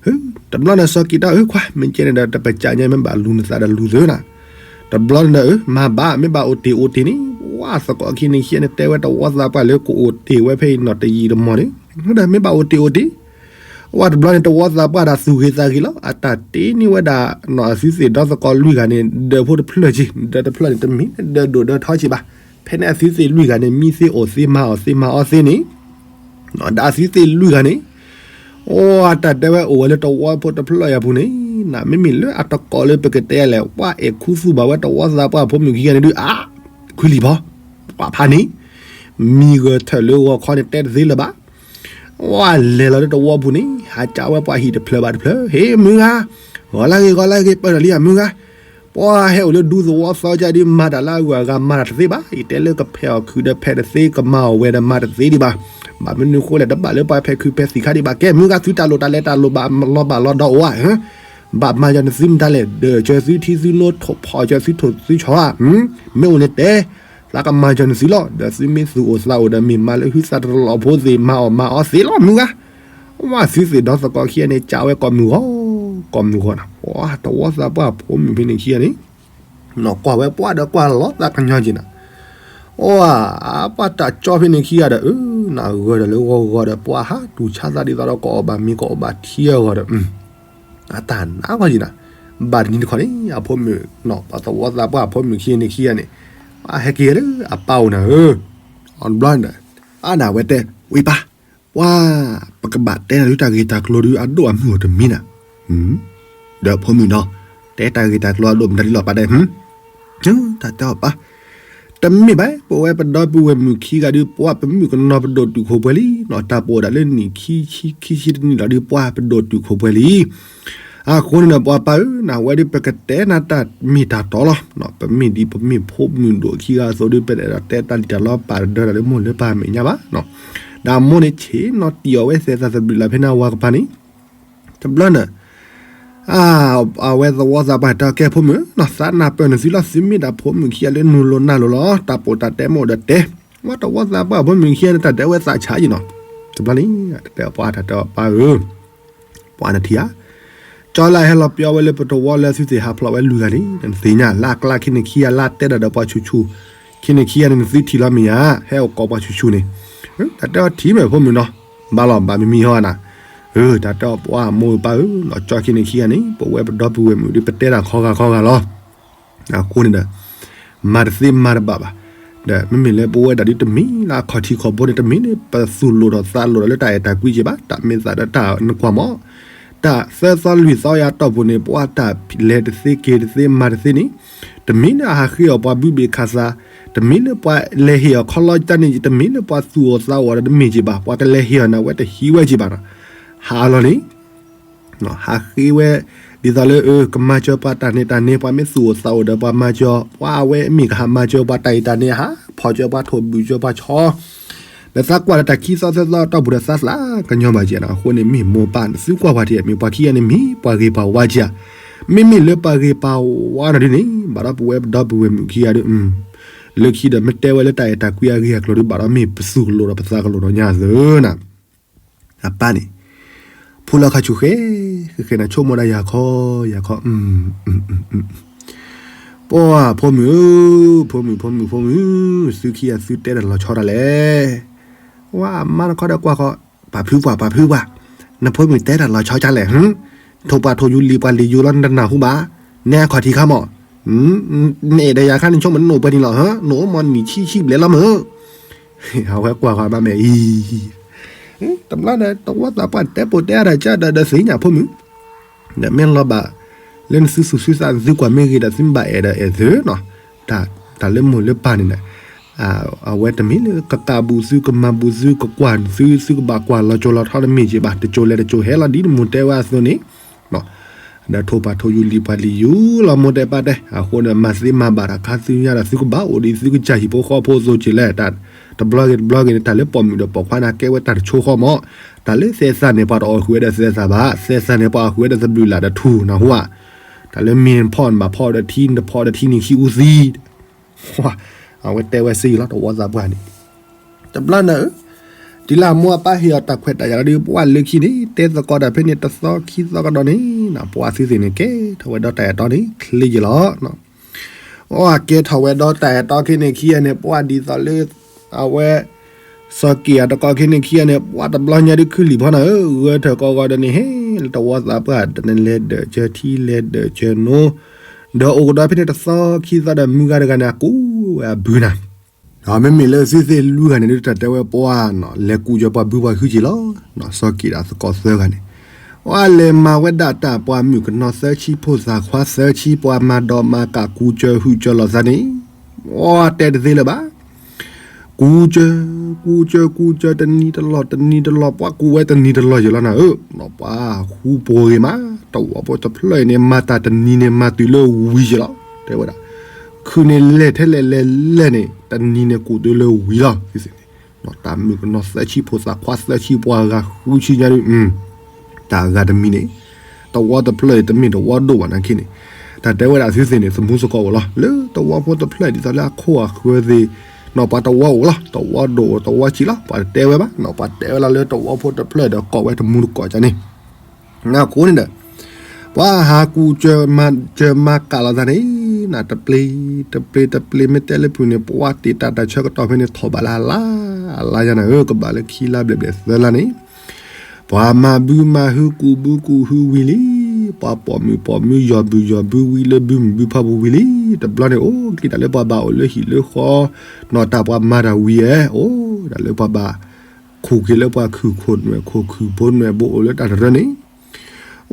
ဧၢ တဘျီန့ၣ် စီၤက့ၤတၢ်အၢခွါ မ့ၢ်ကဲန့ၣ်ဒီး တပစးညါ မ့ၢ်ဘၣ်လူၤနသးဒီးလူၤသုနၤ, တဘျီန့ၣ်ဒီး မၤဘၣ် မ့ၢ်ဘၣ်အိၣ်တ့ၢ်အိၣ်တ့ၢ်န့ၣ် ဝဲသကိးခံန့ၣ် ခံန့ၣ် တဲဝဲတဝီသးပှၢ်လၢကအိၣ်တ့ၢ်ဝဲဖဲအံၤနီၤတယံာ်တမီၢ်န့ၣ်, ဒီး မ့ၢ်ဘၣ်အိၣ်တ့ၢ်အိၣ်တ့ၢ် ဝဲတဘျီန့ၣ် တဝီသးပှၢ်ဒီးသူၣ်ဂ့ၤသးဂ့ၤလီၤ. အတၢ်တ့န့ၢ်ဝဲဒၣ် အသုသ့ၣ်ဒီသကိးလွံၢ်ဂၤန့ၣ် ဒၢးဖိတဖျၢၣ်က့ၤ, ဒၢးတဖျၢၣ်န့ၣ် တမ့ၢ်ဒၢးဒိၣ်ဒၢးထီက့ၤဘၣ်. ဖဲန့ၣ်အသုသ့ၣ်လွံၢ်ဂၤန့ၣ် မံသ့အီၣ်သ့မၤအီၣ်သ့မၤအီသ့န့ၣ်, ဒီးအသုသ့ၣ်လွံၢ်ဂၤန့ၣ် အိၣ် အတၢ်တဲဝဲအိၣ်ဝဲလၢတဝီဖိတဖျၢၣ်အံၤအပူၤန့ၣ်, မ့မ့ၢ်လၢအတကိးလၢပကတဲလဲၣ် ပှၤအဲၣ်ခူသူၣ်ဘၣ်ဝဲတဝီသးပှၢ်ဖိမုၣ်ခံဂၤန့ၣ်ဒုး အါ, ခွံလံၤဖီ, ပှၤဖးန့ၣ်, မံဂၢၢ်ထၢၣ်လၢဂီၤခီန့ၣ် တဲတသ့လၢၤဘၣ်. ဝဲလဲၤလီၤလၢတဝီပူၤန့ၣ် ဟးကးဝဲပှၤဟံၣ်တဖျၢၣ်ဘၣ်တဖျၢၣ်, ဟ့ၣ်မုၢ်ဂၤ, ဂီၤလၢဂ့ၤ ဂီၤလၢဂ့ၤ ပၢၢ်ထီၣ်လံဧါမုၢ်ဂၤ, ပှၤဟဲအိၣ်လၢဒူသဝီသီကဒုး မၤတၢ်လၢအဂုၤအဂၤမၤတၢ်တသ့ဘၣ်. ယတဲလၢကဖဲးအီၣ်ခုးဒီးဖဲးတသ့ ကမၤအီၣ်ဝဲဒီးမၤတသ့ဒံးဘၣ်. ဘၣ်မနုၤဃိလဲၣ် တဘၣ်လၢပှၤဖဲးခုးဖဲးသံးခါဒံးဘၣ်. ကဲမုၢ်ဂၤသုတၢ်လိၣ်တၢ်လဲၤတၢ်လိၣ်ဘၣ်လီၤဘၣ်လီၤဒီးအိၣ်ဧါ. ဘၣ်မၤယီၤနသုမတၤလဲၣ်, ဒၢးကၢၤသုထံသုနိ ထိၣ်ဖီၣ်ကၢၤသုထိၣ်သုဆီဧါ. မ့ၢ်အိၣ်န့ၣ်တဲ, သးကမၤယီၤနသုလီၤ. ဒီးသုမ့ၢ်သူၣ်အိၣ်သးအိၣ်ဒီး မ့ၢ်မၤလၢဟုသးတလီၢ်ဖိသ့ၣ် မၤအီၣ်မၤအီသ့လီၤမုၢ်ဂၤ. ဝဲသုသ့ၣ်ဒီသကိးခံဂၤန့ၣ် ကးဝဲကိးမုၢ်ဂီၤ, ကိးမုၢ်ဂီၤန့ၣ် ပှၤတဝီသးပှၢ်ဖိမုၣ်ဖဲန့ၣ်ခံဂၤန့ၣ် နီၢ်ကွၢ်ဝဲပှၤဒီးကွၢ်လီၤသးကညီၤက့ၤနၤ, အိၣ်ဧါ, ပှၤတၢ်ကၠီဖဲန့ၣ်ခံဂၤဒီး အၢ နဂၢၢ်ဒီးလၢဂီၤဂီၤဒီး ပှၤဟးတူၢ်ဆါသးဒ်သိးဒီး ကအီၣ်ဘၣ်မ့ၤ ကအီၣ်ဘၣ်ထံအဂီၢ်ဒီး အတၢ်နးဂီၤက့ၤနၤ. ဘၣ်တနံၤတခီန့ၣ် အဖိမုၣ် ပှၤသဝီသးပှၢ်အဖိမုၣ်ခံဂၤန့ၣ်ခံဂၤန့ၣ် ဟဲက့ၤလၢအပၢ်အိၣ်နၤဧၢ, အီၤတဘျီန့ၣ်ဒီး အါန့ၣ်ဝဲတဲ ဝံၤပၢ်, ပှၤ ပကဘၣ်တဲနၤဒုး တၢ်ဂ့ၢ်တၢ်ကျိၤဒုး အဒိၣ်အမုၢ်အိၣ်တမံၤနၤ. ဒီးဖိမုၣ်နီၤ, တဲတၢ်ဂ့ၢ်တၢ်ကျိၤအဒိၣ်မတၤဒ်လီၤပာ်ဒဲး တၢ်တဲအီၤပၢ်, တမ့ၢ်ဘၣ်, ပဝဲပဒီပုၢ်ဝဲၢ်မုၣ်ခံဂၤဒုး ပှၤပမုၣ်ကနီၤပဒိၣ်တုာ်ခိၣ်ပှဲၤလံနီၤ, တၢ်ပအိၣ်ဒၣ်လၢနံၣ်ခံဆံခံဆံတနံၣ်လီၤဒုး ပှၤပဒိၣ်တုာ်ခိၣ်ပှဲၤလံ. အဃိန့ၣ်ဒီး ပှၤပၢ်ဧၢ, နဝဲဒုး ပကတဲနၤတၢ်မ့ၢ်တၢ်တီလီၤ. ပမ့ၢ်ဒ်ပမ့ၢ်ဖိမုၣ်ဒိၣ်ခံဂၤအသိးဒုး ပတအဲၣ်ဒိးတဲတၢ်လံၣ်တၢ်လီပာ်တဒၢတၢ်လၢမိၢ်လၢပၢ်မဲာ်ညါဘၣ်. ဒီးမိၢ်န့ၣ်ဆ့ၣ်နီၤတံၢ်အီၤဝဲ သဲးသးသဘျုးလၢ်ဖဲန့ၣ်အဝၤကပၤန့ၣ်, တဘျီန့ၣ် အဝဲသဝီသးပှၢ်တၢ်ကဲ ဖိမုၣ်နီၤ, သးနၢ်ပၢၢ်နသုလီၤ, သုမ့ၢ်ဒၣ်ဖိမုၣ်ခံဂၤလၢနုာ်လီၤနၢ်လီၤလီၤ, တၢ်ပီးတၢ်တဲမ့ၢ်အိၣ်ဒီးတဲ. ဝဲသဝီသးပှၢ်ဖိမုၣ်ခံဂၤန့ၣ် တၢ်တဲဝဲသးဆါယံၤနီၤ. တဘျီန့ၣ် တၢ်တဲပှၤတၢ်တဲပၢ်ဧၢ, ပှၤနထံၣ်ဧါ, ကၠီလၢဟဲလီၤပျီဝဲလၢပတဝီလၢသုသ့ၣ်ဟးဖျိးဝဲလွံၢ်ဂၤန့ၣ် နသ့ၣ်ညါ လၢအကျါခံန့ၣ်ခံဂၤ လၢအတဲဒၣ်ဒီးပှၤဆူၣ်ဆူၣ် ခံန့ၣ်ခံဂၤန့ၣ် နသုထံၣ်လီၤမ့ၢ်ဧါ, ဟဲအိၣ်ကိးပှၤဆူၣ်ဆူၣ်န့ၣ်, တၢ်တဲအီၤထံၣ်မ့ၢ်ဖိမုၣ်နီၤ, ဘၣ်လီၤဘၣ်မံၤမံၤဟီနၤ, တၢ်တဲအီၤပှၤမိၢ်ပၢ်ဧၢ, ကၠီခံန့ၣ်ခံဂၤန့ၣ် ပဝဲပဒီပုၢ်ဝဲၢ်မုၣ်ဒုး ပတဲတၢ်ခီဂာ်ခီဂာ်လီၤ. အဃိန့ၣ်ဒီး မၤတသ့မၤတဘၣ်ဘၣ်. ဒီးမ့မ့ၢ်လၢပဝဲဒၣ်ဒုးတမ့ၢ်လၢအခီၣ်ထံးခီၣ်ဘိန့ၣ် တမ့ၢ်လၢပသူၣ်လိာ်ဒီးသးလိာ်ဒီးလၢတၢ်အဲၣ်တၢ်ကွံက့ၤဘၣ်, တၢ်မ့ၢ်သးဒီးတၢ်နကွၢ်မး, တၢ်သၢသီလွံၢ်သီယၤတီၢ်ပူၤန့ၣ် ပှၤတၢ်လဲၤတသ့က့ၤတသ့မၤတသ့န့ၣ်, တမ့ၢ်လၢအဟးဃ့အီၣ်ပှၤဘုဘ့ၣ်ခးသး, တမ့ၢ်လၢပှၤလဲၤဟ့ၣ်အီၤခီလီကန့ၣ်, တမ့ၢ်လၢပှၤသူၣ်အိၣ်သးအိၣ်ဒီးတမ့ၢ်က့ၤဘၣ်, ပှၤကလဲၤဟ့ၣ်အီၤန့ၣ် အဝဲတဟံးဝဲက့ၤဘၣ်နီၤ, ဟးလီၤန့ၣ် ဟးဃ့ဝဲ ဒ်သိးလၢ ကမၤစၢၤပှၤတၢ်န့ၢ်တၢ်န့ၢ် ပှၤမ့ၢ်သူၣ်အိၣ်သးအိၣ်ဒီးပှၤမၤစၢၤ, ပှၤအဝဲမ့ၢ်ကဟးမၤစၢၤပှၤတၢ်အံၤတၢ်န့ၣ် ဟးဖီၣ်စၢၤပှၤထိၣ်ဘုၣ်စၢၤပှၤဆီ, ဒီးသးကွၢ်လၢတၢ်ခံသီသၢသီတီၢ်ပူၤဒီးသးသးကညီၤဘၣ်က့ၤနီၤ, အဃိန့ၣ်မ့ၢ်မိၢ်ပၢ်န့ၣ် သုကွၢ်ပှၤထံၣ် မ့ၢ်ပှၤခံဂၤန့ၣ်မ့ၢ်ပှၤဂ့ၤပှၤဝါက့ၤဧါ, မ့မ့ၢ်လၢပှၤဂ့ၤပှၤဝါနီၤဒ်န့ၣ် ဘၣ်ဒီးပဝဲပဒီပုၢ်ဝဲၢ်မုၣ်ခံဂၤဒီး လၢခံဒီးမ့ၢ်တဲဝဲလၢတၢ်အဲၣ်တၢ်ကွံအဂ့ၢ်အကျိၤဒုး ဘၣ်ဒီးမ့ၢ်ပသူၣ်ကလိာ်ဒီးပသးကလိာ်ဒီးညါသၢနၤ အပၢ်န့ၣ် ဖိလၢခါဆူၣ်ဃဲ ဃဲဃဲန့ၣ် ဆိကမိၣ်ဒၣ်ယၤခီ ယၤခီ ပှၤဖိမုၣ်ဧၢ, ဖိမုၣ် ဖိမုၣ် ဖိမုၣ်, သုခံဂၤသုတဲတၢ်လီၤဆီဒၣ်လဲၣ်. ဝဲအမါတခီဒီးကွၢ်ဃီ, ပာ်ဖုပှၤ ပာ်ဖုပှၤ, နဖိမုၣ်တဲတၢ်လီၤဆီဒၣ်လဲၣ်, ထိၣ်ပှၤထိၣ်ယူၤလံၤပှၤလံၤယူၤလီၤ နတနၢ်ဟူဘၣ်, နဲအခီၣ်ထံးခါမး, နအဲၣ်ဒိးယၤခါန့ၣ် ဆိကမိၣ်နအိၣ်ပှဲၤနံၣ်လီၤ, နအိၣ်မးနံၣ်ဆံဆံဘျဲၣ်လီၤမး အဝဲကွၢ်ဃီၤဘၣ်မဲာ်အံၤ, တဘျီဒီး တဝီသးပှၢ်တဲပိာ်တဲအါတၢ်ကၢ်ဒီး ဒီးသ့ၣ်ညါဖိမုၣ်, ဒီးမ့ၢ်လီၤဘၣ် လၢနသုသူၣ်သုသး နသုကွၢ်မ့ၢ်ဂ့ၤဒီး သုမ့ၢ်ဘၣ်အဲၣ်ဒီးအဲၣ်သုနီၤ, တၢ်လၢမိၢ်လၢပၢ်န့ၣ်ဒီး အဝဲတမ့ၢ်လၢကကးဘူးသု ကမၤဘူးသု ကကွၢ်သု သုကဘၣ်ကွၢ်လီၤကၠိလီၤထီတမ့ၢ်က့ၤဘၣ်, တကၠိလဲၤတကၠိဟဲလီၤ ဒ်နမိၢ်တဲဝဲအသိးန့ၣ် ဒီးထိၣ်ပှၤထိၣ်ယူၤလံၤပှၤလံၤယူၤလီၤ မိၢ်တဲပၢ်တဲ, အဃိန့ၣ် မၤသ့မၤဘၣ်တၢ်ခါသုညါဒီး သုကဘၣ်အိၣ်ဒံး သုကစၢ်ဟံၣ်ဖိဃီဖိအသိးက့ၤလဲၣ်, တဘျီဂ့ၤတဘျီဂ့ၤန့ၣ် တၢ်လၢပိာ်မုၣ်ဒီးပိာ်ခွါန့ၣ် ကဲဝဲတၢ်တဆိဃီမး, တၢ်လၢသဲးသးန့ၣ် ပှၤတအီၣ်ဃုာ်ဝဲဒီးသဲးသးဘၣ်, သဲးသးန့ၣ် ပှၤအီၣ်ဃုာ်ဝဲဒီးသဘျုးလၢ်ဒီးထူၣ်နၢ်ဟူဧါ, တၢ်လၢမ့ၢ်ဖီၣ်နဘၣ်ဖီၣ်ဒီးထံ နတဖီၣ်ဒီးထံန့ၣ် ခံအူသံ အဝဲတဲဝဲစ့ၢ်ကီးလီၤ တဝီသးပှၢ်န့ၣ်, တဘျီန့ၣ် တုၤလၢအမိၢ်အပၢ်ဟ့ၣ်အီၤတၢ်ခွဲးတၢ်ယာ်လီၤဒီး ပှၢ်လၢခံန့ၣ် တဲသကိးတၢ်ဖဲန့ၣ် တသီခံသီကဒီးန့ၣ် ပှၢ်သုသ့ၣ်န့ၣ် ကဲထီၣ်ဝဲဒီးတၢ်အဲၣ်တီန့ၣ် ချ့က့ၤလီၤ. အကဲထီၣ်ဝဲဒီးတၢ်အဲၣ်တီခဲန့ၣ်ခံဂၤန့ၣ် ပှၢ်ဒ်သိးလၢ အဝဲ စီၤက့ၤအတကိးခဲန့ၣ်ခံဂၤန့ၣ် ပှၢ်တဘျီညါဒုးခုလံာ်ဖီနၤဧၢ, ဂၢၢ်ထၢၣ်ကိးဂီၤဒီးန့ၣ် ဟဲလၢတဝီသးပှၢ် တနလဲၤဒၢးစၢၤထံ လဲၤဒၢးစၢၤနိ ဒီးအိၣ်ကဒီးဖဲန့ၣ်တသီခံသီဒီး မုၢ်ဂၤတဂၤန့ၣ် အကူဝဲအဘုနၤ ဒီးမ့မ့ၢ်လၢသုသ့ၣ်လွံၢ်ဂၤန့ၣ်ဒုး တၢ်တဲဝဲပှၢ်နီၤ လဲၤကူးစၢၤပှၤဘုပှၤဟုက့ၤလီၤ. စီၤက့ၤဒၣ်သကိးသၢဂၤန့ၣ် အလဲၤမၤဝဲဒၣ်တၢ်ပှၤမုၣ်ကနီၤသၢဆံ ဖိသၣ်ခွါသၢဆံ ပှၤမၤဒီးမၤကးကူးစၢၤဟုးစၢၤလိာ်သးန့ၣ် အတဲတသ့လၢၤဘၣ်. ကူးစၢၤ ကူးစၢၤ ကူးစၢၤ တနံၤတလီၢ် တနံၤတလီၢ် ပှၤကူးဝဲတနံၤတလီၢ်ယ့ၣ်လီၤနၤဧၢ, ပှၤဟူပှဲၤဂ့ၤမး တဝီဖိတဖျၢၣ်အံၤန့ၣ် မၤတၢ်တနံၤန့ၣ် မၤတုၤလၢဝံၤယ့ၣ်လီၤ. တဲဝဲဒၣ်, ခုးန့ၣ်လဲၤထဲလဲၣ်လဲၤလဲၣ်န့ၣ် တနံၤန့ၣ်ကူးတုၤလၢဝံၤလီၤ သုသ့ၣ်န့ၣ်, တၢ်မုၣ်ကနီၤသၢဆံ ဖိသၣ်ခွါသၢဆံ ပှၤဂၤဃုဆံညါဒုး, တၢ်ဂၤတမံၤန့ၣ်, သဝီတဖျၢၣ်အံၤ တမ့ၢ်သဝီဒိၣ်ဘၣ်နာ်က့န့ၣ်, တၢ်တဲဝဲဒၣ်သုသ့ၣ်န့ၣ် သမူသကိးအိၣ်လီၤ လၢသဝီဖိတဖျၢၣ်ဒ်သိးလၢအခိၣ်အဃၢၤသ့ၣ်, နီၢ်ပှၤသဝီအိၣ်လီၤ သဝီဒိၣ်အိၣ်သဝီဆံးလီၤ ပှၤတတဲဝဲဘၣ်နီၢ် ပှၤတဲဝဲလီၤလၢသဝီဖိတဖျၢၣ်ဒီးကိးဝဲသမူသကိးန့ၣ်, အဃိန့ၣ်ဒီး ပှၤဟးကူးစၢၤမၤစၢၤမၤကးလိာ်သးန့ၣ်, နတပျ့ၤ, တပျ့ၤတပျ့ၤ မ့ၢ်တဲလၢဖုၣ်န့ၣ် ပှၤတ့ၢ်တၢ်တၢ်ဆၢကတီၢ်ဖဲန့ၣ် ထီၣ်ဘးလၢအလါ, အလါယၤနၤဧၢ ကဘၣ်လၢခံလါဘျဲၣ်ဘျဲၣ်သၢလါန့ၣ်, ပှၤမၤဘုမၤဟုကူးဘုကူးဟုဝံၤလံ, ပှၤပိာ်မုၣ်ပိာ်မုၣ်ယီၢ်ဘုယီၢ်ဘုဝံၤလၢဘုမုၢ်ဘုဖီပူၤဝံၤလံ, တဘျီန့ၣ် အိၣ်က့ၤတၢ်လၢပှၤဘၣ်အိၣ်လၢဟံၣ်လၢဃီ, နီၢ်တၢ်ပှၤမၤတၢ်ဝံၤဧဲ, အိၣ်ဒၣ်လၢပှၤဘၣ် ခူၣ်က့ၤလၢပှၤခုၣ်ခိၣ်နွဲၣ်ခိၣ်ခုၣ်ဖိနွဲၣ်ဘိအိၣ်လၢတၢ်တရၢန့ၣ်,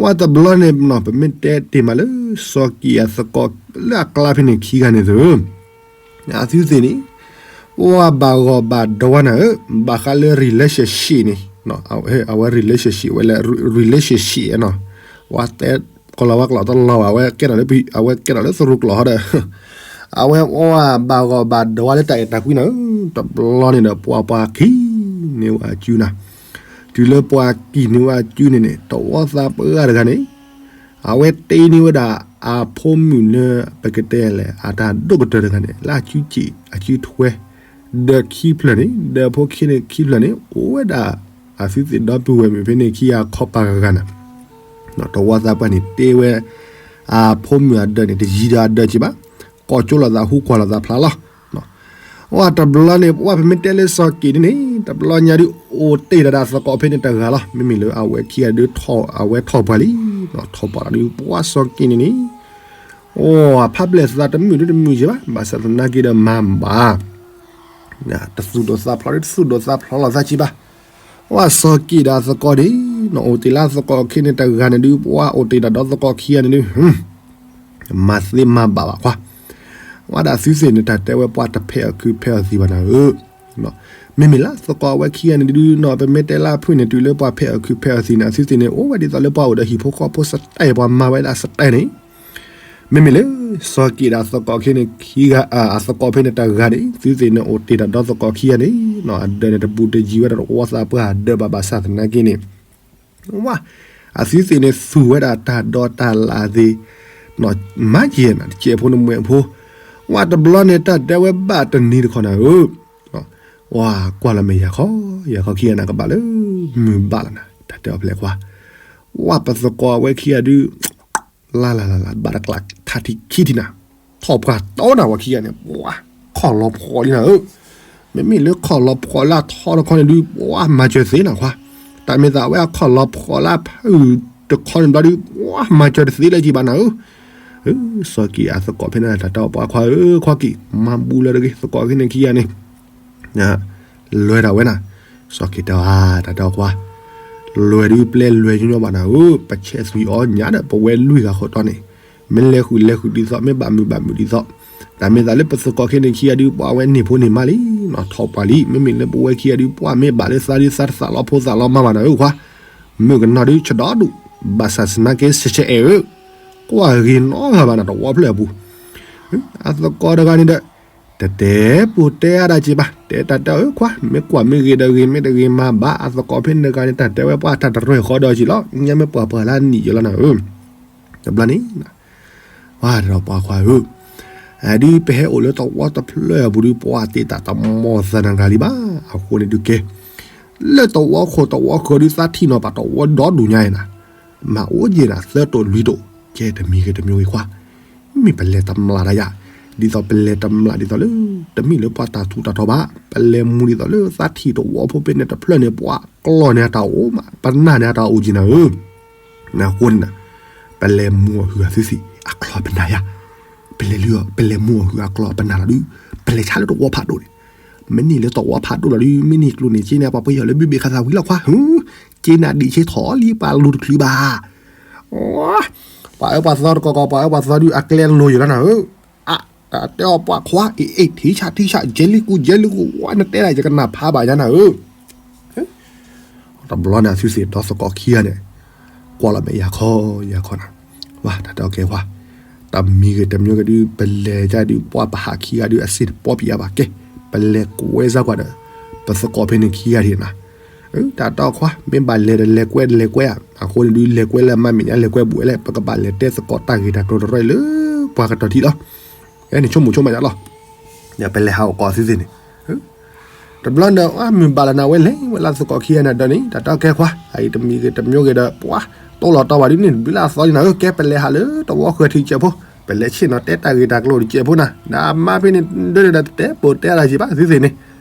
ဝဲတဘျီန့ၣ်နီၢ် ပမ့ၢ်တဲတ့ၢ်မးလၢ စီၤကံၣ်အသကိးလၢအကျါဖဲန့ၣ်ခံဂၤန့ၣ်သု, အသုသ့ၣ်န့ၣ်, ပှၤဘၣ်ဂီၢ်ဘၣ်ဒွါနၤဧၢ, ဘၣ်ဃးလၢ relationship န့ၣ်, အဝဲ relationship ဝဲလၢ relationship နီၢ်, ဝဲတဲကီၢ်လီၤဝဲကျိာ်တလီၤဘၣ် အဝဲကဲထီၣ်လၢ အဝဲကဲထီၣ်လၢသရူးကျိာ်ဟီဒီး အဝဲအိၣ်ဘၣ်ဂီၢ်ဘၣ်ဒွါလၢတၢ်အဲၣ်တၢ်ကွံနၤဧၢ, တဘျီန့ၣ်ဒီး ပှၤပှၤကံၣ်န့ၢ်ဝဲအစုနၤ, တုၤလၢပှၤကံၣ်န့ၢ်ဝဲအစုန့ၣ်န့ၣ် သဝီသးပှၢ်တဂၤန့ၣ်, အဝဲတ့န့ၢ်ဝဲဒၣ် အဖိမုၣ်လၢ ပကတဲလဲၣ် အတၢ်ဒိၣ်ကတၢၢ်တဂၤန့ၣ် လၢအစုစ့ၣ်အစုထွဲ ဒီးခံဖျၢၣ်န့ၣ် ဒီးဖိခံန့ၣ်ခံဖျၢၣ်န့ၣ် အိၣ်ဝဲဒၣ် အသုသ့ၣ်ဒီပုၢ်ဝဲၢ်မုၣ်ဖဲန့ၣ်ခံဂၤခီပၤဂၤဂၤနၤ, သဝီသးပှၢ်န့ၣ် တ့ဝဲ အဖိမုၣ်အဒၢးန့ၣ် တယံၤဒီးအဒၢးက့ၤဘၣ်, ကိးကၠိလိာ်သးဟူကွၢ်လိာ်သးဖျါလီၤ. အတဘျီန့ၣ် ပှၤပမ့ၢ်တဲလၢစီၤက့ၤန့ၣ်န့ၣ် တဘျီညါဒုး အိၣ်တ့ၢ်တၢ်ဒီးသကိးဖဲန့ၣ်တဂၤလီၤ. မ့မ့ၢ်လၢအဝဲခံဂၤဒုး အဝဲထီၣ်ပှၢ်လံ, ထီၣ်ပှၢ်လီၤဒုး ပှၤစီၤက့ၤန့ၣ်န့ၣ် အိၣ်ဖးဘျဲၣ်သးတမုာ်ဒုတမုာ်က့ၤဘၣ်, ဘၣ်ဆၣ်သနာ်က့ဒီးမၤဘၣ် တသူၣ်ဒိၣ်သးဖျိးဒုး တသူၣ်ဒိၣ်သးဖျိးလိာ်သးက့ၤဘၣ်. ပှၤစီၤက့ၤဒီးအသကိးန့ၣ် အိၣ်တ့ၢ်လၢသကိးခံန့ၣ်တဂၤန့ၣ်ဒုး ပှၤအိၣ်တ့ၢ်တၢ်ဒီးသကိးခံဂၤန့ၣ်ဒုး မၤသ့မၤဘၣ်ဘၣ်ခွါ, ဝဲဒၣ်သုသ့ၣ်န့ၣ် တၢ်တဲဝဲပှၤတဖဲးအီၤခုးဖဲးအီၤသံဘၣ်နၤဧၢ, မ့မ့ၢ်လၢသကိးအဝဲခံဂၤန့ၣ်ဒုးနီၢ် ပမ့ၢ်တဲလၢအဖုၣ်န့ၣ် တုၤလၢပှၤဖဲးအီၤခုးဖဲးအီၤသံန့ၣ် အသုသ့ၣ်န့ၣ် အိၣ်ဝဲဒ်သိးလၢပှၤအိၣ်ဒီးဟံၣ်ဖိဃီဖိစတဲပှၤမၤဝဲဒၣ်စတဲန့ၣ်, မ့မ့ၢ်လၢ စီၤက့ၤဒီးအသကိးခံန့ၣ်ခံဂၤ အသကိးဖဲန့ၣ်တဂၤန့ၣ် သုသ့ၣ်န့ၣ်အိၣ်တ့ၢ်တၢ်ဒီးသကိးခံဂၤန့ၣ် အဒၢးန့ၣ်တဘူးတယံၤဝဲဒၣ်သဝီသးပှၢ်အဒၢးဘၣ်ဘၣ်ဆၣ်သနာ်က့န့ၣ် ဝါ, အသုသ့ၣ်န့ၣ်သူၣ်ဝဲဒၣ်တၢ်ဒိးတၢ်လၣ်သ့ၣ်, မၤယဲၢ်နၤ တကဲးဖိနမှဲးဖိ, ဝါတဘျီန့ၣ် တၢ်တဲဝဲဘၣ်တနံၤတခီနၤဧၢ, ဝါကွၢ်လီၤမဲာ်ယၤခီ, ယၤခီခံဂၤနၤကဘၣ်လၢ မုၢ်ဘၣ်လီၤနၤ တၢ်တဲအီၤဖဲလဲၣ်ခွါ, ဝါပသကိးအဝဲခံဂၤဒုး လၢ်လၢ်လၢ်လၢ် ဘၣ်တကျးထးထံခံထံနၤ, ထီၣ်ပှၢ်တီနၤဝဲခံဂၤန့ၣ် ပှၤ, ခီၣ်လီၤဖှီၣ်လံနၤဧၢ, မ့မ့ၢ်လၢခီၣ်လီၤဖှီၣ်လၢအထီတခီန့ၣ်ဒုး ပှၤမၤစၢၤသ့နၤခွါ, တၢ်မ့ၢ်သးဝဲအခီၣ်လီၤဖှီၣ်လၢအဖုၣ်တခီန့ၣ်ဘျီဒုး ပှၤမၤစၢၤတသ့လၢၤကံဘၣ်နၤဧၢ, စီၤက့ၤအသကိးဖဲန့ၣ် တၢ်တဲအီၤပှၤခွါဧၢ ခွါက့ၤ မၤဘူးလၢတဂ့ၤ သကိးခဲန့ၣ်ခံဂၤန့ၣ် လဲၤဒၣ်ဝဲနၤ, စီၤက့ၤတဲအီၤ တၢ်တဲအီၤခွါ, လဲၤဒုးပျဲလဲၤညီညီဘၣ်နၤဧၢ, ပဆဲးသွံၣ်အီၣ်ညၣ်ဒီး ပဝဲလွံၢ်ဂၤဃီတီန့ၣ်, မ့ၢ်လဲၤဃုာ်လဲၤဃုာ်ဒ်သိး မ့ၢ်ဘၣ်မုာ်ဘၣ်မုာ်ဒ်သိး, တၢ်မ့ၢ်သးလၢပသကိးခဲန့ၣ်ခံဂၤဒုး ပှၤဝဲန့ၢ်ဖိန့ၢ်မါလံ, နီၢ်ထီၣ်ပှၢ်လံ, မ့မ့ၢ်လၢပဝဲခံဂၤဒုး ပှၤမ့ၢ်ဘၣ်လၢသးဒုး သးတသးလီၤဖိသးလီၤမါဘၣ်နၤဧၢခွါ, မုၣ်ကနီၤဒုးဆဒီဒူၣ်, ဘၣ်ဆၣ်သနာ်က့ ဆဲးဆဲးအဲၣ်ဧၢ, ကွၢ်ဂ့ၤနီတဂၤဘၣ်နၤ သဝီဖျၢၣ်အပူၤ အသကိးတဂၤန့ၣ်ဒီး, တတဲပူၤတဲအါဒၣ်က့ဘၣ်, တဲတၢ်တဲအီၤဧၢခွါ, မ့ၢ်ကွၢ်မ့ၢ်ဂ့ၤဒီးဂ့ၤ မ့ၢ်တဂ့ၤမၤဘၣ်, အသကိးဖဲန့ၣ်တဂၤန့ၣ် တၢ်တဲဝဲပှၤတၢ်တရၢၢ်ဃီဒီးက့လီၤ, ညါမ့ၢ်ပှၤပှၤလၢအနံၣ်ယဲလီၤနၤဧၢ, တဘျီန့ၣ်, ဝါဒီးပှၤခွါဧၢ, ဒုးပဟဲအိၣ်လၢသဝီတဖျၢၣ်အပူၤဒုး ပှၤတ့တၢ်တမီၢ်သၢနဂၤလံဘၣ်, အဃိန့ၣ်ဒုးကဲ လၢသဝီခိၣ်သဝီဃၢၤဒုး သးထံၣ်နီၢ်ပာ်သဝီဒီဒူၣ်ညါအံၤနၤ, မၤအိၣ်ယဲၢ်နၤ သၢတိာ်လွံၢ်တိာ်, ကဲတမံၤဂ့ၤတမံၤဂ့ၤခွါ, မ့ၢ်ပလဲၤတမျၢ်ဒၣ်ယၤ, ဒ်သိးပလဲၤတမျၢ်ဒ်သိးလၢ တမ့ၢ်လၢပှၤတၢ်ထူးတၢ်တီၤဘၣ်, ပလဲၤမူဒ်သိးလၢသးထံၣ်သဝီဖိဖဲန့ၣ်တဖျၢၣ်န့ၣ် ပှၤကျီၢ်န့ၣ်အတၢ်အိၣ်မး ပနၢ်န့ၣ်အတၢ်အိၣ်က့နၤဧၢ နဃိန့ၣ်နၤ, ပလဲၤမူအီၤဟုအသုသ့ၣ် အကျီၢ်ပနၢ်ယၤ, ပလဲၤလၢ ပလဲၤမူအီၤဟုအကျီၢ်ပနၢ်လီၤဒုး, ပလဲၤဆါလၢသဝီဖးဒိၣ်န့ၣ်, မ့ၢ်န့ၢ်လၢသဝီဖးဒိၣ်လီၤဒုး မ့ၢ်န့ၢ်ကျိၣ်န့ၢ်စ့န့ၣ် ပှၤပှ့ၤအီၤလၢဘုဘ့ၣ်ခါသးဝံၤလီၤခွါ, က့နၤဒံးဆ့ထီၣ်လံပှၤလိၤတချုးဘၣ်, ပှၤအၢပှၤသီတကီၢ်ကီၢ် ပှၤအၢပှၤသီဒုး အကျဲလိၤယိာ်လီၤနၤဧၢ, အတၢ်တဲအီၤပှၤခွါ အ့ၣ်အ့ၣ် ထံဆးထံဆး ယဲလံကူ ယဲလံကူ ဝဲနတဲဒၣ် ယကနၢ်ဖးဘၣ်ယၤနၤဧၢ တဘျီန့ၣ် အသုသ့ၣ်ဒီသကိးခံဂၤန့ၣ် ကွၢ်လီၤမဲာ်ယၤခီယၤခီနၤ, ဝါ တၢ်တဲအီၤကဲဝါ, တမံၤဂ့ၤတမံၤဂ့ၤဒုး ပလဲၤဒၣ်ဒုး ပှၤပဟးခံဂၤဒုး အစ့ၣ်တပီပံးအါဘၣ်ကဲ, ပလဲၤကွဲစၢ်ကွၢ်ဒီး ပသကိးဖဲန့ၣ်ခံဂၤဒံးနၤ, တၢ်တီခွါ မ့ၢ်ဘၣ်လဲၤဒီးလဲၤကွဲလဲၤကွဲဧါ, အဃိန့ၣ်ဒုး လဲၤကွဲလၢအမါမဲာ်ညါ လဲၤကွဲဘူးဝဲလဲၣ်, ပကဘၣ်လဲၤတဲသကိးတၢ်ဂ့ၢ်တၢ်ကျိၤတရီအံၤလၢပှၤကတီၤထံလီၤ. န့ၣ်ဆိကမိၣ်ဆိကမးယါလီၤ. ပလဲၤဟးအိၣ်ကိးသုသ့ၣ်န့ၣ် တဘျီဒီး အမုၢ်ဘၣ်လီၤနၤဝဲလဲၤဝဲလၢသကိးခံဂၤန့ၣ်ဒီးန့ၣ် တၢ်တီကဲခွါ အအံၤတမံၤဂ့ၤတမံၤဂ့ၤဒီး ပှၤတိၢ်လီၤတီၤဘၣ်ဒ်န့ၣ် ဘျုးလၢအသီန့ၣ်နၤဧၢ, ကဲပလဲၤဟးလၢတဝီဃၢၤထံးကဲးဖိ, ပလဲၤဆ့ၣ်နီၤတဲတၢ်ဂ့ၢ်တၢ်ကျိၤတကဲးဖိနၤ, ဒီးအမါဖဲန့ၣ် ဒၢဒၢဒီးတတဲပိာ်တဲအါလၢၤက့ဘၣ်သုသ့ၣ်န့ၣ်,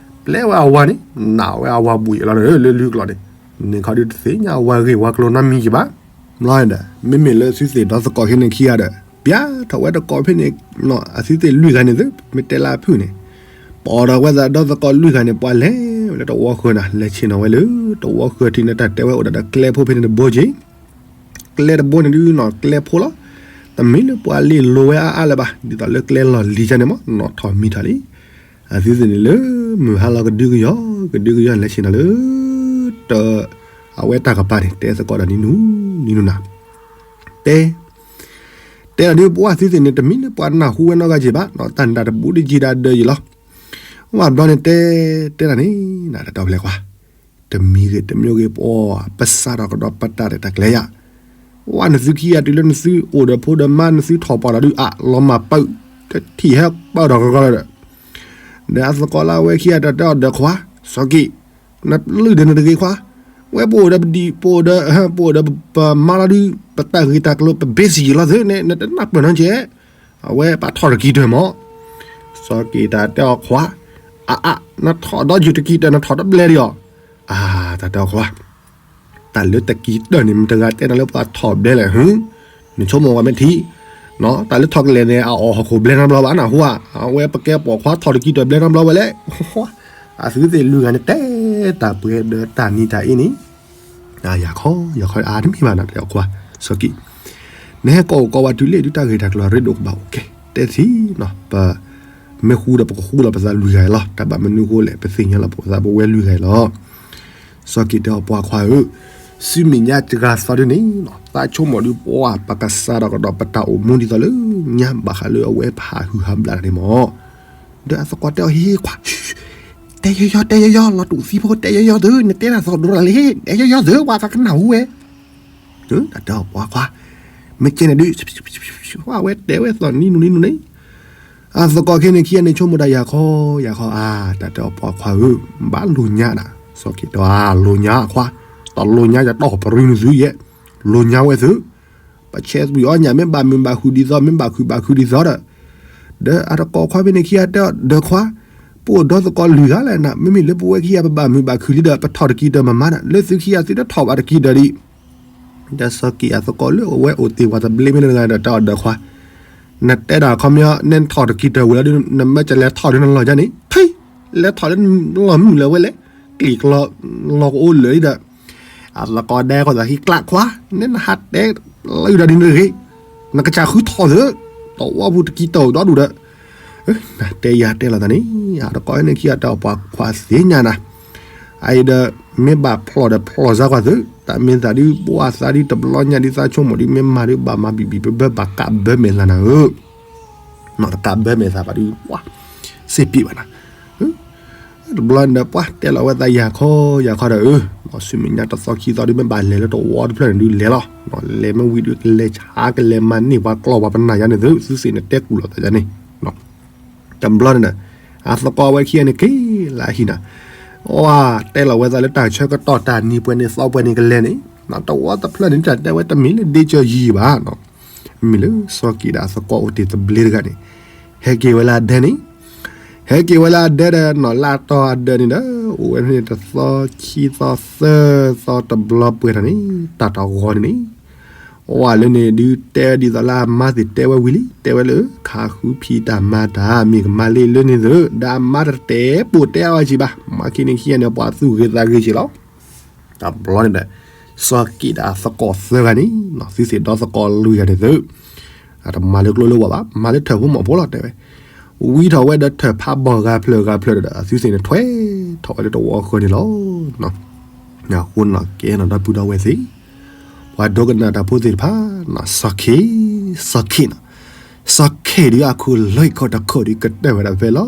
ပျဲဝဲအဝၤန့ၣ် နာ်ဝဲအဝၤဘူးယံာ်လီၤလၢလၢလွံၢ်ကလီန့ၣ်, န့ၣ်ခီဒုးတသ့ၣ်ညါအဝၤဂ့ၢ်ဝၤကျိၤနီတမံၤက့ဘၣ်. ဘျီဒီး မ့မ့ၢ်လၢသုသ့ၣ်ဒီသကိးခဲန့ၣ်ခံဂၤဒီး ပျဲထီၣ်ဝဲတကိးဖဲန့ၣ် အသုသ့ၣ်လွံၢ်ဂၤန့ၣ်သု မ့ၢ်တဲလၢအဖုၣ်န့ၣ်, ပိာ်ထီၣ်ဝဲသးဒီသကိးလွံၢ်ဂၤန့ၣ် ပှၤလဲၤဝဲလၢတဝီဃၢၤနၤ လဲၤဆ့ၣ်နီၤဝဲလၢတဝီဃၢၤထံးန့ၣ် တၢ်တဲဝဲအိၣ်ဒီးကျဲဖိဖဲန့ၣ်တဘိက့ၤ, ကျဲတဘိန့ၣ်ဒုးနီၢ်ကျဲဖိလီၤ. တမ့ၢ်လၢပှၤလ့ၢ်လိၤဝဲအါအါလၢၤဘၣ်, ဒ်သိးလၢကျဲလီၢ်လံၤကန့ၣ်မ့ၢ် နီၢ်ထီၣ်မံထီၣ်လံ. အသုသ့ၣ်န့ၣ်လၢ မုၢ်ဟါလီၤကဒုကယီၢ် ကဒုကယီၢ်လဲၤဆ့ၣ်နီၤလၢ တ အဝဲတၢ်ကပၤန့ၣ် တဲသကိးဒီးနံၤနူၤ နံၤနူၤနၤ တဲ တဲလီၤဒုးပှၤသုသ့ၣ်န့ၣ် တမ့ၢ်လၢပှၤနၢ်ဟူဝဲနီတဂၤက့ဘၣ်, တၢ်နတၢ်တဘူးတယံၤဒၣ်ဒၢယံာ်လီၤ. ဝဲဘျီန့ၣ်တဲ တဲလီၤန့ၣ် နတၢ်တီပလဲၤခွါ, တမံၤဂ့ၤတမံၤဂ့ၤ ပအီၣ်ပစးထီၣ်ကဒီးပတၢ်ရဲၣ်တၢ်ကျဲၤယါ, ဝဲနသုခံဂၤတုၤလၢနသုအိၣ်ဒီးဖိဒီးမါ နသုထီၣ်ပှၢ်ဒီးဒုး အလီၤမၢ်ပၢၢ် တထံၣ်ဟဲပၢၢ်ထီၣ်ကကီလီၤဒီး ဒီးအသကိးလၢအဝဲခံဂၤတၢ်တဲအီၤဒီးခွါ, စီၤက့ၤ, နလုၢ်ဒီးနတဂ့ၤခွါ, ဝဲပအိၣ်ဒီးပဒံၣ် ပအိၣ်ဒီး ပအိၣ်ဒီးပမါလီၤဒုး ပတၢ်ဂ့ၢ်တၢ်ကျိၤ ပ busy ယံာ်လီၤသု နတနၢ်ပၢၢ်နီတကဲ, အဝဲပှၤထီၣ်တကံတၢၢ်မး, စီၤက့ၤတၢ်တဲအီၤခွါ, အါအါ နထီၣ်ဒီးယုၢ်တကံတၢၢ် နထီၣ်တဘျဲဒံးအီၤ, အါ တၢ်တဲအီၤခွါ တၢ်လၢတကံတၢၢ်န့ၣ် မတဂၤတဲနၤလၢပှၤထီၣ်ဘျဲလဲၣ်, နဆိကမိၣ်ဝဲမ့ၢ်ထံ, တၢ်လၢထီၣ်ကလဲာ်န့ၣ် အအီၣ်ဟီၣ်ခိၣ်ဘျဲနီတဘျီဘၣ်နၢ်ဟူဧါ, အဝဲပကဲပိာ်ခွါထီၣ်တကံတၢၢ်ဘျဲနီတဘျီဝဲလဲၣ်, အသုသ့ၣ်လွံၢ်ဂၤန့ၣ် တဲတၢ်ပှဲၤဒီးတၢ်နံၤတၢ်အ့န့ၣ်, ယၤခီ ယၤခီအါတမံၤဘၣ်နၤ တဲအီၤခွါ, စီၤက့ၤ, နဟဲကိးအိၣ်ကိးဝဲတုၤလ့ၣ်ဒုး တၢ်ဂ့ၢ်တၢ်ကျိၤရ့ဒိၣ်ကဘၣ်အိၣ်ကဲ, တဲထံၣ်နီၤ ပ မ့ၢ်ဃူဒီးပကဃူလီၤပသးလွံၢ်ဂၤလီၤ, တၢ်ဘၣ်မနုၤဃိလဲၣ် ပသ့ၣ်ညါလီၤပသးပဝဲလွံၢ်ဂၤလီၤ. စီၤက့ၤတဲအီၤပှၤခွါဧၢ, ဆူမဲာ်ညါတဂၤသီဒုန့ၣ် သးဆိကမိၣ်ဒုးပှၤ ပကစးထီၣ်ကဒီးပတၢ်အိၣ်မူဒ်သိးလၢညါဘၣ်ဃးလၢအဝဲပဟးဟုၣ်ဟးဘျါတၢ်န့ၣ်မး, ဒီးအသကိးတဲအီၤဟ့ခွါ, တဲယီယီ တဲယီယီ လီၤတူာ်သံဖိ တဲယီယီသု နတဲတၢ်သီဒိၣ်တၢ်လံ, တဲယီယီသု ပှၤသးကနၢ်ဟူဝဲ တၢ်တဲအီၤပှၤခွါ, မ့ၢ်ကဲန့ၣ်ဒုး, ဝဲတဲဝဲသီၣ်နံၤနူၤနံၤနူၤန့ၣ်, အသကိးခဲန့ၣ်ခံဂၤန့ၣ် ဆိကမိၣ်တၢ်ယၤခီ, ယၤခီအါ, တၢ်တဲအီၤပှၤခွါဧၢ, ဘၣ်လိာ်ညါနၤ, စီၤက့ၤတဲအီၤလိာ်ညါခွါ, တလိာ်ညါယတီၢ်ပရူနသုယဲ, လိာ်ညါဝဲသု, ပဆဲးသွံၣ်အီၣ်ညၣ် မ့ၢ်ဘၣ်မုာ်ဘၣ်ခုၣ်ဒ်သိး မ့ၢ်ဘၣ်ခုၣ်ဘၣ်ခုၣ်ဒ်သိးဒီး, ဒီးအသကိးခွါဖဲန့ၣ်ခံဂၤတဲအီၤ ဒီးခွါ, ပအိၣ်ဒီသကိးလွံၢ်ဂၤလဲၣ်နၤ, မ့မ့ၢ်လၢပဝဲခံဂၤပဘၣ်မုာ်ဘၣ်ခုၣ်လံဒီး ပထီၣ်တကံတၢၢ်မမါဒီး လၢသုခံဂၤသုတထီၣ်ဘၣ်တကံတၢၢ်ဒံး, ဒီးစီၤက့ၤအသကိးလၢအဝဲအိၣ်သ့ၣ်ဝဲတဘျ့မ့ၢ်တဂၤဒီး တဲအီၤဒီးခွါ, နတဲဒၣ်ခီပညီ နထီၣ်တကံတၢၢ်ဝံၤလီၤဒုး နမ့ၢ်ကလဲၤထီၣ်ဒုးနလီၤယါန့ၣ်, ထံ, လဲၤထီၣ်လၢလီၢ်မုၢ်လၢၤဝဲလဲၣ်, ကျံၣ်ကျီလီၤကအိၣ်လၢာ်လံဒီး အသကိးဒဲကီၢ်သးဟံးကျးခွါ, နနဟးတဲလၢဒၣ်ဒ်န့ၣ်တဂ့ၤ, နကစၢ်ဃုထီၣ်သု, တဝီပူၤတကံတၢၢ်ဒီဒူၣ်ဒီး, တဲယၤတဲလီၤသးန့ၣ်, အတကိးန့ၣ်ခံဂၤတဲအီၤပှၤခွါသ့ၣ်ညါနၤ, အအံၤဒီး မ့ၢ်ဘၣ်ဖျီၣ်ဒီးဖျီၣ်စါကွၢ်သု, တၢ်မ့ၢ်သးဒုး ပှၤသးဒုးတဘျီညါဒုးသးဆိကမိၣ်ဒုး မ့ၢ်မၤဒုးဘၣ်မၤဘံၣ်ဘံၣ်ဘၢဘၢဘၣ်ကးဘၢမဲာ်သးနၤဧၢ နီၢ်တကးဘၢမဲာ်သးဘၣ်ဒုး ပှၤစ့ပံးဘၣ်နၤ, တဘျီန့ၣ်ဒီး ပှၤတဲလီၤဝဲသးယၤခီယၤခီဒီး အၢ ဆူမဲာ်ညါတသီခံသီဒုး မ့ၢ်ဘၣ်လဲၤလၢတဝီတဖျၢၣ်န့ၣ်ဒုးလဲၤလီၤ, လဲၤမ့ၢ်ဝံၤဒုး ကလဲၤဆါ ကလဲၤမၤန့ၢ်ပှၤကျီၢ်ပှၤပနၢ်ယါန့ၣ်သု သုစ့ၣ်န့ၣ်တဲကူၣ်လီၤသးယါန့ၣ်, တဘျီန့ၣ်ဒီး အသကိးဝဲခံဂၤန့ၣ်က့ၤလၢအဟံၣ်နၤ, အတဲလီၤဝဲသးလၢတၢ်ဆၢကတီၢ်တၢ်နံၤပှဲၤန့ၣ်သီပှဲၤန့ၣ်ကလဲၤန့ၣ်, တဝီတဖျၢၣ်န့ၣ် တၢ်တဲဝဲတမ့ၢ်လၢဒ့ကၢယံၤဘၣ် မ့ၢ်လၢစီၤက့ၤဒီးအသကိးအိၣ်တ့ၢ်သဘျ့တဂၤန့ၣ်, ဟဲက့ၤဝဲလၢအဒဲန့ၣ်, ဟဲက့ၤဝဲလၢအဒဲဒီး နီၢ်လၢအတီၤအဒၢးန့ၣ်ဒီး အိၣ်ဝဲဖဲန့ၣ်တသီခံသီသၢသီတဘျီပှဲၤထီၣ်န့ၣ်, တၢ်တဂီၤန့ၣ်န့ၣ်, အိၣ်ဝဲလၢန့ၣ်ဒုးတဲဒ်သိးလၢအမါသ့ၣ်တဲဝဲဝံၤလံ, တဲဝဲလၢခးဃုဖံးတၢ်မၤတၢ် မ့ၢ်ကမၤလၢလၢန့ၣ်သၢ ဒီးအမါတတဲပိာ်တဲအီၤဝဲက့ၤဘၣ်, မၤခံန့ၣ်ခံဂၤန့ၣ် ပှၤသူၣ်ဂ့ၤသးဂ့ၤက့ၤလီၤ. တဘျီန့ၣ်ဒီး စီၤက့ၤဒီးအသကိးသၢဂၤန့ၣ်, သုသ့ၣ်ဒီသကိးလွံၢ်ဂၤန့ၣ်သု, အတမၤလၢကျိလၢဝဲဘၣ်, မၤလၢထၢၣ်ဖိမီၢ်ဖိလီၤတဲဝဲ, ဝံထီၣ်ဝဲဒီးထၢၣ်ဖးဘီၣ်ဂၤဖျၢၣ်ဂၤဖျၢၣ်ဒီး အသုသ့ၣ်န့ၣ်ထွဲထီၣ်ဝဲလၢတဝီဃၢၤန့ၣ်လီၤ. အဃိန့ၣ်ကဲနီၤ ဒီပုၢ်ဒီဝဲၢ်သ့ၣ်, ပှၤဒိကနၣ်တၢ်ဖိသ့ၣ်တဖၣ်, စီၤက့ၤ, စီၤက့ၤနီၤ, စီၤခ့ၣ်ဒုးအခိၣ်လီၢ်ခီၣ်တခိၣ်ဒုးကတၢၢ်ဝဲဒၣ်ဖဲလီၤ.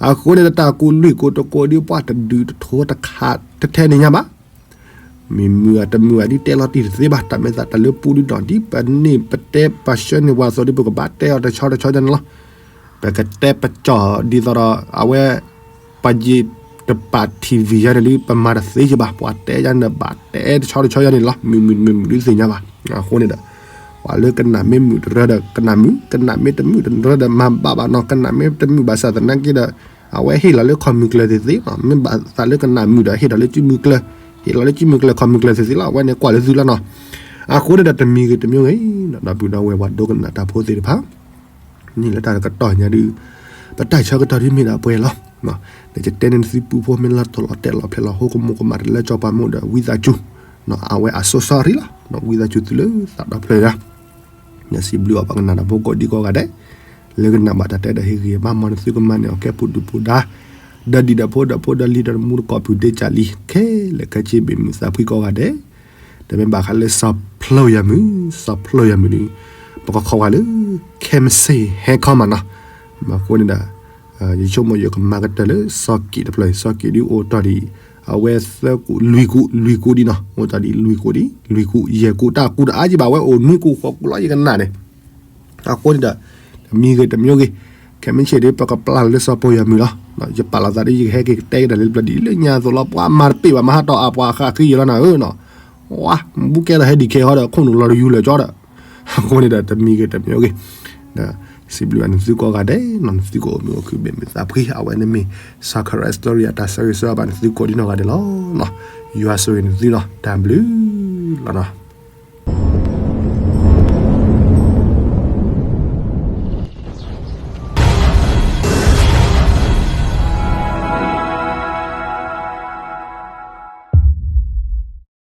အဃိန့ၣ်ဒီးတၢ်ကူးလွံၢ်ကူးတကိးဒုးပှၤတဒုးတထိတခးတထဲန့ၣ်ညါဘၣ်. မ့ၢ်မုာ်အတမုာ်အဒုးတဲလီၤတံၢ်တသ့ဘၣ်, တၢ်မဲာ်သးတၢ်လၢပူဒုးဒီး ဒ်ပန့ၢ်ပတဲပဆှၢန့ၢ်ပှၤအသိးဒုး ပကဘၣ်တဲအီၤတဆီတဆီယါန့ၣ်လီၤ. ပကတဲပကၠီၣ်ဒ်သိးဒီး အဝဲ ပယ့ၣ်တပာ် ထံၣ်ဝံၤယါန့ၣ်ဒုး ပမၤတသ့ယဘၣ်, ပှၤတဲယါန့ၣ်ဒီး ဘၣ်တဲတဆီတဆီယါန့ၣ်လီၤ. မုာ်မုာ်မုာ်မုာ်ဒုးသ့ၣ်ညါဘၣ်. အဃိန့ၣ်ဒီး ပှၤလၢကနၣ်မ့ၢ်မုာ်တရၢဒီးကနၣ်မုာ်, ကနၣ်မ့ၢ်တမုာ်တရၢဒီးမၤဘၣ်ဘၣ်နီၤ, ကနၣ်မ့ၢ်တမုာ်ဘၣ်ဆၣ်သနာ်က့ဒီး အဝဲဟ့ၣ်လီၤလၢခီၣ်မုၢ်ကျၢၢ်သ့ၣ်သ့လီၤ. မ့ၢ်ဘၣ်သးလၢကနၣ်မုာ်ဒီး ဟ့ၣ်လီၤလၢစုမုၢ်ကျၢၢ်, ဟ့ၣ်လီၤလၢစုမုၢ်ကျၢၢ်ခီၣ်မုၢ်ကျၢၢ်သ့ၣ်သ့လီၤ. အဝဲန့ၣ်ကွၢ်လၢသုလီၤနီၤ. အဃိန့ၣ်ဒီးတမံၤဂ့ၤတမံၤဂ့ၤ, ဒီပုၢ်ဒီဝဲၢ်ပှၤဒိကနၣ်တၢ်ဖိသ့ၣ်တဖၣ် န့ၣ်လၢတၢ်ကတီၢ်ညါဒုး ပတၢ်ဆၢကတီၢ်ဒုးမ့ၢ်ဒၣ်ပှဲၤလီၤ. နကတဲန့ၣ်နသုပူဖိမ့ၢ်လီၤတိၢ်လီၤတဲာ်လီၤဖျဲးလီၤဟိကမူၤကမၣ်တလၢကၠီပှၤမ့ၢ်ဒီး ဝံသးစူၤ, အဝဲအ so sorry လီၤ. ဝံသးစူၤသုလၢသးဒီဖျၢၣ်ညါ, ယစံးဘျုးအီၤပှၤကနၣ်တၢ်ဖိကိးဒံကိးဂၤဒဲး, လၢကနၣ်ဘၣ်တၢ်တဲဒီးဟ့ၣ်ဂံၢ်ဘါမၤနသုကမၤန့ၢ်အီၤကဲပူၤဒုၣ်ပူၤဒါ, ဒီးဒံၣ်ဒီးဖိဒီးဖိဒီးလံၤဒီးမူတကိးပူၤဒ့ကၢ်လံ, ခဲလၢာ်ခဲဆ့မ့ၢ်မုာ်သးဖှံကိးဂၤဒဲး တမ့ၢ်ဘၣ်ဃးလၢစီၤဖျိယၤမုၢ်, စီၤဖျိယၤမုၢ်န့ၣ် ပကခိးဝဲလၢ ခဲမုၢ်ဆ့ၣ်ဟဲခီမးနီၤ. မ့ၢ်အဃိန့ၣ်ဒီး ယဆိကမိၣ်ယကမၤကတၢၢ်လၢစီၤက့ၣ်တဖျၢၣ်, စီၤက့ၣ်ဒုးအိၣ်တီၢ်ဒံး အဝဲသၢကူးလွံၢ်ကူး, လွံၢ်ကူးဒံးနီၤ, အိၣ်တီၢ်ဒံးလွံၢ်ကူးဒံး, လွံၢ်ကူးယဲၢ်ကူး, တၢ်ကူးတအါယံၤဘၣ်, အဝဲအိၣ်နွံကူးဃိးကူးလီၤ ယကနၣ်န့ၣ်. အဃိန့ၣ်ဒီး တမံၤဂ့ၤတမံၤဂ့ၤ, ခဲမုၢ်ဆ့ၣ်ဒုး ပကပျၢ်လီၤလၢစီၤဖျိယၤမုၢ်လီၤ. ယပာ်လီၤသးဒ်ယကဟဲက့ၤကတဲကဒီးလၢပျၢၤဒ်လၢညါအသိးလီၤ, ပှၤမၤတပ့ၢ်ဘၣ် မၤဟးတီၢ်အပှၤဃးဃံယဲလီၤနၤဧၢနီၤ. ဝါ ဘူးကဲထီၣ်ဟဲဒံးခဲဟီဒီး ခိၣ်နူာ်လီၤတယူၤလၢာ်ကၠီဒီး အဃိန့ၣ်ဒီး တမံၤဂ့ၤတမံၤဂ့ၤ, ဒီးစံးဘျုးဘၣ်နသုကိးဂၤဒဲးနီၤ, နသုကအိၣ်မုာ်အိၣ်ခုၣ်ဘၣ်မုာ်သးဖှံ, အဝဲန့ၣ်မ့ၢ်စီၤခရၢၣ် story အတၢ်ဆၢဂ့ၤဆၢဝါဘၣ်နသုကိးဒံနီၢ်ဂၤဒဲးလီၤ. ယွၤဆိၣ်ဂ့ၤနသုနီၤ, တၢ်ဘျုးလီၤနီၤ.